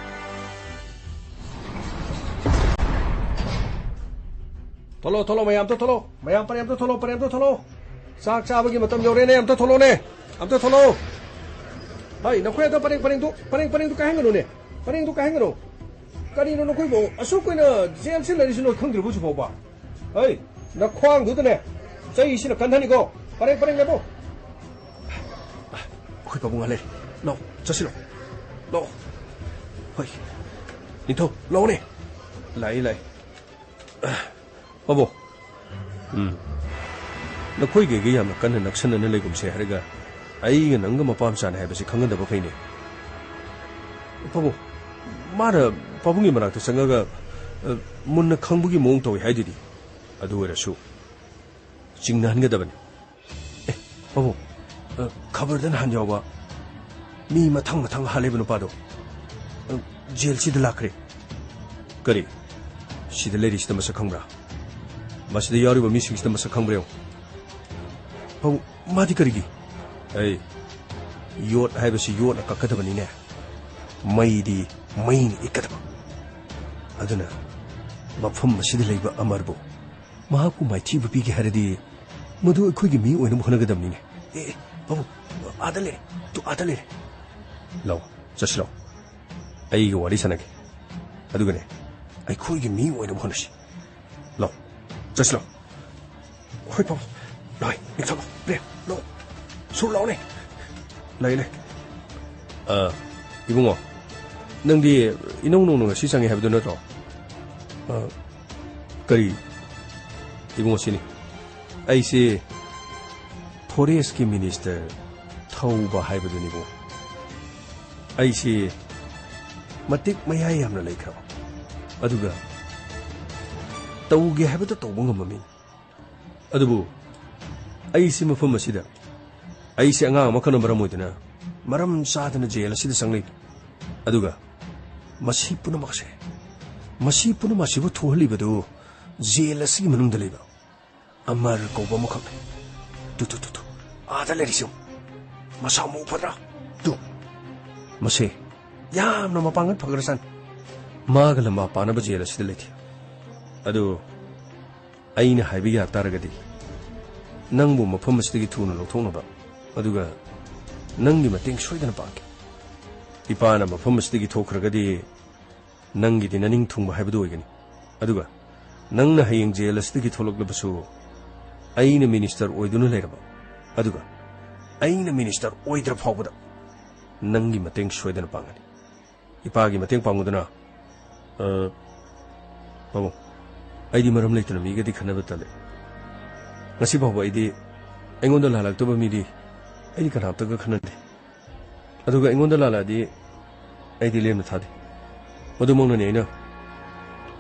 ꯊꯣꯛꯂꯣ, ꯊꯣꯛꯂꯣ, ꯃꯌꯥꯝ ꯑꯝꯇ ꯊꯣꯛꯂꯣ꯫ ꯃꯌꯥꯝ ꯄꯔꯦꯡ ꯑꯝꯇ ꯊꯣꯛꯂꯣ, ꯄꯔꯦꯡ ꯑꯝꯇ ꯊꯣꯛꯂꯣ꯫ ꯆꯥꯛ ꯆꯥꯕꯒꯤ ꯃꯇꯝ ꯌꯧꯔꯦꯅꯦ, ꯑꯝꯇ ꯊꯣꯛꯂꯣꯅꯦ꯫ ꯑꯝꯇ ꯊꯣꯛꯂꯣ꯫ ꯍꯩ, ꯅꯈꯣꯏ ꯑꯗꯣ ꯄꯔꯦꯡ, ꯄꯔꯦꯡꯗꯨ, ꯄꯔꯦꯡ, ꯄꯔꯦꯡꯗꯨ ꯀꯥꯏꯍꯟꯒꯅꯨꯅꯦ꯫ ꯄꯔꯦꯡꯗꯨ ꯀꯥꯏꯍꯟꯒꯅꯨ꯫ ꯀꯔꯤꯅꯣ ꯅꯈꯣꯏꯕꯨ ꯑꯁꯨꯛ ꯀꯨꯏꯅ ꯖꯦꯜꯁꯤ ꯂꯩꯔꯤꯁꯤ ꯅꯣꯏ ꯈꯪꯗ꯭ꯔꯤꯕꯣ ꯍꯧꯖꯤꯛ ꯐꯥꯎꯕ? ꯍꯩ, ꯅꯈ꯭ꯋꯥꯡꯗꯨꯗꯅꯦ ꯆꯩꯁꯤꯅ ꯀꯟꯊꯅꯤꯀꯣ꯫ ꯄꯔꯦꯡ, ꯄꯔꯦꯡ ꯂꯦꯞꯄꯣ꯫ ꯑꯩꯈꯣꯏ ꯄꯥꯕꯨꯡ ꯂꯩ꯫ ꯂꯥꯛꯑꯣ, ꯆꯠꯁꯤꯜꯂꯣ꯫ ꯂꯥꯛꯑꯣ꯫ ꯍꯣꯏ꯫ ꯅꯤꯡꯊꯧ, ꯂꯥꯛꯑꯣꯅꯦ꯫ ꯂꯥꯛꯏ, ꯂꯥꯛꯏ꯫ ꯄꯥꯕꯨꯡ꯫ ꯎꯝ꯫ ꯅꯈꯣꯏꯒꯤ ꯑꯩꯒ ꯌꯥꯝꯅ ꯀꯟꯅ ꯅꯛꯁꯟꯅꯅ ꯂꯩꯒꯨꯝꯁꯦ ꯍꯥꯏꯔꯒ ꯑꯩꯒ ꯅꯪꯒ ꯃꯄꯥ ꯃꯆꯥꯅꯦ ꯍꯥꯏꯕꯁꯤ ꯈꯪꯍꯟꯗꯕ ꯐꯩꯅꯦ꯫ ꯄꯥꯕꯨꯡ, ꯃꯥꯅ ꯄꯥꯕꯨꯡꯒꯤ ꯃꯅꯥꯛꯇ ꯆꯪꯉꯒ, ꯑ, ꯃꯨꯟꯅ ꯈꯪꯕꯒꯤ ꯃꯑꯣꯡ ꯇꯧꯏ ꯍꯥꯏꯗꯨꯗꯤ꯫ ꯑꯗꯨ ꯑꯣꯏꯔꯁꯨ ꯆꯤꯡꯅꯍꯟꯒꯗꯕꯅꯤ꯫ ꯑꯦ, ꯄꯥꯕꯨꯡ, ꯑ, ꯈꯕꯔꯗ ꯅꯍꯥꯟ ꯌꯥꯎꯕ ꯃꯤ ꯃꯊꯪ ꯃꯊꯪ ꯍꯥꯠꯂꯦꯕ ꯅꯨꯄꯥꯗꯣ, ꯑ, ꯖꯦꯜꯁꯤꯗ ꯂꯥꯛꯈ꯭ꯔꯦ꯫ ꯀꯔꯤ? ꯁꯤꯗ ꯂꯩꯔꯤꯁꯤꯗ ꯃꯁꯛ ꯈꯪꯕ꯭ꯔꯥ? ꯃꯁꯤꯗ ꯌꯥꯎꯔꯤꯕ ꯃꯤꯁꯤꯡꯁꯤꯗ ꯃꯁꯛ ꯈꯪꯕ꯭ꯔꯥ ꯌꯦꯡꯉꯨ꯫ ꯄꯥꯕꯨꯡ, ꯃꯥꯗꯤ ꯀꯔꯤꯒꯤ? ꯑꯩ, ꯌꯣꯠ ꯍꯥꯏꯕꯁꯤ ꯌꯣꯠꯅ ꯀꯛꯀꯗꯕꯅꯤꯅꯦ꯫ ꯃꯩꯗꯤ ꯃꯩꯅ ꯏꯠꯀꯗꯕ꯫ ꯑꯗꯨꯅ ꯃꯐꯝ ꯑꯁꯤꯗ ꯂꯩꯕ ꯑꯃꯔꯕꯨ ꯃꯍꯥꯛꯄꯨ ꯃꯥꯏꯊꯤꯕ ꯄꯤꯒꯦ ꯍꯥꯏꯔꯗꯤ ꯃꯗꯨ ꯑꯩꯈꯣꯏꯒꯤ ꯃꯤ ꯑꯣꯏꯅꯕ ꯍꯣꯠꯅꯒꯗꯕꯅꯤꯅꯦ꯫ ꯑꯦ, ꯑꯦ, ꯄꯥꯕꯨꯡ, ꯑꯥꯗ ꯂꯩꯔꯦ, ꯇꯨ ꯑꯥꯗ ꯂꯩꯔꯦ꯫ ꯂꯥꯛꯑꯣ, ꯆꯠꯁꯤꯔꯣ? ꯑꯩꯒ ꯋꯥꯔꯤ ꯁꯥꯟꯅꯒꯦ꯫ ꯑꯗꯨꯒꯅꯦ, ꯑꯩꯈꯣꯏꯒꯤ ꯃꯤ ꯑꯣꯏꯅꯕ ꯍꯣꯠꯅꯁꯤ꯫ ꯂꯥꯛꯑꯣ, ꯆꯠꯁꯤꯔꯣ? ꯍꯣꯏ, ꯄꯥꯕꯨꯡ꯫ ꯂꯥꯛꯑꯣ, ꯃꯤꯡꯊꯣꯜꯂꯣ꯫ ꯄ꯭ꯔꯦꯝ, ꯂꯥꯛꯑꯣ꯫ ꯁꯨꯔ ꯂꯥꯛꯑꯣꯅꯦ꯫ ꯂꯩ, ꯂꯩ꯫ ꯑ, ꯏꯕꯨꯡꯉꯣ, ꯅꯪꯗꯤ ꯏꯅꯧ ꯅꯧꯅ ꯉꯁꯤ ꯆꯪꯉꯦ ꯍꯥꯏꯕꯗꯨ ꯅꯠꯇ꯭ꯔꯣ? ꯑ, ꯀꯔꯤ? ꯏꯕꯨꯡꯉꯣ, ꯁꯤꯅꯤ꯫ ꯑꯩꯁꯦ ꯐꯣꯔꯦꯁꯀꯤ ꯃꯤꯅꯤꯁꯇꯔ ꯊꯧꯕ ꯍꯥꯏꯕꯗꯨꯅꯤꯕꯨ꯫ ꯑꯩꯁꯤ ꯃꯇꯤꯛ ꯃꯌꯥꯏ ꯌꯥꯝꯅ ꯂꯩꯈ꯭ꯔꯕ, ꯑꯗꯨꯒ ꯇꯧꯒꯦ ꯍꯥꯏꯕꯗ ꯇꯧꯕ ꯉꯝꯕ ꯃꯤ꯫ ꯑꯗꯨꯕꯨ ꯑꯩꯁꯤ ꯃꯐꯝ ꯑꯁꯤꯗ, ꯑꯩꯁꯤ ꯑꯉꯥꯡ ꯑꯃꯈꯛꯅ ꯃꯔꯝ ꯑꯣꯏꯗꯨꯅ ꯃꯔꯝ ꯆꯥꯗꯅ ꯖꯦꯜ ꯑꯁꯤꯗ ꯆꯪꯂꯛꯏ꯫ ꯑꯗꯨꯒ ꯃꯁꯤ ꯄꯨꯝꯅꯃꯛꯁꯦ, ꯃꯁꯤ ꯄꯨꯝꯅꯃꯛ ꯑꯁꯤꯕꯨ ꯊꯣꯛꯍꯜꯂꯤꯕꯗꯨ ꯖꯦꯜ ꯑꯁꯤꯒꯤ ꯃꯅꯨꯡꯗ ꯂꯩꯕ ꯑꯃꯔ ꯀꯧꯕ ꯑꯃꯈꯛꯅꯤ꯫ Two, two, two, two. ꯑꯥꯗ ꯂꯩꯔꯤꯁꯤ ꯌꯦꯡꯉꯨ꯫ ꯃꯁꯥ ꯃꯎ ꯐꯠꯇ꯭ꯔꯥ? ꯇꯨ꯫ ꯃꯁꯦ ꯌꯥꯝꯅ ꯃꯄꯥꯡꯒꯜ ꯐꯈ꯭ꯔꯖꯥꯠꯅꯤ꯫ ꯃꯥꯒ ꯂꯝꯕꯥ ꯄꯥꯅꯕ ꯖꯦꯜ ꯑꯁꯤꯗ ꯂꯩꯇꯦ꯫ ꯑꯗꯨ ꯑꯩꯅ ꯍꯥꯏꯕ ꯌꯥ ꯇꯥꯔꯒꯗꯤ, ꯅꯪꯕꯨ ꯃꯐꯝ ꯑꯁꯤꯗꯒꯤ ꯊꯨꯅ ꯂꯧꯊꯣꯛꯅꯕ, ꯑꯗꯨꯒ ꯅꯪꯒꯤ ꯃꯇꯦꯡ ꯁꯣꯏꯗꯅ ꯄꯥꯡꯒꯦ꯫ ꯏꯄꯥꯅ ꯃꯐꯝ ꯑꯁꯤꯗꯒꯤ ꯊꯣꯛꯈ꯭ꯔꯒꯗꯤ, ꯅꯪꯒꯤꯗꯤ ꯅꯅꯤꯡ ꯊꯨꯡꯕ ꯍꯥꯏꯕꯗꯨ ꯑꯣꯏꯒꯅꯤ꯫ ꯑꯗꯨꯒ ꯅꯪꯅ ꯍꯌꯦꯡ ꯖꯦꯜ ꯑꯁꯤꯗꯒꯤ ꯊꯣꯛꯂꯛꯂꯕꯁꯨ, ꯑꯩꯅ ꯃꯤꯅꯤꯁꯇꯔ ꯑꯣꯏꯗꯨꯅ ꯂꯩꯔꯕ, ꯑꯗꯨꯒ ꯑꯩꯅ ꯃꯤꯅꯤꯁꯇꯔ ꯑꯣꯏꯗ꯭ꯔ ꯐꯥꯎꯕꯗ ꯅꯪꯒꯤ ꯃꯇꯦꯡ ꯁꯣꯏꯗꯅ ꯄꯥꯡꯒꯅꯤ꯫ ꯏꯄꯥꯒꯤ ꯃꯇꯦꯡ ꯄꯥꯡꯉꯨꯗꯅ꯫ ꯑ, ꯄꯥꯕꯨꯡ, ꯑꯩꯗꯤ ꯃꯔꯝ ꯂꯩꯇꯅ ꯃꯤꯒꯗꯤ ꯈꯟꯅꯕ ꯇꯜꯂꯦ꯫ ꯉꯁꯤ ꯐꯥꯎꯕ ꯑꯩꯗꯤ ꯑꯩꯉꯣꯟꯗ ꯂꯥꯜꯂꯛꯇꯕ ꯃꯤꯗꯤ ꯑꯩꯗꯤ ꯀꯅꯥꯝꯇꯒ ꯈꯟꯅꯗꯦ꯫ ꯑꯗꯨꯒ ꯑꯩꯉꯣꯟꯗ ꯂꯥꯜꯂꯛꯑꯗꯤ ꯑꯩꯗꯤ ꯂꯦꯝꯅ ꯊꯥꯗꯦ꯫ ꯃꯗꯨꯃꯛꯅꯅꯤ ꯑꯩꯅ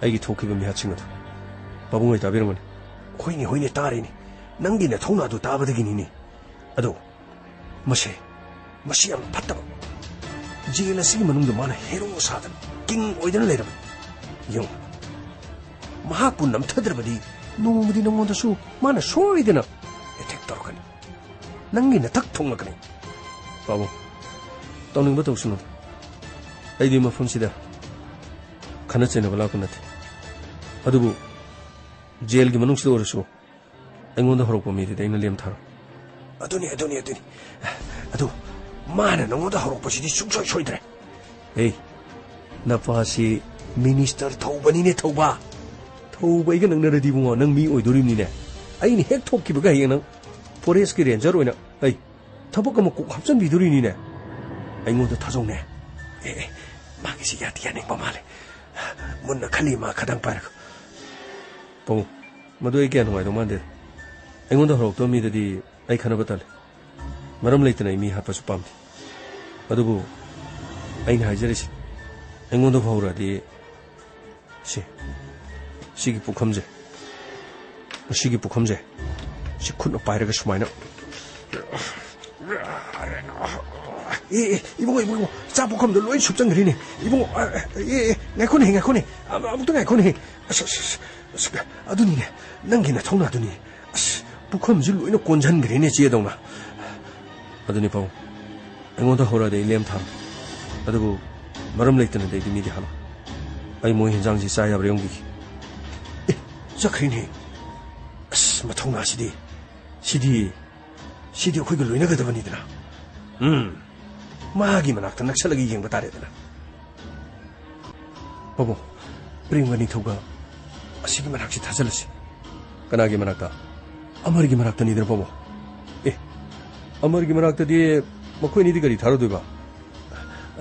ꯑꯩꯒꯤ ꯊꯣꯛꯈꯤꯕ ꯃꯤꯍꯥꯠꯁꯤꯡ ꯑꯗꯨ꯫ ꯄꯥꯕꯨꯡ ꯍꯣꯏ ꯇꯥꯕꯤꯔꯝꯒꯅꯤ꯫ ꯍꯣꯏꯅꯦ, ꯍꯣꯏꯅꯦ, ꯇꯥꯔꯤꯅꯦ꯫ ꯅꯪꯒꯤ ꯅꯊꯧꯅꯥꯗꯨ ꯇꯥꯕꯗꯒꯤꯅꯤꯅꯦ꯫ ꯑꯗꯣ ꯃꯁꯦ, ꯃꯁꯤ ꯌꯥꯝꯅ ꯐꯠꯇꯕ꯫ ꯖꯦꯜ ꯑꯁꯤꯒꯤ ꯃꯅꯨꯡꯗ ꯃꯥꯅ ꯍꯦꯔꯣ ꯁꯥꯗꯅ, ꯀꯤꯡ ꯑꯣꯏꯗꯅ ꯂꯩꯔꯕꯅꯤ꯫ ꯌꯦꯡꯉꯨ, ꯃꯍꯥꯛꯄꯨ ꯅꯝꯊꯗ꯭ꯔꯕꯗꯤ ꯅꯣꯡꯃꯗꯤ ꯅꯉꯣꯟꯗꯁꯨ ꯃꯥꯅ ꯁꯣꯏꯗꯅ ꯑꯦꯇꯦꯛ ꯇꯧꯔꯛꯀꯅꯤ꯫ ꯅꯪꯒꯤ ꯅꯊꯛ ꯊꯣꯡꯂꯛꯀꯅꯤ꯫ ꯄꯥꯕꯨꯡ, ꯇꯧꯅꯤꯡꯕ ꯇꯧꯁꯅꯨ꯫ ꯑꯩꯗꯤ ꯃꯐꯝꯁꯤꯗ ꯈꯠꯅ ꯆꯩꯅꯕ ꯂꯥꯛꯄ ꯅꯠꯇꯦ꯫ ꯑꯗꯨꯕꯨ ꯖꯦꯜꯒꯤ ꯃꯅꯨꯡꯁꯤꯗ ꯑꯣꯏꯔꯁꯨ ꯑꯩꯉꯣꯟꯗ ꯍꯧꯔꯛꯄ ꯃꯤꯗꯨꯗꯤ ꯑꯩꯅ ꯂꯦꯝꯊꯥꯔꯣꯏ꯫ ꯑꯗꯨꯅꯤ, ꯑꯗꯨꯅꯤ, ꯑꯗꯨꯅꯤ꯫ ꯑꯗꯨ ꯃꯥꯅ ꯅꯉꯣꯟꯗ ꯍꯧꯔꯛꯄꯁꯤꯗꯤ ꯁꯨꯡꯁꯣꯏ ꯁꯣꯏꯗ꯭ꯔꯦ꯫ ꯑꯦ, ꯅꯄꯥꯁꯤ ꯃꯤꯅꯤꯁꯇꯔ ꯊꯧꯕꯅꯤꯅꯦ, ꯊꯧꯕ꯫ ꯊꯧꯕ ꯑꯩꯒ ꯅꯛꯅꯔꯗꯤ ꯏꯕꯨꯡꯉꯣ, ꯅꯪ ꯃꯤ ꯑꯣꯏꯗꯣꯔꯤꯕꯅꯤꯅꯦ꯫ ꯑꯩꯅ ꯍꯦꯛ ꯊꯣꯛꯈꯤꯕꯒ ꯍꯌꯦꯡ ꯅꯪ ꯐꯣꯔꯦꯁꯀꯤ ꯔꯦꯟꯖꯔ ꯑꯣꯏꯅ, ꯑꯩ ꯊꯕꯛ ꯑꯃ ꯀꯣꯛ ꯍꯥꯞꯆꯤꯟꯕꯤꯗꯣꯔꯤꯅꯤꯅꯦ꯫ ꯑꯩꯉꯣꯟꯗ ꯊꯥꯖꯧꯅꯦ꯫ ꯑꯦ, ꯑꯦ, ꯃꯥꯒꯤꯁꯤ ꯌꯥꯗꯤ ꯌꯥꯅꯤꯡꯕ ꯃꯥꯜꯂꯦ꯫ ꯃꯨꯟꯅ ꯈꯜꯂꯤ ꯃꯥ ꯈꯗꯥꯡ ꯄꯥꯏꯔꯒ꯫ ꯄꯥꯕꯨꯡ, ꯃꯗꯨ ꯑꯩ ꯀꯌꯥ ꯅꯨꯡꯉꯥꯏꯗꯧ ꯃꯥꯟꯗꯦ꯫ ꯑꯩꯉꯣꯟꯗ ꯍꯧꯔꯛꯇꯕ ꯃꯤꯗꯗꯤ ꯑꯩ ꯈꯟꯅꯕ ꯇꯜꯂꯤ꯫ ꯃꯔꯝ ꯂꯩꯇꯅ ꯑꯩ ꯃꯤ ꯍꯥꯠꯄꯁꯨ ꯄꯥꯝꯗꯦ꯫ ꯑꯗꯨꯕꯨ ꯑꯩꯅ ꯍꯥꯏꯖꯔꯤꯁꯤ, ꯑꯩꯉꯣꯟꯗ ꯍꯧꯔꯛꯑꯗꯤ ꯁꯤ, ꯁꯤꯒꯤ ꯄꯨꯈꯝꯁꯦ, ꯃꯁꯤꯒꯤ ꯄꯨꯈꯝꯁꯦ, ꯁꯤ ꯈꯨꯠꯅ ꯄꯥꯏꯔꯒ ꯁꯨꯃꯥꯏꯅ꯫ ꯑꯦ, ꯑꯦ, ꯏꯕꯨꯡꯉꯣ, ꯏꯕꯨꯡꯉꯣ, ꯆꯥꯛ ꯄꯨꯈꯝꯗꯣ ꯂꯣꯏ ꯁꯨꯞꯆꯟꯈ꯭ꯔꯦꯅꯦ꯫ ꯏꯕꯨꯡꯉꯣ, ꯑ, ꯑꯦ, ꯑꯦ, ꯉꯥꯏꯈꯣꯅꯦ, ꯉꯥꯏꯈꯣꯅꯦ꯫ ꯑ, ꯑꯃꯨꯛꯇ ꯉꯥꯏꯈꯣꯅꯦ꯫ ꯑꯁ, ꯑꯁ, ꯑꯁ, ꯑꯁ, ꯑꯗꯨꯅꯤꯅꯦ, ꯅꯪꯒꯤ ꯅꯊꯧꯅꯥꯗꯨꯅꯤ꯫ ꯑꯁ, ꯄꯨꯈꯝꯁꯨ ꯂꯣꯏꯅ ꯀꯣꯟꯁꯤꯟꯈ꯭ꯔꯦꯅꯦ, ꯆꯦꯗꯧꯅ꯫ ꯑꯗꯨꯅꯤ ꯄꯥꯕꯨꯡ, ꯑꯩꯉꯣꯟꯗ ꯍꯧꯔꯛꯑꯗꯤ ꯑꯩ ꯂꯦꯝ ꯊꯥꯔꯣꯏ꯫ ꯑꯗꯨꯕꯨ ꯃꯔꯝ ꯂꯩꯇꯅꯗꯤ ꯑꯩꯗꯤ ꯃꯤꯗꯤ ꯍꯥꯠꯂꯣꯏ꯫ ꯑꯩ ꯃꯣꯏ ꯍꯤꯟꯖꯥꯡꯁꯤ ꯆꯥ ꯌꯥꯕ꯭ꯔꯥ ꯌꯦꯡꯕꯤꯒꯦ꯫ ꯑꯦ, ꯆꯠꯈ꯭ꯔꯦꯅꯦ꯫ ꯑꯁ, ꯃꯊꯧꯅꯥꯁꯤꯗꯤ꯫ ꯁꯤꯗꯤ, ꯁꯤꯗꯤ ꯑꯩꯈꯣꯏꯒ ꯂꯣꯏꯅꯒꯗꯕꯅꯤꯗꯅ꯫ ꯎꯝ, ꯃꯥꯒꯤ ꯃꯅꯥꯛꯇ ꯅꯛꯁꯜꯂꯒ ꯌꯦꯡꯕ ꯇꯥꯔꯦꯗꯅ꯫ ꯄꯥꯕꯨꯡ, ꯄ꯭ꯔꯦꯝꯒ ꯅꯤꯡꯊꯧꯒ ꯑꯁꯤꯒꯤ ꯃꯅꯥꯛꯁꯤ ꯊꯥꯖꯤꯜꯂꯁꯤ꯫ ꯀꯅꯥꯒꯤ ꯃꯅꯥꯛꯇ? ꯑꯃꯔꯒꯤ ꯃꯅꯥꯛꯇꯅꯤꯗꯅ, ꯄꯥꯕꯨꯡ꯫ ꯑꯦ, ꯑꯃꯔꯒꯤ ꯃꯅꯥꯛꯇꯗꯤ ꯃꯈꯣꯏ ꯑꯅꯤꯗꯤ ꯀꯔꯤ ꯊꯥꯔꯨꯗꯣꯏꯕ?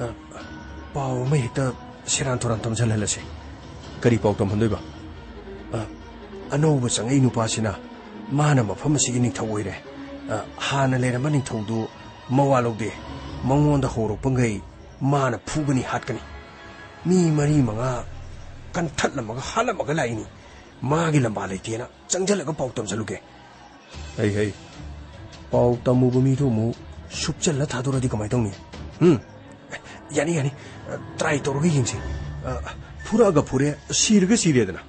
ꯑ, ꯄꯥꯎ ꯑꯃ ꯍꯦꯛꯇ ꯁꯦꯔꯥꯟ ꯊꯨꯔꯥꯟ ꯇꯝꯁꯤꯜꯍꯜꯂꯁꯤ꯫ ꯀꯔꯤ ꯄꯥꯎ ꯇꯝꯍꯟꯗꯣꯏꯕ? ꯑ, ꯑꯅꯧꯕ ꯆꯪꯉꯛꯏ ꯅꯨꯄꯥꯁꯤꯅ ꯃꯥꯅ ꯃꯐꯝ ꯑꯁꯤꯒꯤ ꯅꯤꯡꯊꯧ ꯑꯣꯏꯔꯦ꯫ ꯑ, ꯍꯥꯟꯅ ꯂꯩꯔꯝꯕ ꯅꯤꯡꯊꯧꯗꯨ ꯃꯋꯥ ꯂꯧꯗꯦ꯫ ꯃꯉꯣꯟꯗ ꯍꯧꯔꯛꯄꯈꯩ ꯃꯥꯅ ꯐꯨꯒꯅꯤ, ꯍꯥꯠꯀꯅꯤ꯫ ꯃꯤ ꯃꯔꯤ ꯃꯉꯥ ꯀꯟꯊꯠꯂꯝꯃꯒ ꯍꯥꯠꯂꯝꯃꯒ ꯂꯥꯛꯏꯅꯤ꯫ ꯃꯥꯒꯤ ꯂꯝꯕꯥ ꯂꯩꯇꯦꯅ ꯆꯪꯁꯤꯜꯂꯒ ꯄꯥꯎ ꯇꯝꯁꯤꯜꯂꯨꯒꯦ꯫ ꯍꯩ, ꯍꯩ, ꯄꯥꯎ ꯇꯝꯃꯨꯕ ꯃꯤꯗꯨ ꯑꯃꯨꯛ ꯁꯨꯞꯆꯜꯂ ꯊꯥꯗꯣꯔꯗꯤ ꯀꯃꯥꯏ ꯇꯧꯅꯤ? ꯎꯝ? ꯌꯥꯅꯤ, ꯌꯥꯅꯤ꯫ ꯇ꯭ꯔꯥꯏ ꯇꯧꯔꯒ ꯌꯦꯡꯁꯤ꯫ ꯑ, ꯐꯨꯔꯛꯑꯒ ꯐꯨꯔꯦ, ꯁꯤꯔꯒ ꯁꯤꯔꯦꯗꯅ꯫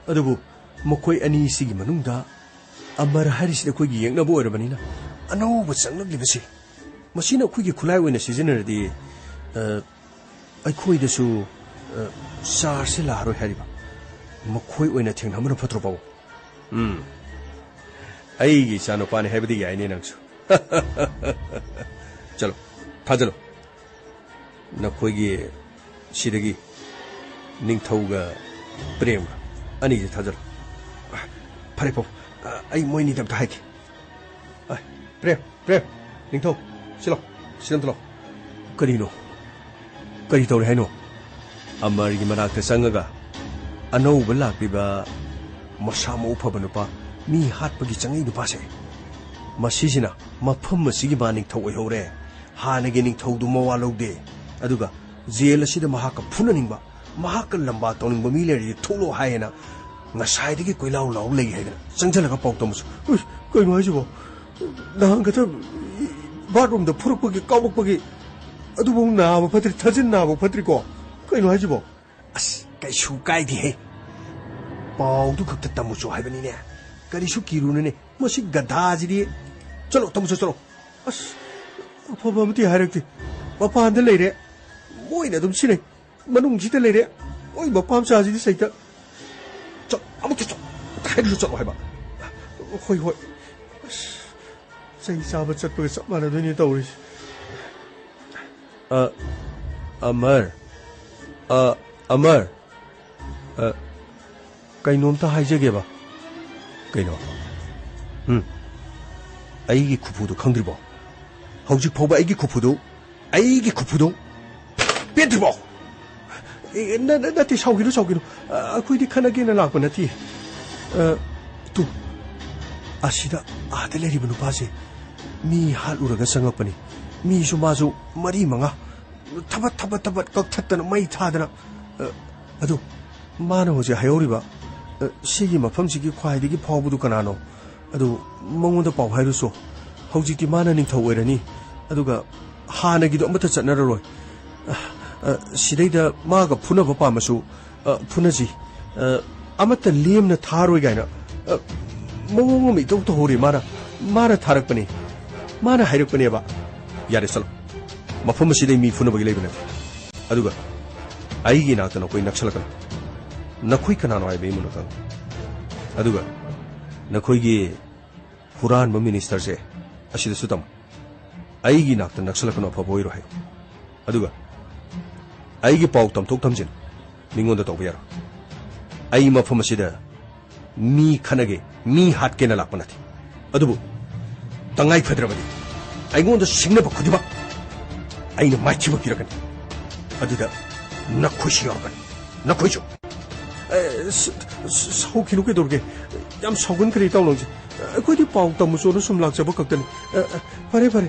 ꯑꯗꯨꯕꯨ ꯃꯈꯣꯏ ꯑꯅꯤꯁꯤꯒꯤ ꯃꯅꯨꯡꯗ ꯑꯃꯔ ꯍꯥꯏꯔꯤꯁꯤꯗꯤ ꯑꯩꯈꯣꯏꯒꯤ ꯌꯦꯛꯅꯕ ꯑꯣꯏꯔꯕꯅꯤꯅ, ꯑꯅꯧꯕ ꯆꯪꯂꯛꯂꯤꯕꯁꯤ, ꯃꯁꯤꯅ ꯑꯩꯈꯣꯏꯒꯤ ꯈꯨꯠꯂꯥꯏ ꯑꯣꯏꯅ ꯁꯤꯖꯤꯟꯅꯔꯗꯤ, ꯑ, ꯑꯩꯈꯣꯏꯗꯁꯨ, ꯑ, ꯆꯥꯔꯖꯁꯦ ꯂꯥꯛꯑꯔꯣꯏ ꯍꯥꯏꯔꯤꯕ꯫ ꯃꯈꯣꯏ ꯑꯣꯏꯅ ꯊꯦꯡꯅꯕꯅ ꯐꯠꯇ꯭ꯔꯣ, ꯄꯥꯕꯨꯡ? ꯎꯝ꯫ ꯑꯩꯒꯤ ꯏꯆꯥꯅꯨꯄꯥꯅꯤ ꯍꯥꯏꯕꯗꯤ ꯌꯥꯏꯅꯦ ꯅꯪꯁꯨ꯫ ꯆꯠꯂꯣ꯫ ꯊꯥꯖꯜꯂꯣ꯫ ꯅꯈꯣꯏꯒꯤ ꯁꯤꯗꯒꯤ ꯅꯤꯡꯊꯧꯒ ꯄ꯭ꯔꯦꯝꯒ ꯑꯅꯤꯁꯦ ꯊꯥꯖꯜꯂꯣ꯫ ꯐꯔꯦ ꯄꯥꯕꯨꯡ, ꯑꯩ ꯃꯣꯏ ꯑꯅꯤꯗ ꯑꯝꯇ ꯍꯥꯏꯒꯦ꯫ ꯑ, ꯄ꯭ꯔꯦꯝ, ꯄ꯭ꯔꯦꯝ, ꯅꯤꯡꯊꯧ, ꯁꯤꯂꯣ, ꯁꯤꯗ ꯑꯝꯇ ꯂꯥꯛꯑꯣ꯫ ꯀꯔꯤꯅꯣ? ꯀꯔꯤ ꯇꯧꯔꯦ ꯍꯥꯏꯅꯣ? ꯑꯃꯔꯒꯤ ꯃꯅꯥꯛꯇ ꯆꯪꯉꯒ ꯑꯅꯧꯕ ꯂꯥꯛꯂꯤꯕ ꯃꯁꯥ ꯃꯎ ꯐꯕ ꯅꯨꯄꯥ, ꯃꯤ ꯍꯥꯠꯄꯒꯤ ꯆꯪꯉꯤ ꯅꯨꯄꯥꯁꯦ, ꯃꯁꯤꯁꯤꯅ ꯃꯐꯝ ꯑꯁꯤꯒꯤ ꯃꯥ ꯅꯤꯡꯊꯧ ꯑꯣꯏꯍꯧꯔꯦ꯫ ꯍꯥꯟꯅꯒꯤ ꯅꯤꯡꯊꯧꯗꯨ ꯃꯋꯥ ꯂꯧꯗꯦ꯫ ꯑꯗꯨꯒ ꯖꯦꯜ ꯑꯁꯤꯗ ꯃꯍꯥꯛꯀ ꯐꯨꯅꯅꯤꯡꯕ, ꯃꯍꯥꯛꯀ ꯂꯝꯕꯥ ꯇꯧꯅꯤꯡꯕ ꯃꯤ ꯂꯩꯔꯗꯤ ꯊꯣꯛꯂꯛꯑꯣ ꯍꯥꯏꯌꯦꯅ ꯉꯁꯥꯏꯗꯒꯤ ꯀꯣꯏꯂꯥꯎ ꯂꯥꯎ ꯂꯩ ꯍꯥꯏꯗꯅ ꯆꯪꯁꯤꯜꯂꯒ ꯄꯥꯎ ꯇꯝꯃꯁꯨ꯫ ꯎꯏ, ꯀꯩꯅꯣ ꯍꯥꯏꯁꯤꯕꯣ? ꯅꯍꯥꯟ ꯈꯛꯇ ꯕꯥꯠꯔꯨꯝꯗ ꯐꯨꯔꯛꯄꯒꯤ, ꯀꯥꯎꯔꯛꯄꯒꯤ, ꯑꯗꯨꯐꯥꯎ ꯅꯥꯕ ꯐꯠꯇ꯭ꯔꯤ, ꯊꯥꯖꯤꯟ ꯅꯥꯕ ꯐꯠꯇ꯭ꯔꯤꯀꯣ? ꯀꯩꯅꯣ ꯍꯥꯏꯁꯤꯕꯣ? ꯑꯁ, ꯀꯩꯁꯨ ꯀꯥꯏꯗꯦꯍꯦ꯫ ꯄꯥꯎꯗꯨ ꯈꯛꯇ ꯇꯝꯃꯨꯆꯣ ꯍꯥꯏꯕꯅꯤꯅꯦ꯫ ꯀꯔꯤꯁꯨ ꯀꯤꯔꯨꯅꯨꯅꯦ꯫ ꯃꯁꯤ ꯒꯙꯥꯁꯤꯗꯤ꯫ ꯆꯠꯂꯣ, ꯇꯝꯃꯨꯆꯣ, ꯆꯠꯂꯣ꯫ ꯑꯁ, ꯑꯐꯕ ꯑꯃꯠꯇ ꯍꯥꯏꯔꯛꯇꯦ꯫ ꯃꯄꯥꯟꯗ ꯂꯩꯔꯦ꯫ ꯃꯣꯏꯅ ꯑꯗꯨꯝ ꯁꯤꯟꯅꯩ꯫ ꯃꯅꯨꯡꯁꯤꯗ ꯂꯩꯔꯦ꯫ ꯃꯣꯏ ꯃꯄꯥ ꯃꯆꯥꯁꯤꯗꯤ ꯁꯩꯇ꯫ ꯆꯠ-, ꯑꯃꯨꯛꯇ ꯆꯠ-, ꯍꯥꯏꯔꯁꯨ ꯆꯠꯂꯣ ꯍꯥꯏꯕ꯫ ꯍꯣꯏ, ꯍꯣꯏ꯫ ꯑꯁ, ꯆꯩ ꯆꯥꯕ ꯆꯠꯄꯒ ꯆꯞ ꯃꯥꯟꯅꯗꯣꯏꯅꯦ ꯇꯧꯔꯤꯁꯦ꯫ ꯑ, ꯑꯃꯔ꯫ ꯑ, ꯑꯃꯔ꯫ ꯑ, ꯀꯩꯅꯣꯝꯇ ꯍꯥꯏꯖꯒꯦꯕ꯫ ꯀꯩꯅꯣ? ꯎꯝ꯫ ꯑꯩꯒꯤ ꯈꯨꯐꯨꯗꯨ ꯈꯪꯗ꯭ꯔꯤꯕꯣ? ꯍꯧꯖꯤꯛ ꯐꯥꯎꯕ ꯑꯩꯒꯤ ꯈꯨꯐꯨꯗꯨ, ꯑꯩꯒꯤ ꯈꯨꯐꯨꯗꯨ ꯄꯦꯟꯗ꯭ꯔꯤꯕꯣ? ꯑꯦ, ꯅ-, ꯅ-, ꯅꯠꯇꯦ, ꯁꯥꯎꯈꯤꯅꯨ, ꯁꯥꯎꯈꯤꯅꯨ꯫ ꯑ, ꯑꯩꯈꯣꯏꯗꯤ ꯈꯠꯅꯒꯦꯅ ꯂꯥꯛꯄ ꯅꯠꯇꯦ꯫ ꯑ, ꯇꯨ, ꯑꯁꯤꯗ ꯑꯥꯗ ꯂꯩꯔꯤꯕ ꯅꯨꯄꯥꯁꯦ ꯃꯤ ꯍꯥꯠꯂꯨꯔꯒ ꯆꯪꯉꯛꯄꯅꯤ꯫ ꯃꯤꯁꯨ ꯃꯥꯁꯨ ꯃꯔꯤ ꯃꯉꯥ ꯊꯕꯠ, ꯊꯕꯠ, ꯊꯕꯠ ꯀꯛꯊꯠꯇꯅ ꯃꯩ ꯊꯥꯗꯅ, ꯑ, ꯑꯗꯨ ꯃꯥꯅ ꯍꯧꯖꯤꯛ ꯍꯥꯏꯍꯧꯔꯤꯕ, ꯑ, ꯁꯤꯒꯤ ꯃꯐꯝꯁꯤꯒꯤ ꯈ꯭ꯋꯥꯏꯗꯒꯤ ꯐꯥꯎꯕꯗꯨ ꯀꯅꯥꯅꯣ? ꯑꯗꯨ ꯃꯉꯣꯟꯗ ꯄꯥꯎ ꯍꯥꯏꯔꯨꯁꯣ꯫ ꯍꯧꯖꯤꯛꯇꯤ ꯃꯥꯅ ꯅꯤꯡꯊꯧ ꯑꯣꯏꯔꯅꯤ꯫ ꯑꯗꯨꯒ ꯍꯥꯟꯅꯒꯤꯗꯣ ꯑꯃꯠꯇ ꯆꯠꯅꯔꯔꯣꯏ꯫ ꯑ, ꯑ, ꯁꯤꯗꯩꯗ ꯃꯥꯒ ꯐꯨꯅꯕ ꯄꯥꯝꯃꯁꯨ, ꯑ, ꯐꯨꯅꯁꯤ꯫ ꯑ, ꯑꯃꯠꯇ ꯂꯦꯝꯅ ꯊꯥꯔꯣꯏ ꯀꯥꯏꯅ, ꯑ, ꯃꯑꯣꯡ ꯑꯃ ꯏꯇꯧ ꯇꯧꯍꯧꯔꯤ ꯃꯥꯅ꯫ ꯃꯥꯅ ꯊꯥꯔꯛꯄꯅꯤ꯫ ꯃꯥꯅ ꯍꯥꯏꯔꯛꯄꯅꯦꯕ꯫ ꯌꯥꯔꯦ, ꯆꯠꯂꯣ꯫ ꯃꯐꯝ ꯑꯁꯤꯗ ꯃꯤ ꯐꯨꯅꯕꯒꯤ ꯂꯩꯕ ꯅꯠꯇꯦ꯫ ꯑꯗꯨꯒ ꯑꯩꯒꯤ ꯏꯅꯥꯛꯇ ꯅꯈꯣꯏ ꯅꯛꯁꯜꯂꯛꯀꯅꯨ꯫ ꯅꯈꯣꯏ ꯀꯅꯥꯅꯣ ꯍꯥꯏꯕ ꯑꯩ ꯃꯨꯟꯅ ꯈꯪꯉꯤ꯫ ꯑꯗꯨꯒ ꯅꯈꯣꯏꯒꯤ ꯍꯨꯔꯥꯟꯕ ꯃꯤꯅꯤꯁꯇꯔꯁꯦ ꯑꯁꯤꯗꯁꯨ ꯇꯝꯃꯨ꯫ ꯑꯩꯒꯤ ꯅꯥꯛꯇ ꯅꯛꯁꯜꯂꯛꯀꯅꯨ, ꯑꯐꯕ ꯑꯣꯏꯔꯣ ꯍꯥꯏꯌꯨ꯫ ꯑꯗꯨꯒ ꯑꯩꯒꯤ ꯄꯥꯎ ꯇꯝꯊꯣꯛ ꯇꯝꯁꯤꯟ ꯃꯤꯉꯣꯟꯗ ꯇꯧꯕ ꯌꯥꯔꯣꯏ꯫ ꯑꯩ ꯃꯐꯝ ꯑꯁꯤꯗ ꯃꯤ ꯈꯠꯅꯒꯦ, ꯃꯤ ꯍꯥꯠꯀꯦꯅ ꯂꯥꯛꯄ ꯅꯠꯇꯦ꯫ ꯑꯗꯨꯕꯨ ꯇꯉꯥꯏ ꯐꯗ꯭ꯔꯕꯗꯤ ꯑꯩꯉꯣꯟꯗ ꯁꯤꯡꯅꯕ ꯈꯨꯗꯤꯡꯃꯛ ꯑꯩꯅ ꯃꯥꯏꯊꯤꯕ ꯄꯤꯔꯛꯀꯅꯤ꯫ ꯑꯗꯨꯗ ꯅꯈꯣꯏꯁꯨ ꯌꯥꯎꯔꯛꯀꯅꯤ, ꯅꯈꯣꯏꯁꯨ꯫ ꯑꯦ, ꯁ-, ꯁ-, ꯁꯥꯎꯈꯤꯅꯨ, ꯀꯩꯗꯧꯔꯒꯦ? ꯌꯥꯝ ꯁꯥꯎꯒꯟꯈ꯭ꯔꯦ ꯏꯇꯥꯎ ꯅꯪꯁꯦ꯫ ꯑꯩꯈꯣꯏꯗꯤ ꯄꯥꯎ ꯇꯝꯃꯨ ꯆꯣꯅ ꯁꯨꯝ ꯂꯥꯛꯆꯕ ꯈꯛꯇꯅꯤ꯫ ꯑ, ꯑ, ꯐꯔꯦ, ꯐꯔꯦ꯫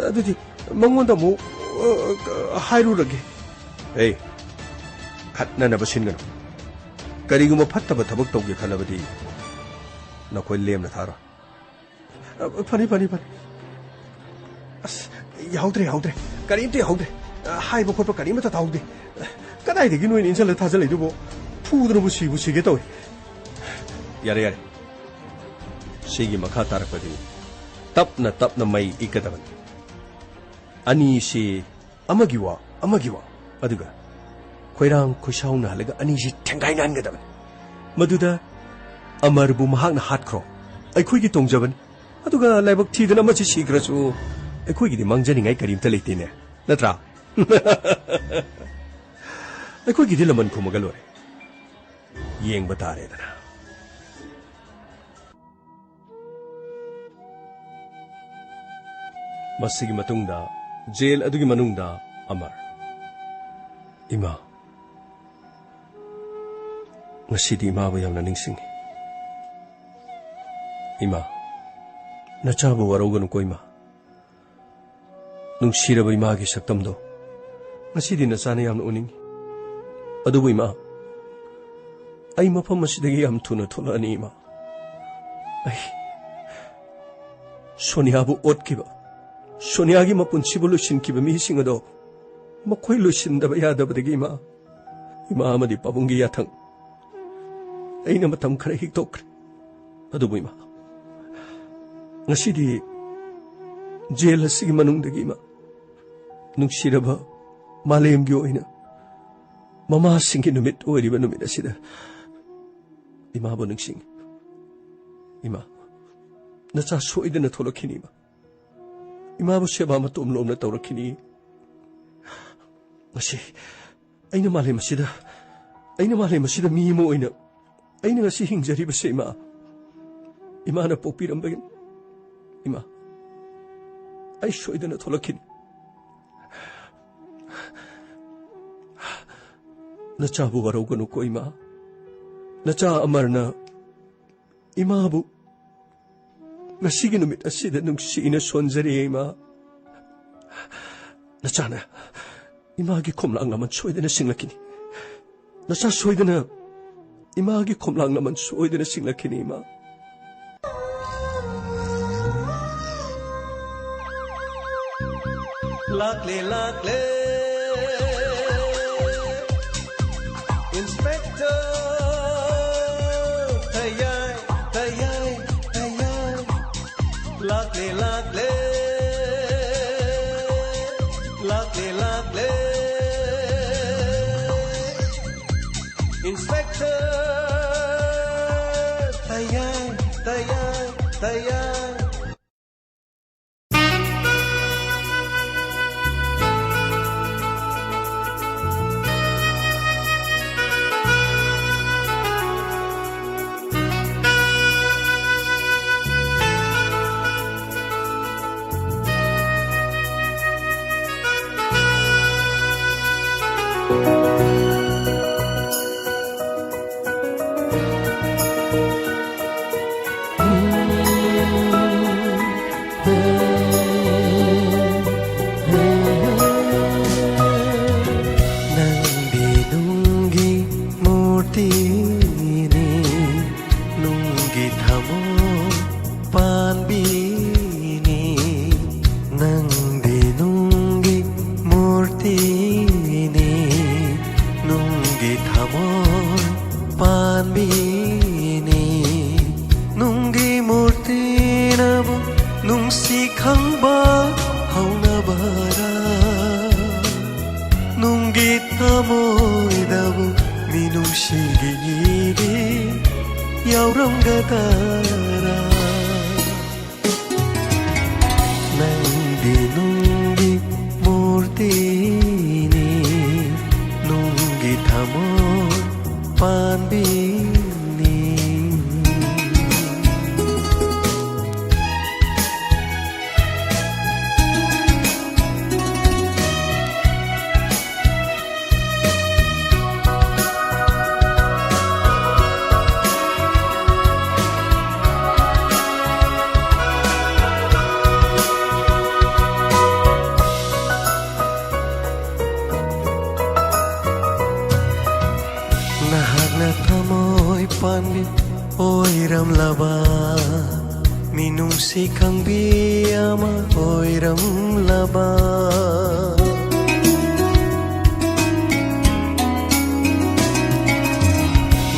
ꯑꯗꯨꯗꯤ ꯃꯉꯣꯟꯗ ꯑꯃꯨꯛ, ꯑ, ꯑ, ꯍꯥꯏꯔꯨꯔꯒꯦ꯫ ꯑꯦ, ꯈꯠꯅꯅꯕ ꯁꯤꯟꯒꯅꯨ꯫ ꯀꯔꯤꯒꯨꯝꯕ ꯐꯠꯇꯕ ꯊꯕꯛ ꯇꯧꯒꯦ ꯈꯜꯂꯕꯗꯤ ꯅꯈꯣꯏ ꯂꯦꯝꯅ ꯊꯥꯔꯣꯏ꯫ ꯑ, ꯐꯅꯤ, ꯐꯅꯤ, ꯐꯅꯤ꯫ ꯑꯁ, ꯌꯥꯍꯧꯗ꯭ꯔꯦ, ꯌꯥꯍꯧꯗ꯭ꯔꯦ꯫ ꯀꯔꯤꯝꯇ ꯌꯥꯍꯧꯗ꯭ꯔꯦ꯫ ꯑ, ꯍꯥꯏꯕ ꯈꯣꯠꯄ ꯀꯔꯤꯃꯠꯇ ꯇꯥꯍꯧꯗꯦ꯫ ꯑ, ꯀꯗꯥꯏꯗꯒꯤ ꯅꯣꯏꯅ ꯏꯟꯁꯤꯜꯂ ꯊꯥꯖꯤꯜꯂꯛꯏꯗꯨꯕꯣ? ꯐꯨꯗꯅꯕꯨ ꯁꯤꯕꯨ ꯁꯤꯒꯦ ꯇꯧꯏ꯫ ꯌꯥꯔꯦ, ꯌꯥꯔꯦ꯫ ꯁꯤꯒꯤ ꯃꯈꯥ ꯇꯥꯔꯛꯄꯗꯤ ꯇꯞꯅ ꯇꯞꯅ ꯃꯩ ꯏꯛꯀꯗꯕꯅꯤ꯫ ꯑꯅꯤꯁꯤ ꯑꯃꯒꯤ ꯋꯥ, ꯑꯃꯒꯤ ꯋꯥ꯫ ꯑꯗꯨꯒ ꯈꯣꯏꯔꯥꯡ ꯈꯣꯏꯁꯥꯎꯅꯍꯜꯂꯒ ꯑꯅꯤꯁꯤ ꯊꯦꯡꯒꯥꯏ ꯅꯥꯟꯒꯗꯕꯅꯤ꯫ ꯃꯗꯨꯗ ꯑꯃꯔꯕꯨ ꯃꯍꯥꯛꯅ ꯍꯥꯠꯈ꯭ꯔꯣ, ꯑꯩꯈꯣꯏꯒꯤ ꯇꯣꯡꯖꯕꯅꯤ꯫ ꯑꯗꯨꯒ ꯂꯥꯏꯕꯛ ꯊꯤꯗꯅ ꯑꯃꯁꯤ ꯁꯤꯈ꯭ꯔꯁꯨ ꯑꯩꯈꯣꯏꯒꯤꯗꯤ ꯃꯥꯡꯖꯅꯤꯡꯉꯥꯏ ꯀꯔꯤꯝꯇ ꯂꯩꯇꯦꯅꯦ, ꯅꯠꯇ꯭ꯔꯥ? ꯑꯩꯈꯣꯏꯒꯤꯗꯤ ꯂꯃꯟ ꯈꯨꯝꯃꯒ ꯂꯣꯏꯔꯦ꯫ ꯌꯦꯡꯕ ꯇꯥꯔꯦꯗꯅ꯫ ꯃꯁꯤꯒꯤ ꯃꯇꯨꯡꯗ ꯖꯦꯜ ꯑꯗꯨꯒꯤ ꯃꯅꯨꯡꯗ ꯑꯃꯔ꯫ ꯏꯃꯥ, ꯉꯁꯤꯗꯤ ꯏꯃꯥꯕꯨ ꯌꯥꯝꯅ ꯅꯤꯡꯁꯤꯡꯉꯤ꯫ ꯏꯃꯥ, ꯅꯆꯥꯕꯨ ꯋꯥꯔꯧꯒꯅꯨꯀꯣ ꯏꯃꯥ꯫ ꯅꯨꯡꯁꯤꯔꯕ ꯏꯃꯥꯒꯤ ꯁꯛꯇꯝꯗꯣ ꯉꯁꯤꯗꯤ ꯅꯆꯥꯅ ꯌꯥꯝꯅ ꯎꯅꯤꯡꯉꯤ꯫ ꯑꯗꯨꯕꯨ ꯏꯃꯥ, ꯑꯩ ꯃꯐꯝ ꯑꯁꯤꯗꯒꯤ ꯌꯥꯝ ꯊꯨꯅ ꯊꯣꯛꯂꯛꯑꯅꯤ ꯏꯃꯥ꯫ ꯑꯩ ꯁꯣꯅꯤꯌꯥꯕꯨ ꯑꯣꯠꯈꯤꯕ, ꯁꯣꯅꯤꯌꯥꯒꯤ ꯃꯄꯨꯟꯁꯤꯕꯨ ꯂꯣꯏꯁꯤꯟꯈꯤꯕ ꯃꯤꯁꯤꯡ ꯑꯗꯣ ꯃꯈꯣꯏ ꯂꯣꯏꯁꯤꯟꯗꯕ ꯌꯥꯗꯕꯗꯒꯤ ꯏꯃꯥ, ꯏꯃꯥ ꯑꯃꯗꯤ ꯄꯥꯕꯨꯡꯒꯤ ꯌꯥꯊꯪ ꯑꯩꯅ ꯃꯇꯝ ꯈꯔ ꯍꯤꯛꯇꯣꯛꯈ꯭ꯔꯦ꯫ ꯑꯗꯨꯕꯨ ꯏꯃꯥ, ꯉꯁꯤꯗꯤ ꯖꯦꯜ ꯑꯁꯤꯒꯤ ꯃꯅꯨꯡꯗꯒꯤ ꯏꯃꯥ, ꯅꯨꯡꯁꯤꯔꯕ ꯃꯥꯂꯦꯝꯒꯤ ꯑꯣꯏꯅ ꯃꯃꯥꯁꯤꯡꯒꯤ ꯅꯨꯃꯤꯠ ꯑꯣꯏꯔꯤꯕ ꯅꯨꯃꯤꯠ ꯑꯁꯤꯗ ꯏꯃꯥꯕꯨ ꯅꯤꯡꯁꯤꯡꯉꯤ꯫ ꯏꯃꯥ, ꯅꯆꯥ ꯁꯣꯏꯗꯅ ꯊꯣꯛꯂꯛꯈꯤꯅꯤ ꯏꯃꯥ꯫ ꯏꯃꯥꯕꯨ ꯁꯦꯕꯥ ꯃꯇꯣꯝ ꯂꯣꯝꯅ ꯇꯧꯔꯛꯈꯤꯅꯤ꯫ ꯉꯁꯤ ꯑꯩꯅ ꯃꯥꯂꯦꯝ ꯑꯁꯤꯗ, ꯑꯩꯅ ꯃꯥꯂꯦꯝ ꯑꯁꯤꯗ ꯃꯤ ꯑꯃ ꯑꯣꯏꯅ ꯑꯩꯅ ꯉꯁꯤ ꯍꯤꯡꯖꯔꯤꯕꯁꯦ, ꯏꯃꯥ, ꯏꯃꯥꯅ ꯄꯣꯛꯄꯤꯔꯝꯕꯒꯤꯅꯤ꯫ ꯏꯃꯥ, ꯑꯩ ꯁꯣꯏꯗꯅ ꯊꯣꯛꯂꯛꯈꯤꯅꯤ꯫ ꯅꯆꯥꯕꯨ ꯋꯥꯔꯧꯒꯅꯨꯀꯣ, ꯏꯃꯥ꯫ ꯅꯆꯥ ꯑꯃꯔꯅ ꯏꯃꯥꯕꯨ ꯉꯁꯤꯒꯤ ꯅꯨꯃꯤꯠ ꯑꯁꯤꯗ ꯅꯨꯡꯁꯤꯅ ꯁꯣꯟꯖꯔꯤ, ꯏꯃꯥ꯫ ꯅꯆꯥꯅ ꯏꯃꯥꯒꯤ ꯈꯣꯝꯂꯥꯡ ꯂꯃꯟ ꯁꯣꯏꯗꯅ ꯁꯤꯡꯂꯛꯈꯤꯅꯤ꯫ ꯅꯆꯥ ꯁꯣꯏꯗꯅ ꯏꯃꯥꯒꯤ ꯈꯣꯝꯂꯥꯡ ꯂꯃꯟ ꯁꯣꯏꯗꯅ ꯁꯤꯡꯂꯛꯈꯤꯅꯤ, ꯏꯃꯥ꯫ ꯂꯥꯛꯂꯦ, ꯂꯥꯛꯂꯦ, Inspector ꯊꯌꯥꯏ, ꯊꯌꯥꯏ, ꯊꯌꯥꯏ꯫ ꯂꯥꯛꯂꯦ, ꯂꯥꯛꯂꯦ, ꯂꯥꯛꯂꯦ, ꯂꯥꯛꯂꯦ꯫ Inspector ꯊꯌꯥꯏ, ꯊꯌꯥꯏ, ꯊꯌꯥꯏ꯫ ꯅꯪꯗꯤ ꯅꯨꯡꯒꯤ ꯃꯨꯔꯇꯤꯅꯤ, ꯅꯨꯡꯒꯤ ꯊꯃꯣꯏ ꯄꯥꯟꯕꯤꯅꯤ꯫ ꯅꯪꯗꯤ ꯅꯨꯡꯒꯤ ꯃꯨꯔꯇꯤꯅꯤ, ꯅꯨꯡꯒꯤ ꯊꯃꯣꯏ ꯄꯥꯟꯕꯤꯅꯤ꯫ ꯅꯨꯡꯒꯤ ꯃꯨꯔꯇꯤꯅꯕꯨ ꯅꯨꯡꯁꯤ ꯈꯪꯕ ꯍꯧꯅꯕꯔꯥ? ꯅꯨꯡꯒꯤ ꯊꯃꯣꯏꯗꯕꯨ ꯃꯤꯅꯨꯡꯁꯤꯒꯤ ꯏꯔꯤ ꯌꯥꯎꯔꯝꯒꯗꯔꯥ? ꯅꯪ ꯄꯥꯟꯕꯤ ꯑꯣꯏꯔꯝꯂꯕ, ꯃꯤꯅꯨꯡꯁꯤ ꯈꯪꯕꯤ ꯑꯃ ꯑꯣꯏꯔꯝꯂꯕ꯫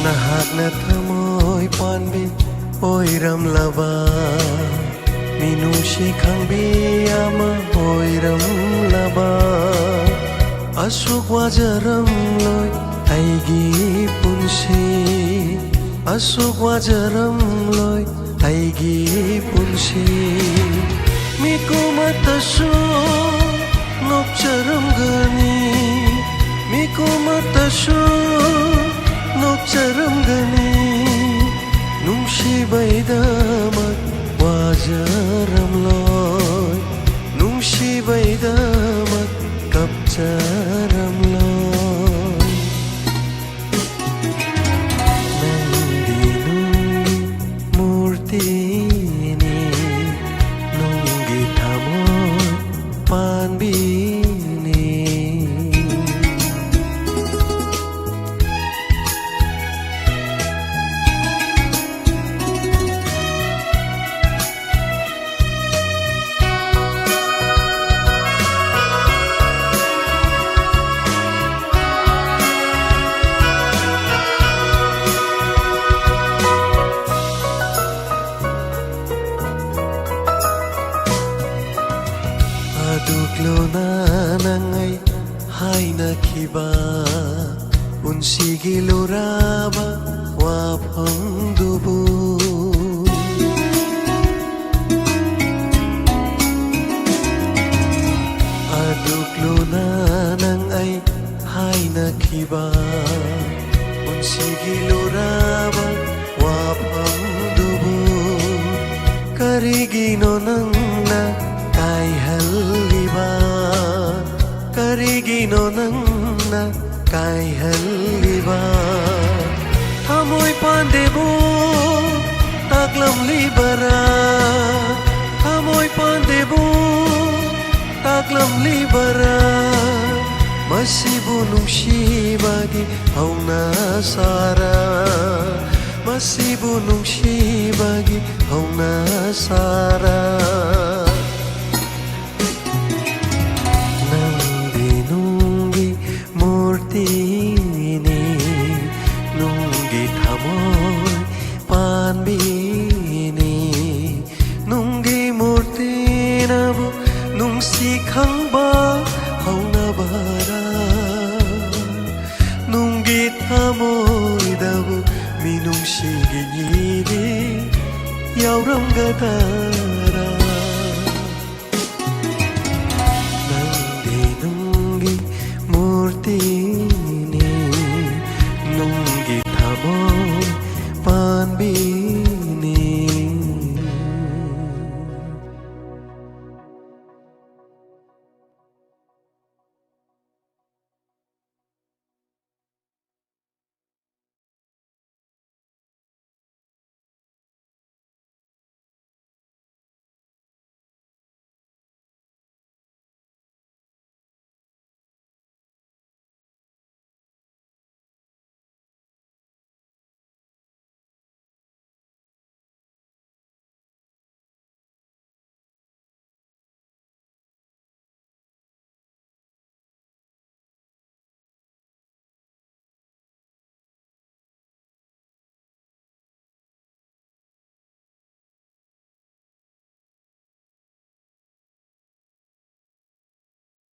ꯅꯍꯥꯛꯅ ꯊꯃꯣꯏ ꯄꯥꯟꯕꯤ ꯑꯣꯏꯔꯝꯂꯕ, ꯃꯤꯅꯨꯡꯁꯤ ꯈꯪꯕꯤ ꯑꯃ ꯑꯣꯏꯔꯝꯂꯕ꯫ ꯑꯁꯨꯛ ꯋꯥꯖꯔꯝꯂꯣꯏ ꯑꯩꯒꯤ ꯄꯨꯟꯁꯤ, ꯑꯁꯨꯛ ꯋꯥꯖꯔꯝꯂꯣꯏ ꯑꯩꯒꯤ ꯄꯨꯟꯁꯤ꯫ ꯃꯤꯀꯨꯝ ꯑꯃꯠꯇꯁꯨ ꯅꯣꯛꯆꯔꯝꯒꯅꯤ, ꯃꯤꯀꯨꯝ ꯑꯃꯠꯇꯁꯨ ꯅꯣꯛꯆꯔꯝꯒꯅꯤ꯫ ꯅꯨꯡꯁꯤꯕꯩꯗꯃꯛ ꯋꯥꯖꯔꯝꯂꯣꯏ, ꯅꯨꯡꯁꯤꯕꯩꯗꯃꯛ ꯀꯞꯆꯔꯝꯂꯣꯏ꯫ ꯅꯪꯗꯤ ꯅꯨꯡꯒꯤ ꯃꯨꯔꯇꯤꯅꯤ, ꯅꯨꯡꯒꯤ ꯊꯃꯣꯏ ꯄꯥꯟꯕꯤꯅꯤ꯫ ꯑꯗꯨꯛ ꯂꯨꯅ ꯅꯪ ꯑꯩ ꯍꯥꯏꯅꯈꯤꯕ ꯄꯨꯟꯁꯤꯒꯤ ꯂꯨꯔꯕ ꯋꯥꯐꯝꯗꯨꯕꯨ꯫ ꯑꯗꯨꯛ ꯂꯨꯅ ꯅꯪ ꯑꯩ ꯍꯥꯏꯅꯈꯤꯕ ꯄꯨꯟꯁꯤꯒꯤ ꯂꯨꯔꯕ ꯋꯥꯐꯝꯗꯨꯕꯨ ꯀꯔꯤꯒꯤꯅꯣ ꯅꯪꯅ ꯀꯥꯏꯍꯜꯂꯤꯕ? ꯀꯔꯤꯒꯤꯅꯣ ꯅꯪꯅ ꯀꯥꯏꯍꯜꯂꯤꯕ? ꯊꯃꯣꯏ ꯄꯥꯟꯗꯦꯕꯨ ꯇꯥꯛꯂꯝꯂꯤꯕꯔꯥ? ꯊꯃꯣꯏ ꯄꯥꯟꯗꯦꯕꯨ ꯇꯥꯛꯂꯝꯂꯤꯕꯔꯥ? ꯃꯁꯤꯕꯨ ꯅꯨꯡꯁꯤꯕꯒꯤ ꯍꯧꯅ ꯁꯥꯔꯥ? ꯁꯤꯕꯨ ꯅꯨꯡꯁꯤꯕꯒꯤ ꯍꯧꯅꯁꯥꯔꯥ? ꯅꯪꯗꯤ ꯅꯨꯡꯒꯤ ꯃꯨꯔꯇꯤꯅꯤ, ꯅꯨꯡꯒꯤ ꯊꯃꯣꯏ ꯄꯥꯟꯕꯤꯅꯤ꯫ ꯅꯨꯡꯒꯤ ꯃꯨꯔꯇꯤꯅꯕꯨ ꯅꯨꯡꯁꯤ ꯈꯪꯕ ꯍꯧꯅꯕꯔꯥ? ꯅꯨꯡꯒꯤ ꯊꯃꯣꯏꯗꯕꯨ ꯃꯤꯅꯨꯡꯁꯤꯒꯤ ꯏꯔꯤ ꯌꯥꯎꯔꯝꯒꯗꯔꯥ?